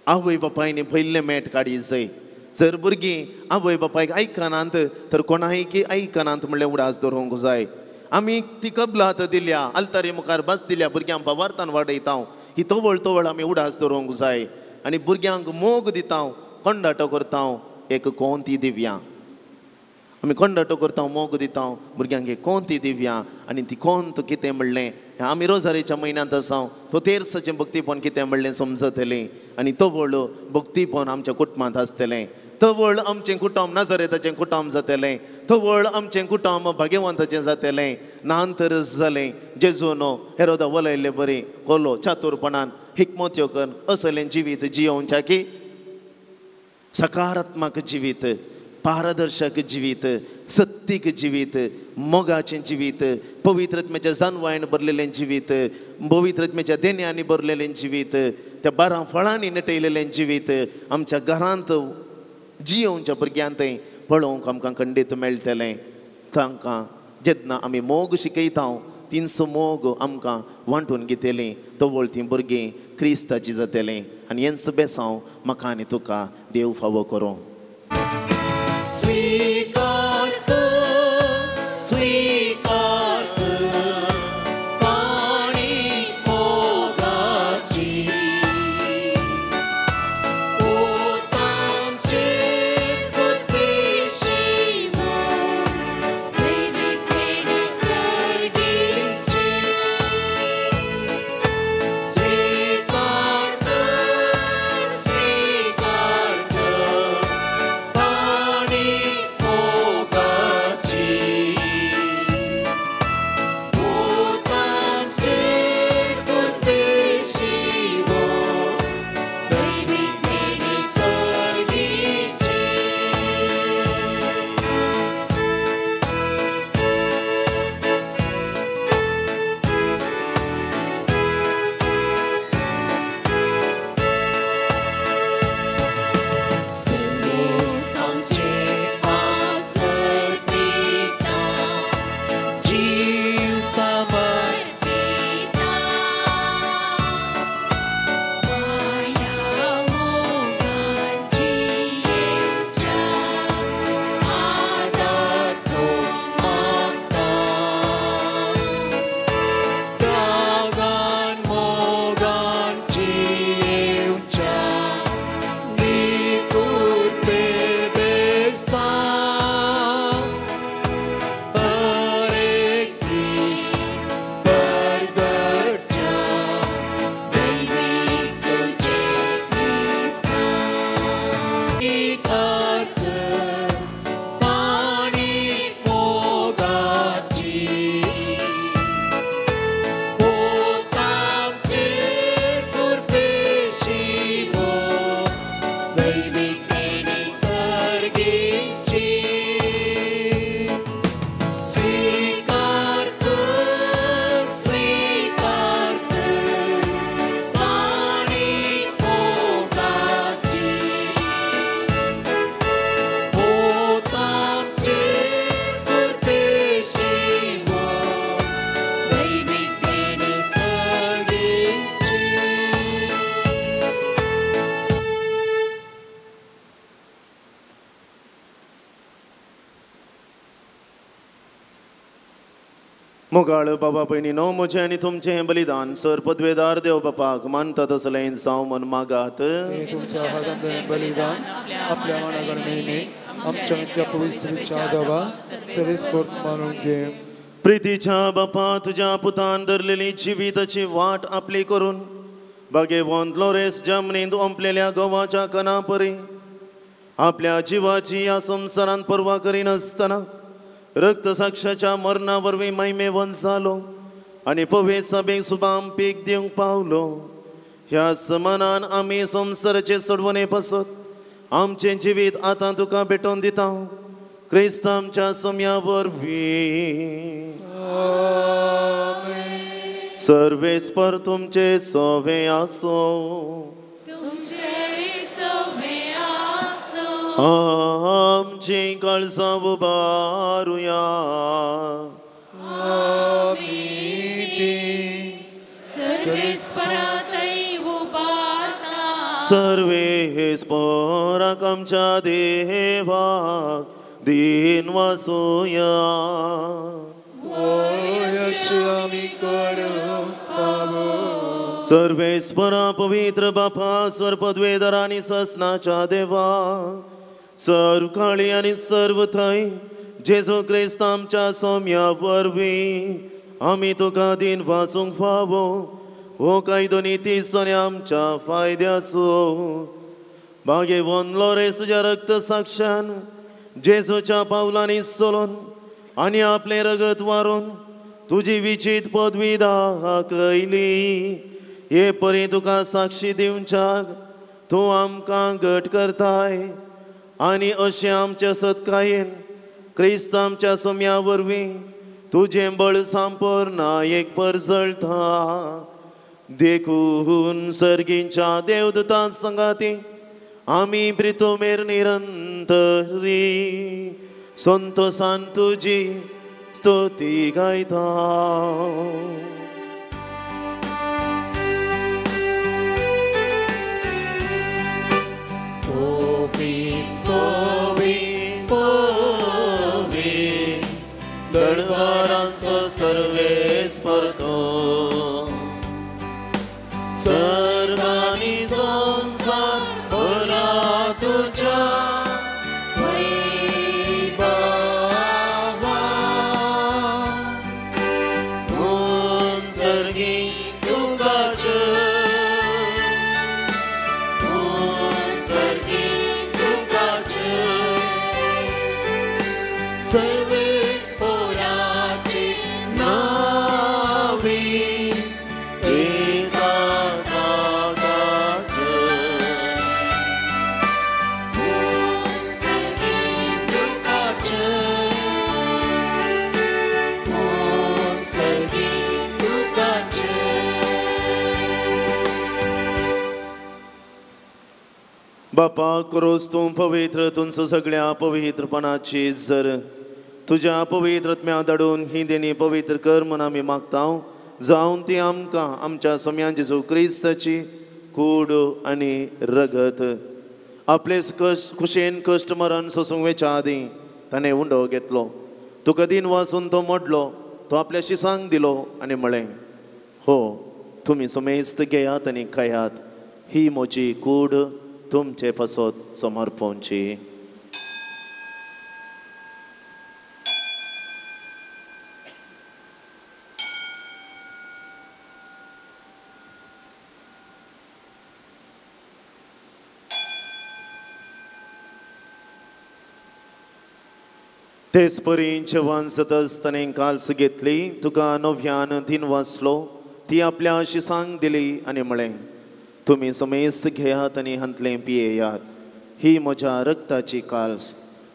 आवय बापायनी पयलें मेट काडी जाय. जर भुरगीं आवय बापायक आयकनात तर कोणायकी आयकनात म्हणलें उडास दवरूंक जाय. आमी ती कबलात दिल्या, आल्तारी मुखार बस दिल्या, भुरग्यांक बावार्थान वाडयता, ही तवळ तवळ आमी उडास दवरूंक जाय. आनी भुरग्यांक मोग दिता, कोंडाटो करता, एक कोंती दिव्या आमी कोंडाटो करता, मोग दिता भुरग्यांक एक कोंती दिव्या. आनी ती कोंत कितें म्हणलें आमी रोजारेच्या म्हयन्यांत आसा, तो तेर्साचें भक्तीपण कितें म्हणलें समजतलें. आनी तवळ भक्तीपण आमच्या कुटुंबांत आसतलें, तवळ आमचें कुटुंब नाजरेताचें कुटुंब जातलें, तवळ आमचें कुटुंब भाग्यवंताचें जातलें. नांतर जालें जेजून हेरोदा वलयल्ले बरी कोलो चातुरपणान हिकमत्यो करून असलें जिवीत जियोवच्या की सकारात्मक जिवीत, पारदर्शक जिवीत, सत्तीक जिवीत, मोगाचें जिवीत, पवित्रत्म्याच्या जानवायन भरलेलें जिवीत, पवित्रत्म्याच्या देण्यांनी भरलेलें जिवीत, त्या बारा फळांनी नटयलेलें जिवीत आमच्या घरांत जियोवच्या भुरग्यांत पळोवंक आमकां खंडीत मेळटलें. तांकां जेन्ना आमी मोग शिकयता तिनसो मोग आमकां वांटून घेतलीं, तवळ तीं भुरगीं क्रिस्ताची जातलीं. आनी हेंच बेसांव म्हाका आनी तुका देव फावो करूं. स्वीकार कर, स्वीकार कर काणी मोगाची, ओतांचे उद्देशी मोग दैवीक देणें सर्गीचें. स्वीकार कर, स्वीकार कर काणी मोगाळ बाबा भयणीनो, म्हजें आनी तुमचें हें बलिदान सर पदवेदार देव बापाक मानता तसलें जावं म्हूण मागात. तुमच्या हातांतलें बलिदान आपल्या मनागणमेने आमच्या त्या पवित्रेच्या देवा सर्वेस्पर मानून घे. प्रितीच्या बापा, तुज्या पुतान धरलेली जिविताची वाट आपली करून बागेवंत लोरेस जमनींत ओंपलेल्या गंवाच्या कणा परी आपल्या जिवाची ह्या संवसारांत पर्वा करिनासतना रक्तसाक्षाच्या मरणा वरवीं महिमेवंत जालो आनी पवित्र सभेक सुबाम पीक दिवंक पावलो. ह्या समानान आमी संवसाराचे सोडवणे पासत आमचें जिवीत आतां तुका भेटोवन दिता, क्रिस्त आमच्या सम्या वरवीं. सर्वेस्पर तुमचे सवे आसो. आमची काळजां उबारुया. सर्वेस्पराक आमच्या देवाक दीन वासुया. सर्वेस्परा पवित्र बापा, सर्वपदवेदर आनी ससनाच्या देवा, सर्व काळी आनी सर्व थंय जेजू क्रिस्त आमच्या सोम्या वरवीं आमी तुका दीन वासूंक फावो. हो कायदो निती सोन्या आमच्या फायद्याचो. बागेवन लोरेस तुज्या रक्त साक्षान जेजूच्या पावलांनी चलोन आनी आपलें रगत वारोन तुजी विचीत पदवी दाखयली. हे परी तुका साक्षी दिवच्याक तूं आमकां घट करताय आनी अशें आमच्या सत्कायेन क्रिस्त आमच्या सोम्या वरवीं तुजें बळ सांपरना एक परजळटा. देखून सर्गींच्या देवदूतां संगाती आमी प्रितोमेर निरंतरी संतोसान तुजी स्तुती गायता. दळवारांचो सर्वेस्पर तो, सर्वांनी संवसार भरला तुज्या वैभवान. म्हूण सर्गी तुका जय, म्हूण सर्गी तुका जय, सर्वेस्पराचे नावे एका ताकाचे. म्हूण सर्गी तुका जय, म्हूण सर्गी तुका जय. बापा, क्रोस तूं पवित्र, तुमचो सगळ्या पवित्रपणाची जर तुज्या पवित्रत्म्या धाडून ही देणी पवित्र कर म्हूण आमी मागता, जावन ती आमकां आमच्या सोम्या जेजू क्रिस्ताची कूड आनी रगत आपले खुशेन कश्ट मरण सोसूंक वेच्या आदीं ताणें उंडो घेतलो. तुका दीन वासून तो मोडलो, तो आपल्या शिसांक दिलो आनी म्हळें, हो तुमी समेस्त घेयात आनी खायात, ही म्हजी कूड तुमचे पासत समर्पणची. तेच परी जेवण सतच ताणें काल्स घेतली, तुका नव्यान दिन वाचलो, ती आपल्या शिसांक दिली आनी म्हळें, तुमी समेस्त घेयात आनी हांतलें पियेयात, ही म्हज्या रक्ताची काल्स,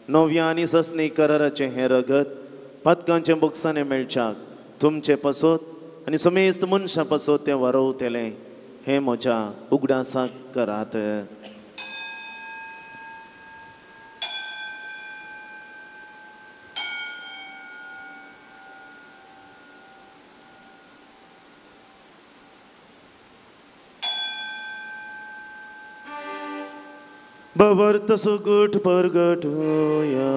नव्या आनी ससनी कराराचें हें रगत पातकांचें बोगसाणें मेळच्याक तुमचे पासत आनी समेस्त मनशां पासत तें वारोवतलें, हें म्हज्या उगडासाक करात. भवर्त सुगट परगटूया.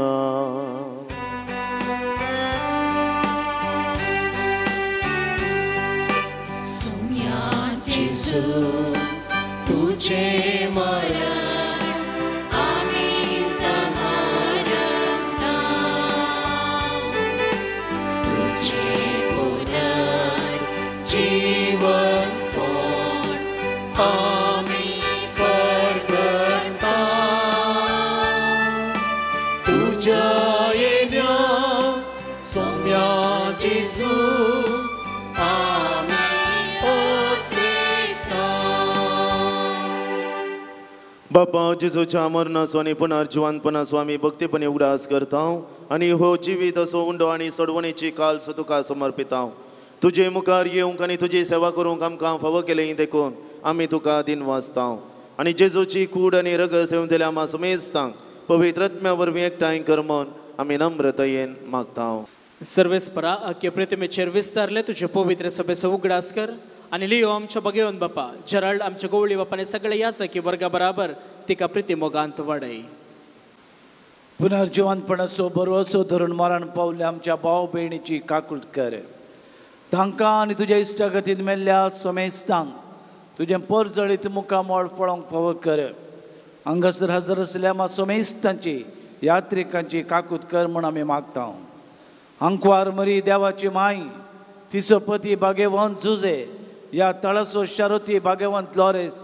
जेजू तुझे मरण आमी समरता तुझे पुनर्जीवन पण आमी परगटता तुझ्या येण्या सोम्या जेजू आमी ओत्रेता. बापा जेजूच्या मरणाचो आनी पुनर्जिवंतपणाचो आमी भक्तीपणे उगडास करता आनी हो जिवीत असो उंडो आनी सोडवणेची काल्स तुका समर्पिता. तुजे मुखार येवंक आनी तुजी सेवा करूंक आमकां फावो केलें देखून आमी तुका दिन वाचता आनी जेजूची कूड आनी रगत सेवंतल्या आमा समेजतांक पवित्र आत्म्या वरवीं एकठांय कर म्हूण आमी नम्रतायेन मागता. सर्वेस्परा अख्खे प्रतिमेचेर विस्तारले तुजे पवित्र सभेचो उगडास कर आनी लियो आमच्या बगेवन बापा जराल्ड आमच्या गोवळी बापाने सगळे यासकी वर्गा बराबर तिका प्रिती मोगांत वाडय. पुनर्जिवंतपणाचो बरोसो धरून मरण पावले आमच्या भाव भयणीची काकूट कर. तांकां आनी तुज्या इश्टागतीन मेल्ल्या समेस्तांक तुजें परजळीत मुखामळ फळोंक फावो कर. हांगासर हजर आसल्या मा समेस्तांची यात्रिकांची काकूत कर म्हूण आमी मागता. आंकवार मरी देवाची माई तिचो पती भाग्यवंत जुजे ह्या तळाचो शारोती भाग्यवंत लॉरेस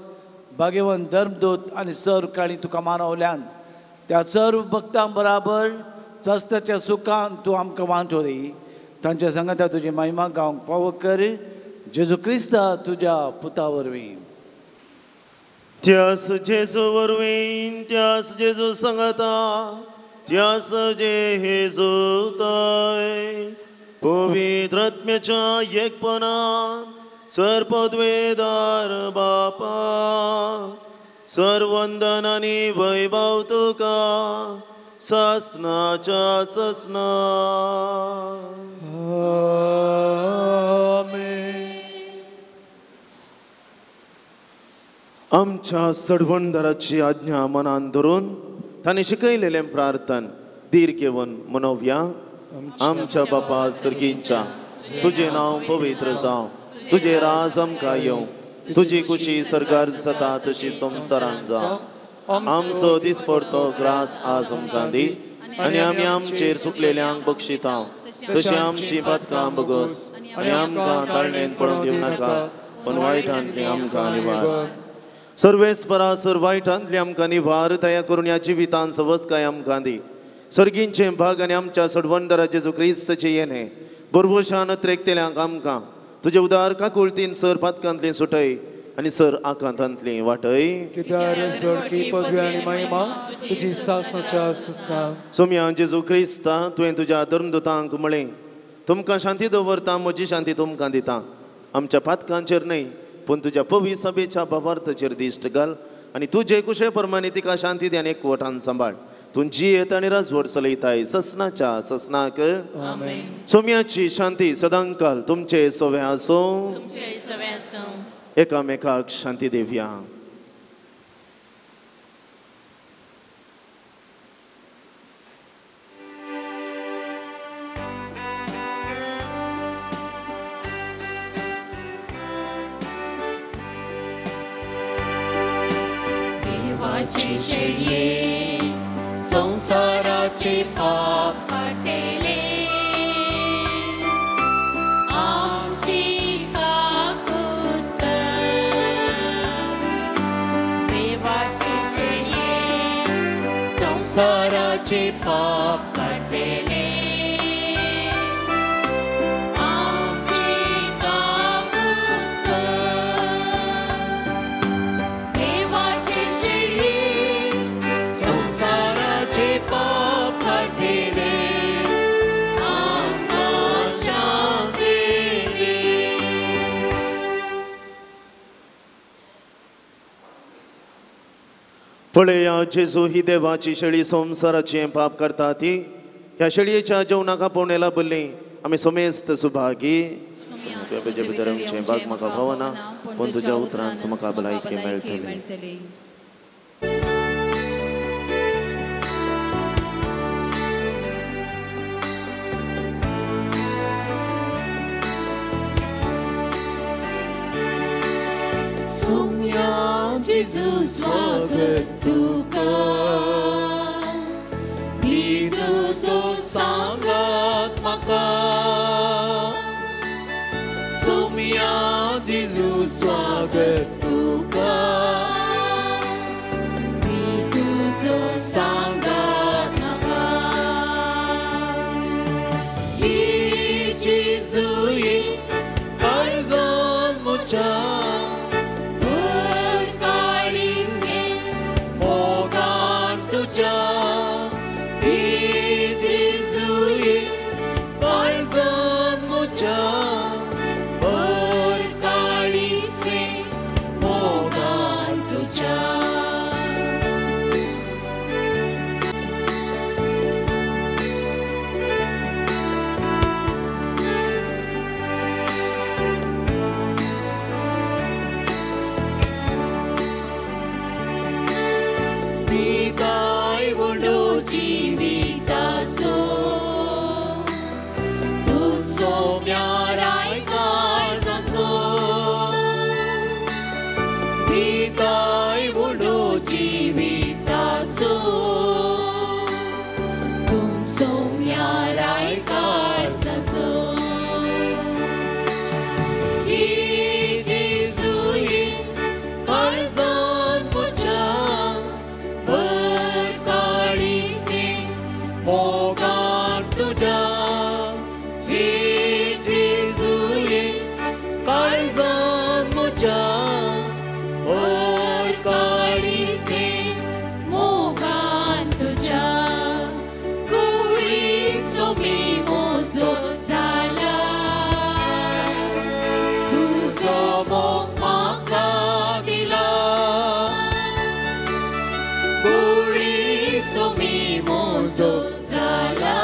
भाग्यवंत धर्मदूत आनी सर्व काळी तुका मानवल्यान त्या सर्व भक्तां बराबर चस्ताच्या सुखान तूं आमकां वांटो दी. तांच्या सांगाता तुजी महिमा गावंक फावो कर जेजू क्रिस्ता तुज्या पुता वरवीं. त्यास जेजू वरवीं त्यास जेजू सांगाता त्यास जेजू तय पवित्र आत्म्याच्या एकपणान सर्पद्वेदार बापा सर्वंदन आनी वैभव तुका ससनाच्या ससना. आमच्या सडवणदाराची आज्ञा मनान धरून ताणें शिकयलेलें प्रार्थन धीर घेवन मनोवया. आमच्या बापा सर्गींच्या तुजें नांव पवित्र जावं, तुजें राज आमकां येवं, तुजी खुशी सरकार जाता तशी संवसारांत जावं. आमचो दिसपडतो ग्रास आज आमकां दी आनी आमी आमचेर सुकलेल्यांक बक्षिता तशी आमची पातकां बगस आनी आमकां ताळणेंत पडूंक दिवं नाका पण वायटांतली आमकां निवार. सर्वेस्परा सर वायटांतली आमकां निवार दया करून ह्या जिवितान सवस्काय आमकां दी. सर्गींचे भाग आनी आमच्या सडवणदारा जेजू क्रिस्ताचें येणें बरवशान त्रेकतेल्यांक आमकां तुजे उदार काकुळतीन सर पातकांतली सुटय आनी सर आकांतांतली वाटय. सोम्या जेजू क्रिस्ता तुवें तुज्या धर्मदूतांक म्हळें तुमकां शांती दवरता म्हजी शांती तुमकां दिता. आमच्या पातकांचेर न्हय पूण तुज्या पवी सभेच्या भावार्थाचेर दिश्ट घाल आनी तुजे कुशे प्रमाणे तिका शांती दी आनी एकवटान सांबाळ. तूं जियेत आनी राजवट चलयताय ससनाच्या ससनाक. सोम्याची शांती सदांकाल तुमचे सवे आसूं. एकामेकाक शांती दिवया. देवाची शेळये संसाराचे पाप काडटले आमची काकूत कर. देवाची शेळये संसाराचे पाप काडटले आमची काकूत कर. देवाची शेळये संसाराचे पाप काडटले आमकां शांती दी. पळया जेजू ही देवाची शेळी संवसाराचें पाप करता ती ह्या शेळयेच्या जेवणाक आपोवणें लाभल्ली आमी समेस्त सुभागी. तुज्या भितर आमचें भाग म्हाका फावना पूण तुज्या उतरान म्हाका भलायकी मेळटली. जेजू स्वागत तुका दी तुजो सांगात म्हाका सोम्या जेजू स्वागत तुका दी तुजो सांगात म्हाका ही जेजूय काळजान म्हज्या भर काळीजे मोगान तुज्या ही जेजूय काळजान म्हज्या भर काळीजे मोगान तुज्या. दिताय व्हडो जिविताचो तूं सोम्याराय काळजाचो दिताय व्हडो जिविताचो तूं सोम्याराय काळजाचो ही जेजूय काळजान म्हज्या भर काळीजे मोगान तुज्या हे जेजूय काळजान म्हज्या भर काळीजे मोगान तुज्या कुवळी सोमी मोजो जाला तुजो मोग म्हाका दिला गोळी सोमी मोजो जाला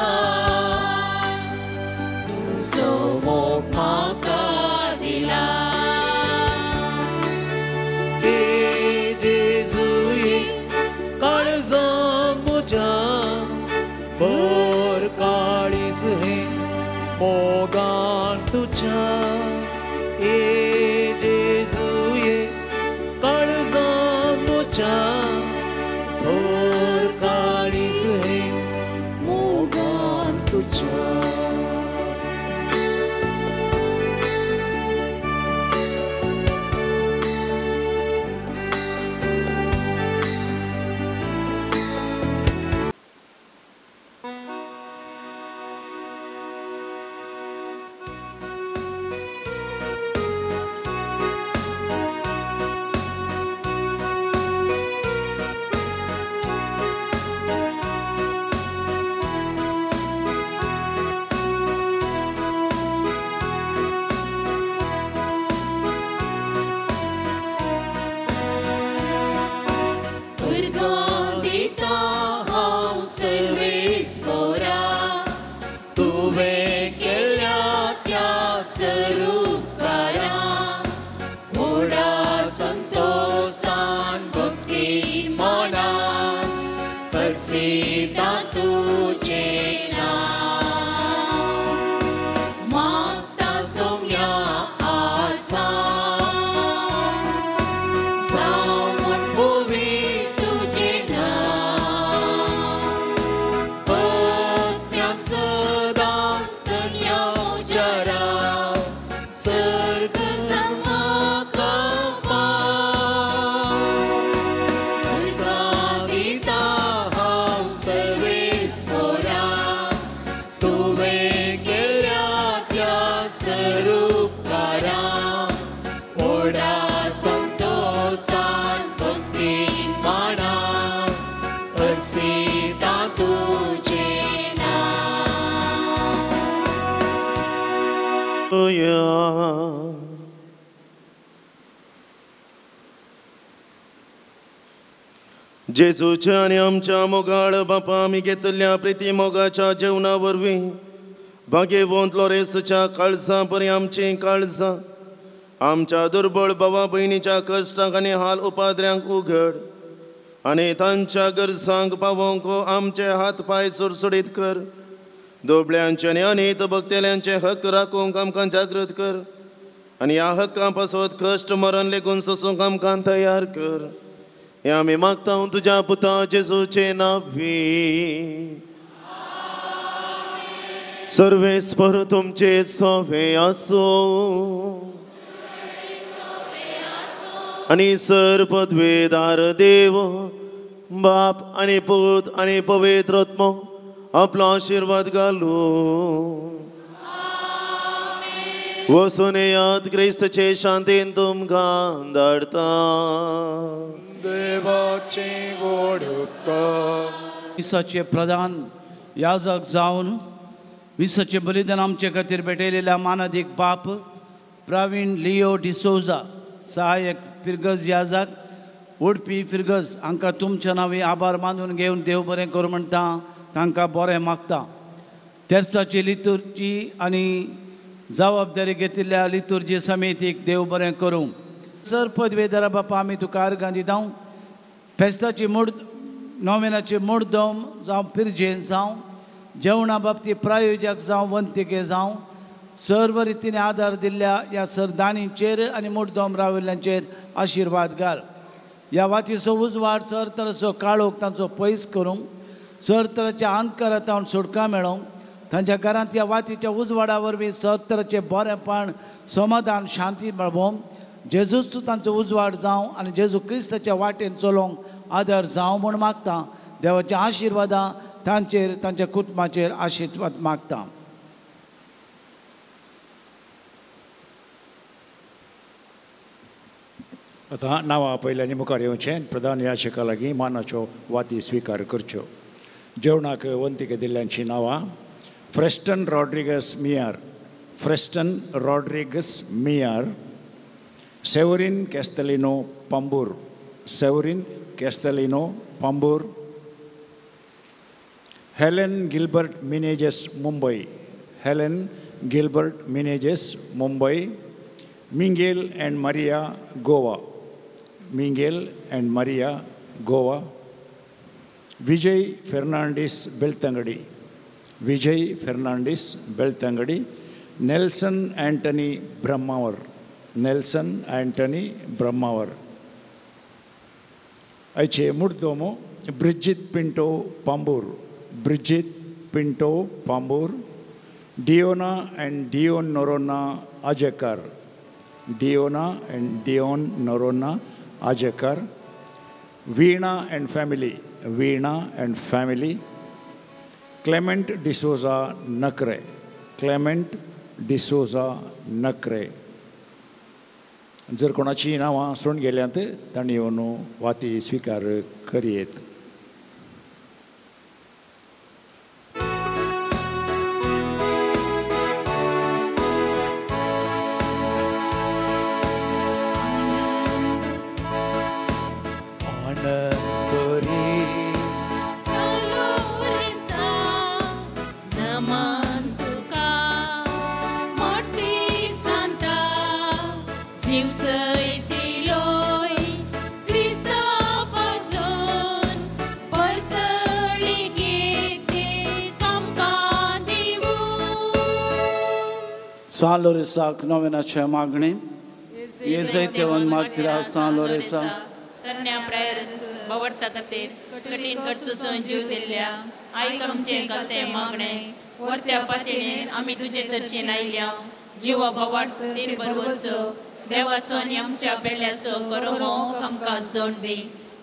तुजो मोग म्हाका दिला हे जेजूय काळजान म्हज्या भर काळीज हे मोगान तुज्या हे जेजूय काळजान म्हज्या भर काळीज हे मोगान तुज्या. उर्गां दिता हांव सर्वेस्पोरा तुवें केल्ल्या त्या सरुपकारा व्हडा संतोसान भक्तीन मनान कसिता तुजें नांव मागता सोम्या आसा जावं म्हूण पवित्र तुजें नांव पत्न्याक सदांच धन्य म्हज्या राव सर्ग म्हाका पाव उर्गां दिता हांव सर्वेस्पोरा तुवें केल्ल्या त्या सरुपकारा व्हडा संतोसान भक्तीन मानान असिता तुजें नांव. जेजूच्या आनी आमच्या मोगाळ बापा आमी घेतल्या प्रिती मोगाच्या जेवणा वरवीं भाग्यवंत लोरेसच्या काळजां परी आमचीं काळजां आमच्या दुर्बळ भावा भयणीच्या कश्टांक आनी हाल उपाद्र्यांक उघड आनी तांच्या गरजांक पावोवंक आमचे हात पांय सुडसुडीत कर. दुबळ्यांचे आनी अनीत भक्तेल्यांचे हक्क राखूंक आमकां जागृत कर आनी ह्या हक्कां पासत कश्ट मरण लेगून सोसूंक आमकां तयार कर. हे आमी मागता तुज्या पुता जेजूचे नांवी. सर्वेस्पर तुमचे सोवे आसूं आनी सर पदवेदार देव बाप आनी पूत आनी पवित्र आत्मो आपलो आशिर्वाद घालू. वसून याद क्रिस्तचे शांतीन तुमकां धाडता. देवाचे गोड उपकार. मिसाचे प्रधान याजक जावन मिसाचे बलिदान आमचे खातीर भेटयलेल्या मानादीक बाप प्रवीण लियो डिसोजा सहायक फिरगज याजक उडपी फिरगज हांकां तुमच्या नांवी आभार मानून घेवन देव बरें करूं म्हणटा, तांकां बरें मागता. तेर्साची लितुर्जी आनी जबाबदारी घेतिल्ल्या लितुर्जी समितीक देव बरें करूं. सर पदवेदारा बापा आमी तुका अर्गां दिता. फेस्ताची मोड नोवेनाची मुडदम जावं पिरजेन जावं जेवणा बाबतींत प्रायोजक जावं वंतिके जावं सर्व रितीने आदार दिल्ल्या ह्या सरदानींचेर आनी मुडदम राविल्ल्यांचेर आशिर्वाद घाल. ह्या वातीचो उजवाड सर तराचो काळोख तांचो पयस करूंक सर तराच्या अंधकारांत सुटका मेळोवंक तांच्या घरांत ह्या वातीच्या उजवाडा वरवीं सर तराचें बरेंपण समाधान शांती मेळोवंक जेजूच तांचो उजवाड जावं आनी जेजू क्रिस्ताच्या वाटेन चलोवंक आदार जावं म्हूण मागता. देवाच्या आशिर्वादां तांचेर तांच्या कुटुंबाचेर आशिर्वाद मागता. आतां नांवां पयल्यानी मुखार येवचें प्रधान याचका लागीं मानाच्यो वाती स्विकार करच्यो. जेवणाक वंतीक दिल्ल्यांचीं नांवां Freston Rodrigues Miyar, Freston Rodrigues Miyar, Severin Castelino Pambur, Severin Castelino Pambur, Helen Gilbert Menezes Mumbai, Helen Gilbert Menezes Mumbai, Mingel and Maria Goa, Mingel and Maria Goa, Vijay Fernandes Belthangady, Vijay Fernandes Belthangady, Nelson Antony Brahmavar, Nelson Antony Brahmavar. आयचे मुर्दोमो Bridget Pinto Pambur, Bridget Pinto Pambur, Diona and Dion Noronha Ajakar, Diona and Dion Noronha Ajakar, Veena and family, Veena and family, Clement D'Souza Nakre, Clement D'Souza Nakre. जर कोणाची नांवां सोडून गेल्यांत तांणी येवन वाती स्विकार करयेत. सान लोरेसाक नोवेनाचे मागणें येजय मागतिरा सान लोरेसा तरण्या प्रायर बवडता खातीर कठीण कडसून जीव दिल्ल्या आयक आमचें कलतें मागणें वरत्या पातळेन आमी तुजे चर्चेन आयल्या जिवा बवाट निर्बरवसो देवाचो आनी आमच्या पेल्याचो करोमो आमकां सोड दी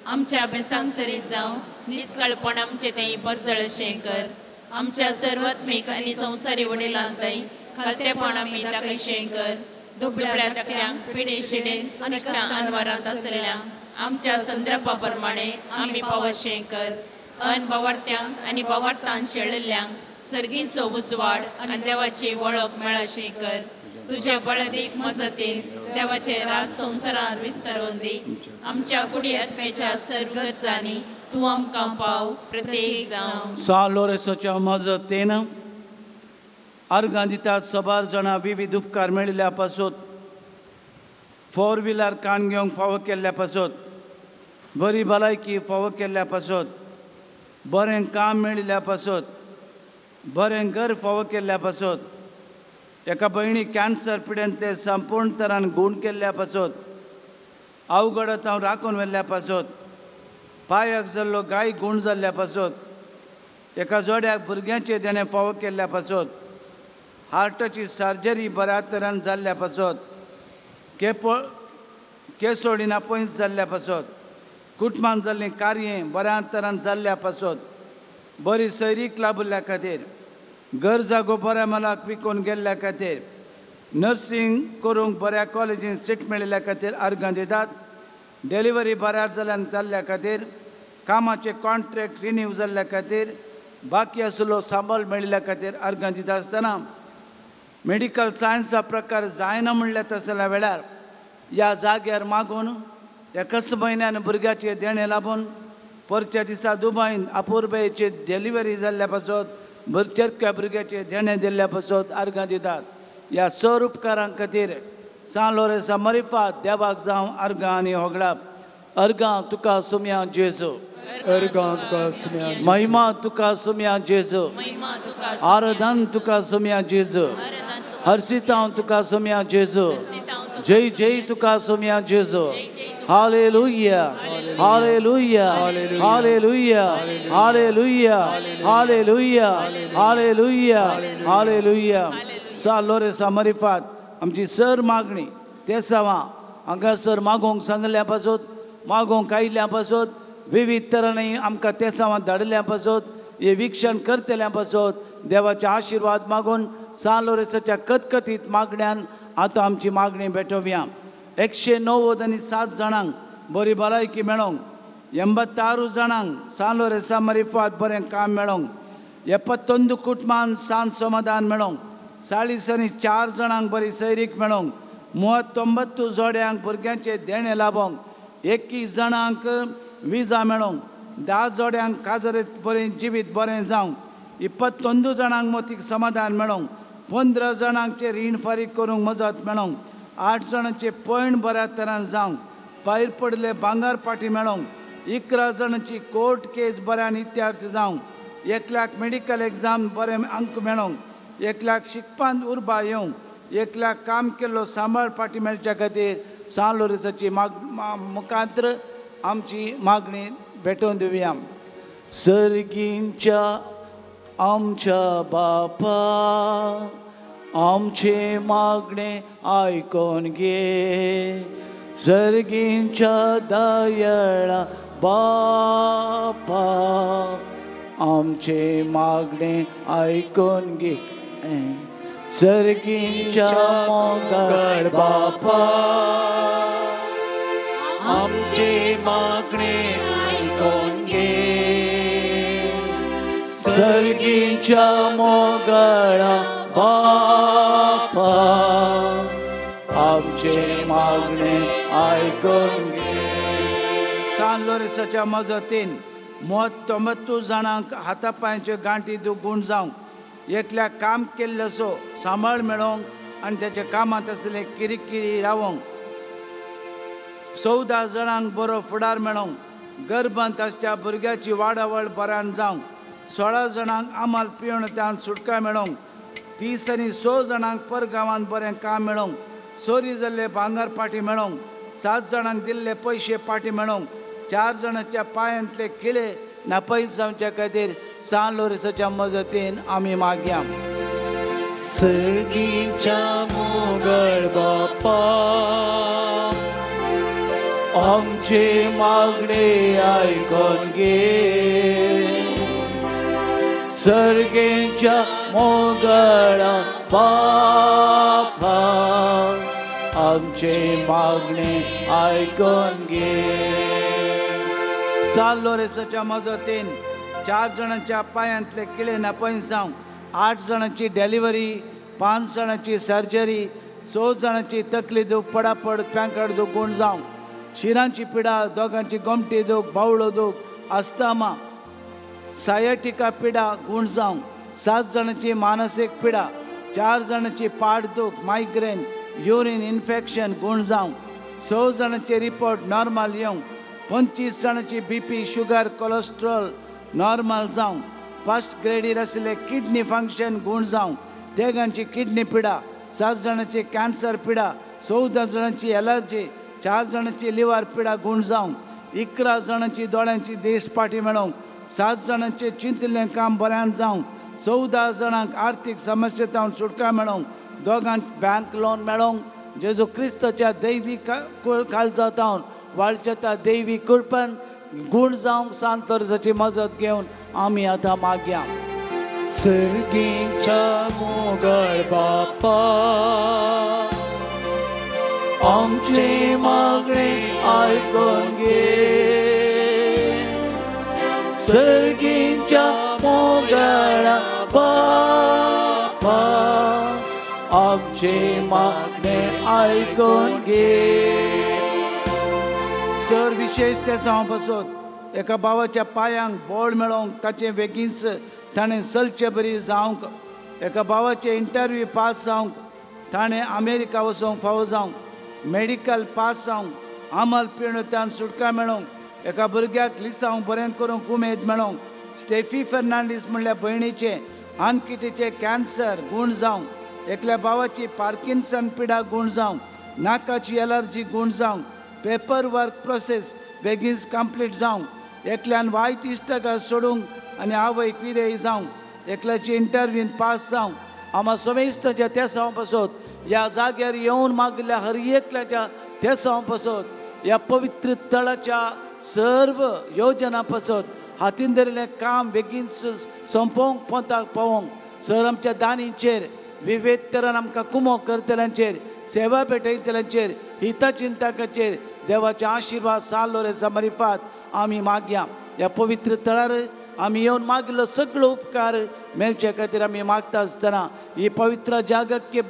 आमच्या बेसांक सरी जावं निस्कळपण आमचें थंय परजळशें कर आमच्या सर्वात्मीक आनी संवसारी वडिलांतय खालतेपण आमी दाखयशें कर दुबळ्या धाकट्यांक पिडे शिडेन आनी कश्टान वारांत आसलेल्यांक आमच्या संद्रपा प्रमाणे आमी पावशें कर अन बावार्थ्यांक आनी बावार्थान शेळिल्ल्यांक सर्गीचो उजवाड आनी देवाची वळख मेळशें कर तुज्या बळदीक मजतीन देवाचे राज संवसारांत विस्तारून दी आमच्या कुडी आत्म्याच्या सर्व गरजांनी तूं आमकां पाव प्रत्येक जावं. सान लोरेसाच्या मजतीन अर्गां दितात सबार जाणां विविध उपकार मेळिल्ल्या पासत फोर व्हिलर काण घेवंक फावो केल्ल्या पासत बरी भलायकी फावो केल्ल्या पासत बरें काम मेळिल्ल्या पासत बरें घर फावो केल्ल्या पासत एका भयणी कॅन्सर पिडेंतले संपूर्ण तरान गूण केल्ल्या पासत अवघडांत हांव राखून व्हेल्ल्या पासत पांयाक जाल्लो गाय गूण जाल्ल्या पासत, एका जोड्याक भुरग्यांचें देणें फावो केल्ल्या पासत, हार्टाची सर्जरी बऱ्या तरान जाल्ल्या पासत, केसोडीना पयस जाल्ल्या पासत, कुटुंबान जाल्लीं कार्यां बऱ्या तरान जाल्ल्या पासत, बरी सैरीक लाभिल्ल्या खातीर, घर जागो बऱ्या मालाक विकून गेल्ल्या खातीर, नर्सिंग करूंक बऱ्या कॉलेजीन सीट मेळिल्ल्या खातीर अर्गां दितात, डिलिव्हरी बऱ्या जाल्यान जाल्ल्या खातीर, कामाचे कॉन्ट्रॅक्ट रिन्यू जाल्ल्या खातीर, बाकी आशिल्लो सांबाळ मेळिल्ल्या खातीर अर्गां दिता आसतना मेडिकल सायन्सा प्रकार जायना म्हणल्यार तसल्या वेळार ह्या जाग्यार मागून एकाच म्हयन्यान भुरग्याचें देणें लाबून परच्या दिसा दुबायन अपुरबायेची डिलिव्हरी जाल्ल्या पासत चरक्या भुरग्याचें देणें दिल्ल्या पासत अर्गां दितात. ह्या सर उपकारां खातीर सान लोरेसा मरिफात देवाक जावं अर्गां आनी होगडाप. अर्गां तुका सुम्या जेजू, अर्गां तुका सुम्या, महिमा तुका सुम्या जेजू, आराधन तुका सुम्या जेजू, हर्षितांव तुका सुम्या जेजू, जय जय तुका सुम्या जेजू. Hallelujah, hallelujah, hallelujah, hallelujah, hallelujah, hallelujah, hallelujah. सान लोरेसा मरिफात आमची सर मागणी तेसावां हांगासर मागोवंक सांगल्या पासत, मागोवंक आयिल्ल्या पासत, विविध तरांनी आमकां तेसावां धाडिल्ल्या पासत, हे विक्षण करतल्या पासत देवाचे आशिर्वाद मागून सान लोरेसाच्या कतकतीत मागण्यान आतां आमची मागणी भेटोवया. 197 जाणांक बरी भलायकी मेळोंक, 86 जाणांक सान लोरेसा मरिफात बरें काम मेळोंक, 71 कुटुंबान सान समाधान मेळोंक, 44 जाणांक बरी सैरीक मेळोंक, 39 जोड्यांक भुरग्यांचें देणें लाबोंक, 21 जाणांक विजा मेळोंक, 10 जोड्यांक काजरे बरें जिवीत बरें जावंक, 21 जाणांक मोतीक समाधान मेळोंक, 15 जाणांचें रीण फारीक करूंक मजत मेळोंक, 8 जाणांचें पयण बऱ्या तरान जावंक, भायर पडिल्ले भांगर पाटी मेळोंक, 11 जाणांची कोर्ट केस बऱ्यान इत्यार्थ जावंक, 1 लाख मेडिकल एग्जाम बरें अंक मेळोंक, 1 लाख शिकपांत उर्बा येवंक, 1 लाख काम केल्लो सांबाळ पाटी मेळच्या खातीर सान लोरेसाची मुखांत्र आमची मागणी भेटोवन दिवया. सर्गींच्या आमच्या बापा, आमचे मागणे आयकोन घे, सर्गींच्या दयाळा बापा, आमचे मागणे आयकोन घे, सर्गींच्या मोगाळ बापा, आमचे मागणे आयकोन घे, सर्गींच्या मोगाळा बापा, आमचे मागणे आयकोन घे. सान लोरेसाच्या मजतीन 39 जाणांक हाता पांयांच्यो गांठी दुगूण जावंक, एकल्याक काम केल्लेसो सांबाळ मेळोवंक आनी तेच्या कामांत आसले किरिकिरी रावोंक, 14 जाणांक बरो फुडार मेळोवंक, गर्भांत आसच्या भुरग्याची वाडावळ बऱ्यान जावंक, 16 जाणांक आमाल पिवन त्यान सुटका मेळोवंक, 36 जाणांक परगांवांत बरें काम मेळोवंक, चोरी जाल्ले भांगर पाटी मेळोवंक, 7 जाणांक दिल्ले पयशे पाटी मेळोवंक, 4 जाणांच्या पांयांतले किळे नापयस जावच्या खातीर सान लोरेसाच्या मजतीन आमी मागया. सर्गीच्या मोगळ बापा, आमचे मागणे आयकोन घे, सर्गेच्या मोगळा बापा, आमचे मागणे आयकोन घे. सान लोरेसाच्या मजतीन 4 जाणांच्या पांयांतले किळे नापयस जावंक, 8 जाणांची डिलिव्हरी, 5 जाणांची सर्जरी, 6 जाणांची तकली दूख, पडापड प्यांकड दूख गूण जावंक, शिरांची पिडा, दोगांची गोमटी दूख, बावळो दूख, अस्थमा, सायटिका पिडा गूण जावंक, 7 जाणांची मानसीक पिडा, 4 जाणांची पाठ दूख, मायग्रेन, युरीन इन्फेक्शन गूण जावंक, 6 जाणांचे रिपोर्ट नॉर्मल येवंक, 25 जाणांची बीपी, शुगर, कोलेस्ट्रॉल नॉर्मल जावंक, फर्स्ट ग्रेडीर आशिल्ले किडनी फंक्शन गूण जावंक, 3 किडनी पिडा, 7 जाणांची कॅन्सर पिडा, 14 जाणांची एलर्जी, 4 जाणांची लिव्हर पिडा गूण जावंक, 11 जाणांची दोळ्यांची देश पाटी मेळोवंक, 7 जाणांचें चिंतिल्लें काम बऱ्यान जावंक, 14 जाणांक आर्थीक समस्येंत सुटका मेळोवंक, 2 बँक लोन मेळोवंक, जेजू क्रिस्ताच्या दैवी काळजांत वाळच्या त्या दैवी कृपेन गूण जावंक सांत लोरेंसाची मजत घेवन आमी आतां मागया. सर्गीच्या मोगाळ बापा, आमचे मागणे आयकून घे. सर्गीच्या मोगाळा बापा, आमचे मागणे आयकून घे. सर विशेष ते हांव बसत एका भावाच्या पांयांक बोळ मेळोवंक, ताचें बेगीनच ताणें चलचे बरी जावंक, एका भावाचें इंटरव्यू पास जावंक, ताणें अमेरिका वचोंक फावो जावंक, मेडिकल पास जावंक, आमल पिणतान सुटका मेळोवंक, एका भुरग्याक लिसांव बरें करूंक उमेद मेळोवंक, स्टेफी फर्नांडीस म्हणल्या भयणीचें आनकिटीचें कॅन्सर गूण जावंक, एकल्या भावाची पार्किन्सन पिडा गूण जावंक, नाकाची एलर्जी गूण जावंक, पेपर वर्क प्रोसेस बेगीन कंप्लीट जावंक, एकल्यान वायट इश्टागत सोडूंक आनी आवयक विरय जावंक, एकल्याची इंटरव्यून पास जावंक. आमा समेस्ताच्या तेसांव पासत ह्या जाग्यार येवन मागिल्ल्या हर एकल्याच्या तेसांव पासत ह्या पवित्र तळाच्या सर्व योजना पासत हातीन धरिल्लें काम बेगीन सोंपोवंक पोंताक पावोवंक सर आमच्या दानींचेर विविध तरान आमकां कुमो करतल्यांचेर, सेवा भेटयतल्यांचेर, हितचिंतकाचेर देवाचे आशिर्वाद सांत लोरेंसा मारिफात आमी मागया. ह्या पवित्र तळार आमी येवन मागिल्लो सगळो उपकार मेळचे खातीर आमी मागता आसतना ही ಪವಿತ್ರ ಜಾಗಕ್ಕೆ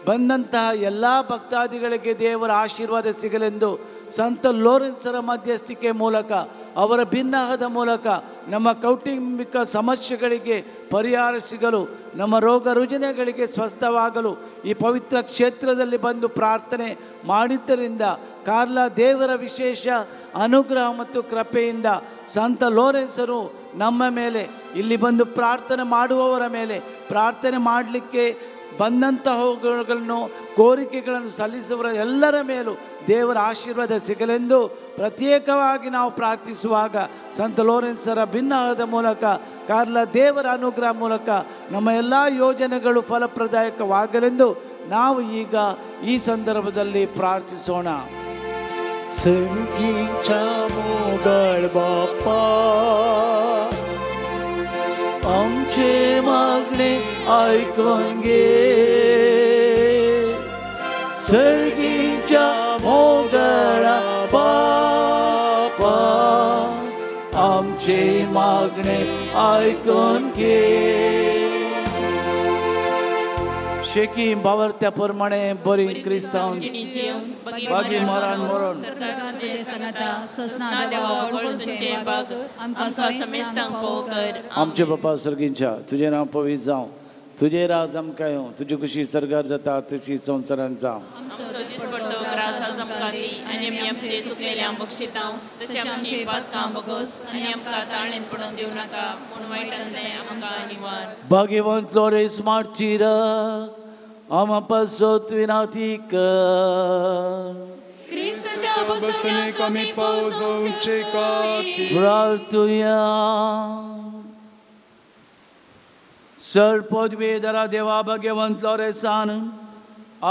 ಬಂದಂತಹ ಎಲ್ಲ ಭಕ್ತಾದಿಗಳಿಗೆ ದೇವರ ಆಶೀರ್ವಾದ ಸಿಗಲೆಂದು ಸಂತ ಲೋರೆನ್ಸರ ಮಧ್ಯಸ್ಥಿಕೆ ಮೂಲಕ, ಅವರ ಭಿನ್ನಹದ ಮೂಲಕ ನಮ್ಮ ಕೌಟುಂಬಿಕ ಸಮಸ್ಯೆಗಳಿಗೆ ಪರಿಹಾರ ಸಿಗಲು, ನಮ್ಮ ರೋಗ ರುಜಿನಗಳಿಗೆ ಸ್ವಸ್ಥವಾಗಲು ಈ ಪವಿತ್ರ ಕ್ಷೇತ್ರದಲ್ಲಿ ಬಂದು ಪ್ರಾರ್ಥನೆ ಮಾಡಿದ್ದರಿಂದ ಕಾರ್ಲಾ ದೇವರ ವಿಶೇಷ ಅನುಗ್ರಹ ಮತ್ತು ಕೃಪೆಯಿಂದ ಸಂತ ಲೋರೆನ್ಸರು ನಮ್ಮ ಮೇಲೆ, ಇಲ್ಲಿ ಬಂದು ಪ್ರಾರ್ಥನೆ ಮಾಡುವವರ ಮೇಲೆ, ಪ್ರಾರ್ಥನೆ ಮಾಡಲಿಕ್ಕೆ ಬಂದಂತಹವುಗಳನ್ನು ಕೋರಿಕೆಗಳನ್ನು ಸಲ್ಲಿಸುವವರ ಎಲ್ಲರ ಮೇಲೂ ದೇವರ ಆಶೀರ್ವಾದ ಸಿಗಲೆಂದು ಪ್ರತ್ಯೇಕವಾಗಿ ನಾವು ಪ್ರಾರ್ಥಿಸುವಾಗ ಸಂತ ಲೋರೆನ್ಸರ ಭಿನ್ನಹದ ಮೂಲಕ, ಕಾರ್ಲಾ ದೇವರ ಅನುಗ್ರಹ ಮೂಲಕ ನಮ್ಮ ಎಲ್ಲ ಯೋಜನೆಗಳು ಫಲಪ್ರದಾಯಕವಾಗಲೆಂದು ನಾವು ಈಗ ಈ ಸಂದರ್ಭದಲ್ಲಿ ಪ್ರಾರ್ಥಿಸೋಣ. सर्गीच्या मोगाळ बापा, आमचे मागणे आयकून घे. सर्गीच्या मोगाळा बापा, आमचे मागणे आयकून घे. शेकी बावरत्या प्रमाणे बरी क्रिस्तांव बागी मरण मरण आमचे बापा सर्गींच्या तुझे नांव पवित्र जावं, तुझे राज आमकां येवं, तुजी खुशी सर्गार जाता तशी संवसारांत जावं. भाग्यवंत लोरेस मार्टीरा आमा पासत विनंती कर. प्रार्थुया. सर पदवीधरा देवा भाग्यवंत लोरेसान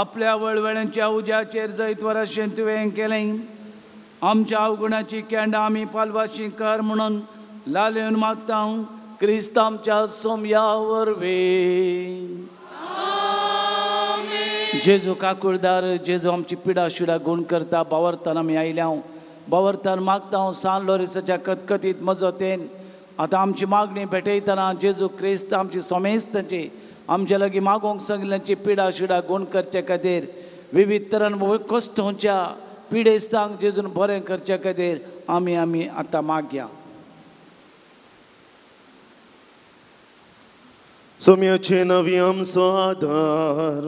आपल्या वळवळ्यांच्या उज्याचेर जैतवर अशें तुवें केलें. आमच्या अवगुणाची केंडां आमी पालवाशी कर म्हणून लालेवन मागता क्रिस्त आमच्या सोमया वरवीं. जेजू काकुळदार, जेजू आमची पिडा शिडा गुण करता. बावरतान आमी आयल्या, बावरतान मागता सान लोरेसाच्या कतकतीत मजतेन आतां आमची मागणी भेटयतना जेजू क्रिस्त आमची सोमेस्तांची आमच्या लागीं मागोवंक सांगिल्ल्यांची पिडा शिडा गुण करचे खातीर विविध तरान कश्टांच्या पिडेस्तांक जेजून बरें करचे खातीर आमी आमी आतां मागया. सोम्याचे नवी आमचो आदार,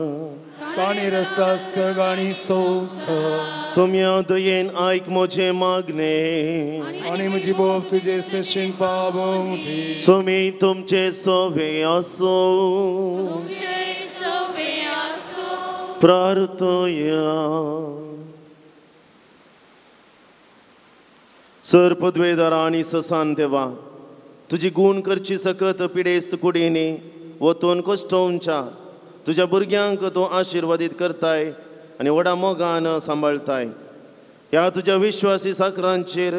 काणी रस्ता सगाणी सोस, सोम्या दयेन आयक म्हजें मागणें आनी म्हजी बोब तुजे सशीन पावोवंक. सोमी तुमचे सोवे आसूं. प्रार्थया. सर पदवेदारा आनी ससान देवा तुजी गूण करची सकत पिडेस्त कुडीनी वतून कश्टोवच्या तुज्या भुरग्यांक तूं आशिर्वादीत करताय आनी व्हडा मोगान सांबाळताय. ह्या तुज्या विश्वासी साकरांचेर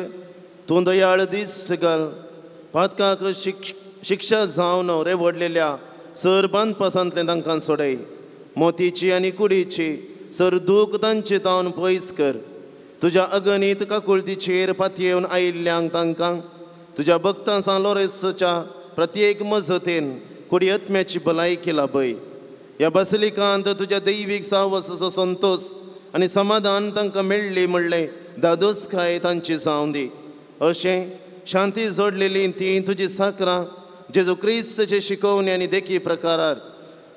तूं दयाळ दिश्ट घाल. पातकाक शिक्षा जावन रेवडलेल्या सर बांदपासांतलें तांकां सोडय. मोतीची आनी कुडीची सर दूख तांचे तावन पयस कर. तुज्या अगणीत काकुळतीचेर पातयेवन आयिल्ल्यांक तांकां तुज्या भक्तां सान लोरेसच्या प्रत्येक मजतीन कुडी आत्म्याची भलायकी लाभय. ह्या बसलिकांत तुज्या दैवीक साहसाचो संतोश आनी समाधान तांकां मेळ्ळी म्हणलें दादोसकाय तांची जावं दी. अशें शांती जोडलेली ती तुजी साकरां जेजू क्रिस्तचे शिकोवणी आनी देखी प्रकारार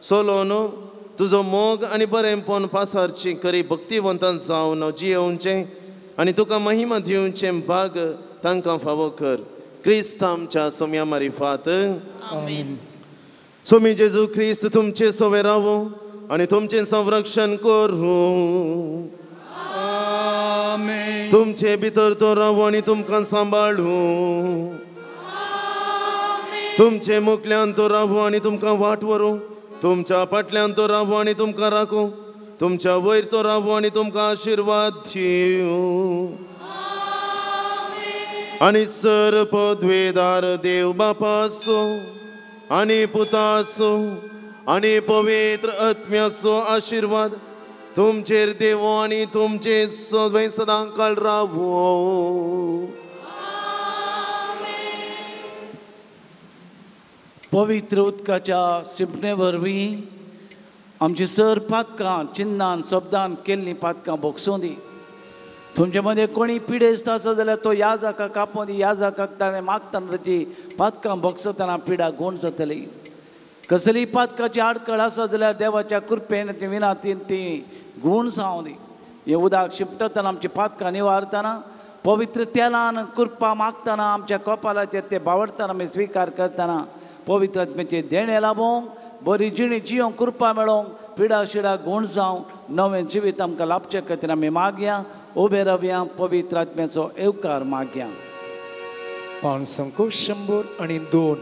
सोलोन तुजो मोग आनी बरेंपण पासारची करी भक्तिवंतान जावन जियेवचें आनी तुका महिमा दिवचें भाग तांकां फावो कर. क्रिस्त आमच्या सोम्या मारिफात. आमेन. सोमी जेजू क्रिस्त तुमचे सोवे रावो आनी तुमचें संरक्षण करूं. तुमचे भितर तो रावो आनी तुमकां सांबाळूं. तुमचे मुखल्यान तो रावो आनी तुमकां वाट व्हरूं. तुमच्या फाटल्यान तो रावो आनी तुमकां राखूं. तुमच्या वयर तो रावो आनी तुमकां आशिर्वाद दिवं. आनी सर पदवेदार देव बापाचो आनी पुताचो आनी पवित्र आत्म्याचो आशिर्वाद तुमचेर देवो आनी तुमचे सदां सदांकाळ रावो. पवित्र उदकाच्या शिंपणे वरवीं आमची सर पातकां चिन्नान शब्दान केल्लीं पातकां भोगसूं दी. तुमचे मदें कोणी पिडेस्त आसा जाल्यार तो ह्या जाकाक कापों दी. ह्या जाकाक ताणें मागतना ताची पातकां भोगसतना पिडा गूण जातली. कसलीय पातकाची आडखळ आसा जाल्यार देवाच्या कृपेन ती विनातीन ती गूण जावं दी. हें उदक शिंपटतना आमची पातकां निवारतना पवित्र तेलान कृपा मागतना आमच्या कपालाचेर ते बावडतना आमी स्विकार करतना पवित्र आत्म्याचें देणें लाबोवंक बरी जिणी जियोंक कृपा मेळोवंक पिडा शिडा गूण जावंक नवें जिवीत आमकां लाभचे खातीर आमी मागया. उबे रावया पवित्र आत्म्याचो येवकार मागया. 502.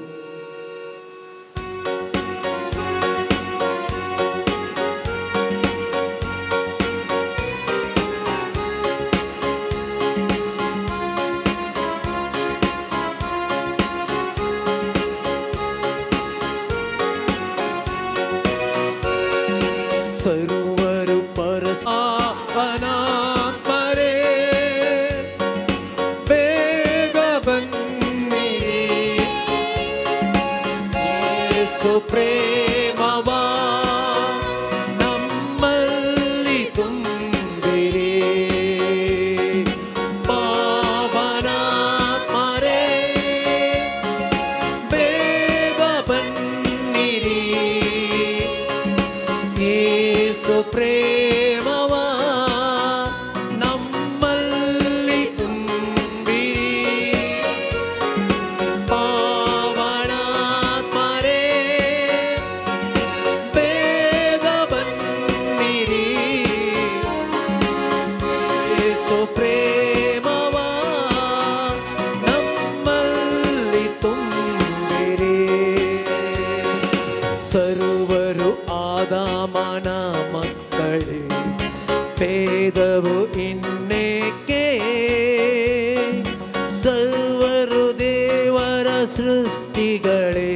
सरोवर परसावना परे बेग बन्निरी ಯೇಸು ಪ್ರೇಮವ ನಮ್ಮಲ್ಲಿ ತುಂಬಿರಿ ಪಾವನಾತ್ಮರೇ ಬೇಗ ಬನ್ನಿರಿ ಯೇಸು ಪ್ರೇಮವ ನಮ್ಮಲ್ಲಿ ತುಂಬಿರಿ ಪಾವನಾತ್ಮರೇ ಬೇಗ ಬನ್ನಿರಿ ಯೇಸು ಪ್ರೇಮವ ನಮ್ಮಲ್ಲಿ ತುಂಬಿರಿ. ಸರ್ವರು ಆದಾಮನ ಮಕ್ಕಳೇ ಭೇದವು ಇನ್ನೇಕೆ ಸರ್ವರು ದೇವರ ಸೃಷ್ಟಿಗಳೇ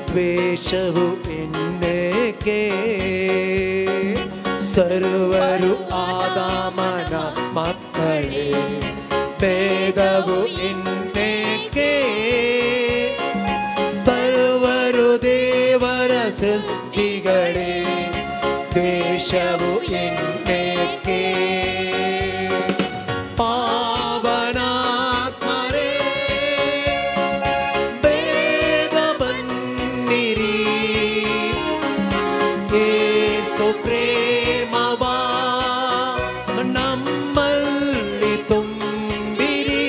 ದ್ವೇಷವು ಇನ್ನೇಕೆ ಸರ್ವರು ಆದಾಮನ ಮಕ್ಕಳೇ ಭೇದವು ಇನ್ನೇಕೆ ಸರ್ವರು ದೇವರ ಸೃಷ್ಟಿಗಳೇ ದ್ವೇಷವು ಇನ್ನೇಕೆ ಪಾವನಾತ್ಮರೇ ಬೇಗ ಬನ್ನಿರಿ ಯೇಸು ಪ್ರೇಮವ ನಮ್ಮಲ್ಲಿ ತುಂಬಿರಿ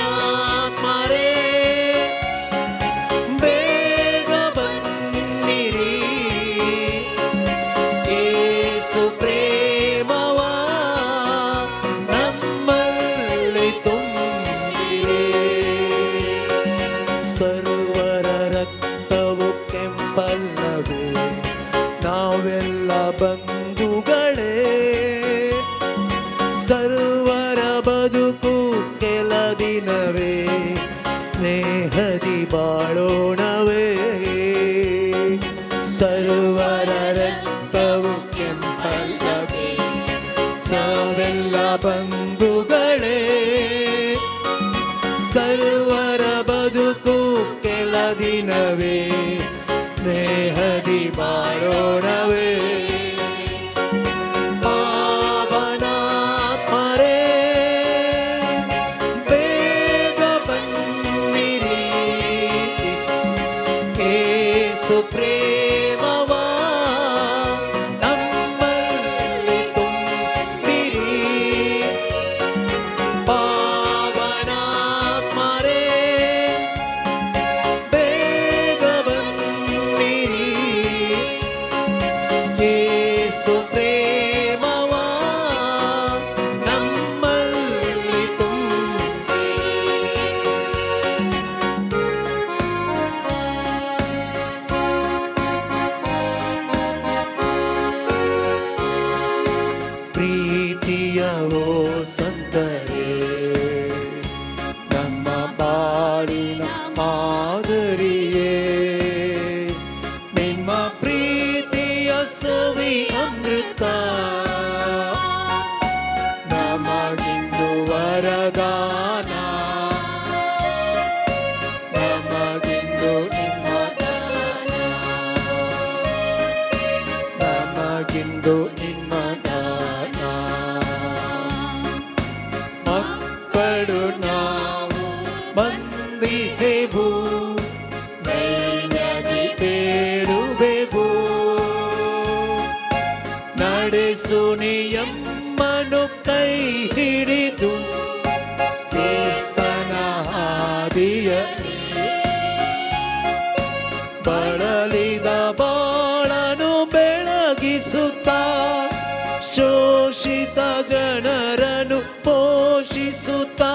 ಪಾವನಾತ್ಮರೇ ಬೇಗ ದಿನವೇ ಸ್ನೇಹದಿ ಬಾಳೋಣವೇ. ಸರ್ವರ ರಕ್ತವು ಕೆಂಪಲ್ಲವೇ, ನಾವೆಲ್ಲ ಬಂಧುಗಳೇ. ಸರ್ವರ ಬದುಕು ಕೆಲ ದಿನವೇ ಸ್ನೇಹದಿ ಬಾಳೋಣವೇ. ಪಾವನಾತ್ಮರೇ ಬೇಗ ಬನ್ನಿರಿ, ಏಸು ಪ್ರೇಮವ ನಮ್ಮಲ್ಲಿ ತುಂಬಿರಿ. ಪಾವನಾತ್ಮರೇ ಬೇಗ ಬನ್ನಿರಿ, ಏಸು ಪ್ರೇಮವ ನಮ್ಮಲ್ಲಿ ತುಂಬಿರಿ. ಪ್ರೀತಿಯವೋ ಸಂತರೇ ನಮ್ಮ ಬಾಳಿನ ಮಾದರಿಯೇ, ನಿಮ್ಮ ಪ್ರೀತಿಯ ಸವಿ ಅಮೃತ ನಮಗಿಂದು ವರದಾನ, ನಮಗಿಂದು ನಿಮ್ಮ ದಾನ, ನಮಗಿಂದು ನಿಮ್ಮ ದಾನ. ಮಕ್ಕಳು ನಾವು ಬಂದಿಹೆವು, ನೈನದಿ ಬೇಡುವೆವು. ನಡೆಸು ನಿಯಮ್ಮನು ಕೈ ಹಿಡಿದು ಕ್ರಿಸ್ತನ ಹಾದಿಯಲ್ಲಿ, ಬಳಲಿದ ಬಾಳನು ಬೆಳಗಿಸುತ್ತಾ, ಶೋಷಿತ ಜನರನ್ನು ಪೋಷಿಸುತ್ತಾ,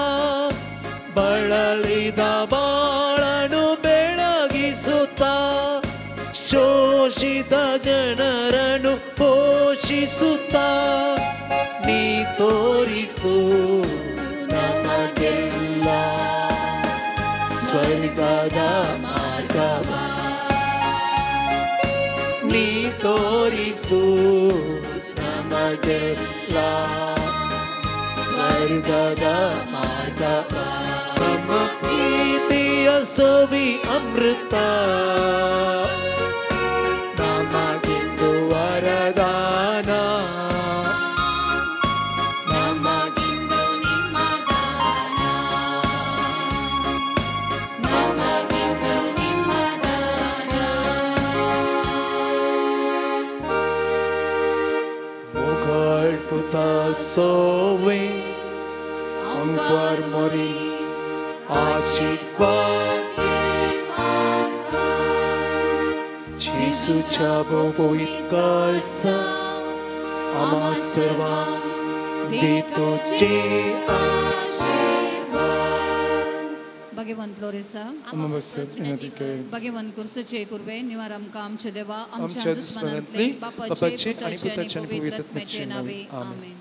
ಬಳಲಿದ ಬಾಳನು ಬೆಳಗಿಸುತ್ತಾ, ಶೋಷಿತ ಜನರನ್ನು ಪೋಷಿಸುತ್ತಾ, ನೀ ತೋರಿಸು ನಮಗೆಲ್ಲ ಸ್ವರ್ಗದ ಮಾರ್ಗವ, ನೀ ತೋರಿಸು ನಮಗೆಲ್ಲ ಸ್ವರ್ಗದ ಮಾರ್ಗವ. ನಮ್ಮ ಪ್ರೀತಿಯ ಸವಿ ಅಮೃತ ನಮಗಿಂದು ವರದಾನ, ನಮಗಿಂದು ನಿಮ್ಮ ದಾನ, ನಮಗಿಂದು ನಿಮ್ಮ ದಾನ. ಮುಗಾಳ್ಪುತ ಸೋವೆ ಅಂಕ್ವಾರ್ ಮೊರಿ ಆಶೀರ್ವಾದ जेसूच्या पवित्र काळसा आम्हा सर्वांक दितोचे आशीर्वाद. भगवंत लोरेसा भगवंत कुर्सचे कुर्वे निवार आमकां आमचे देवा आमच्या आमच्या दुस्मनांतले दुस्मनांतले बापाचे बापाचे पुताचे आणि आनी पुताचे आणि पवित्र पवित्र आत्म्याचे आत्म्याचे नावे नावे. आमेन.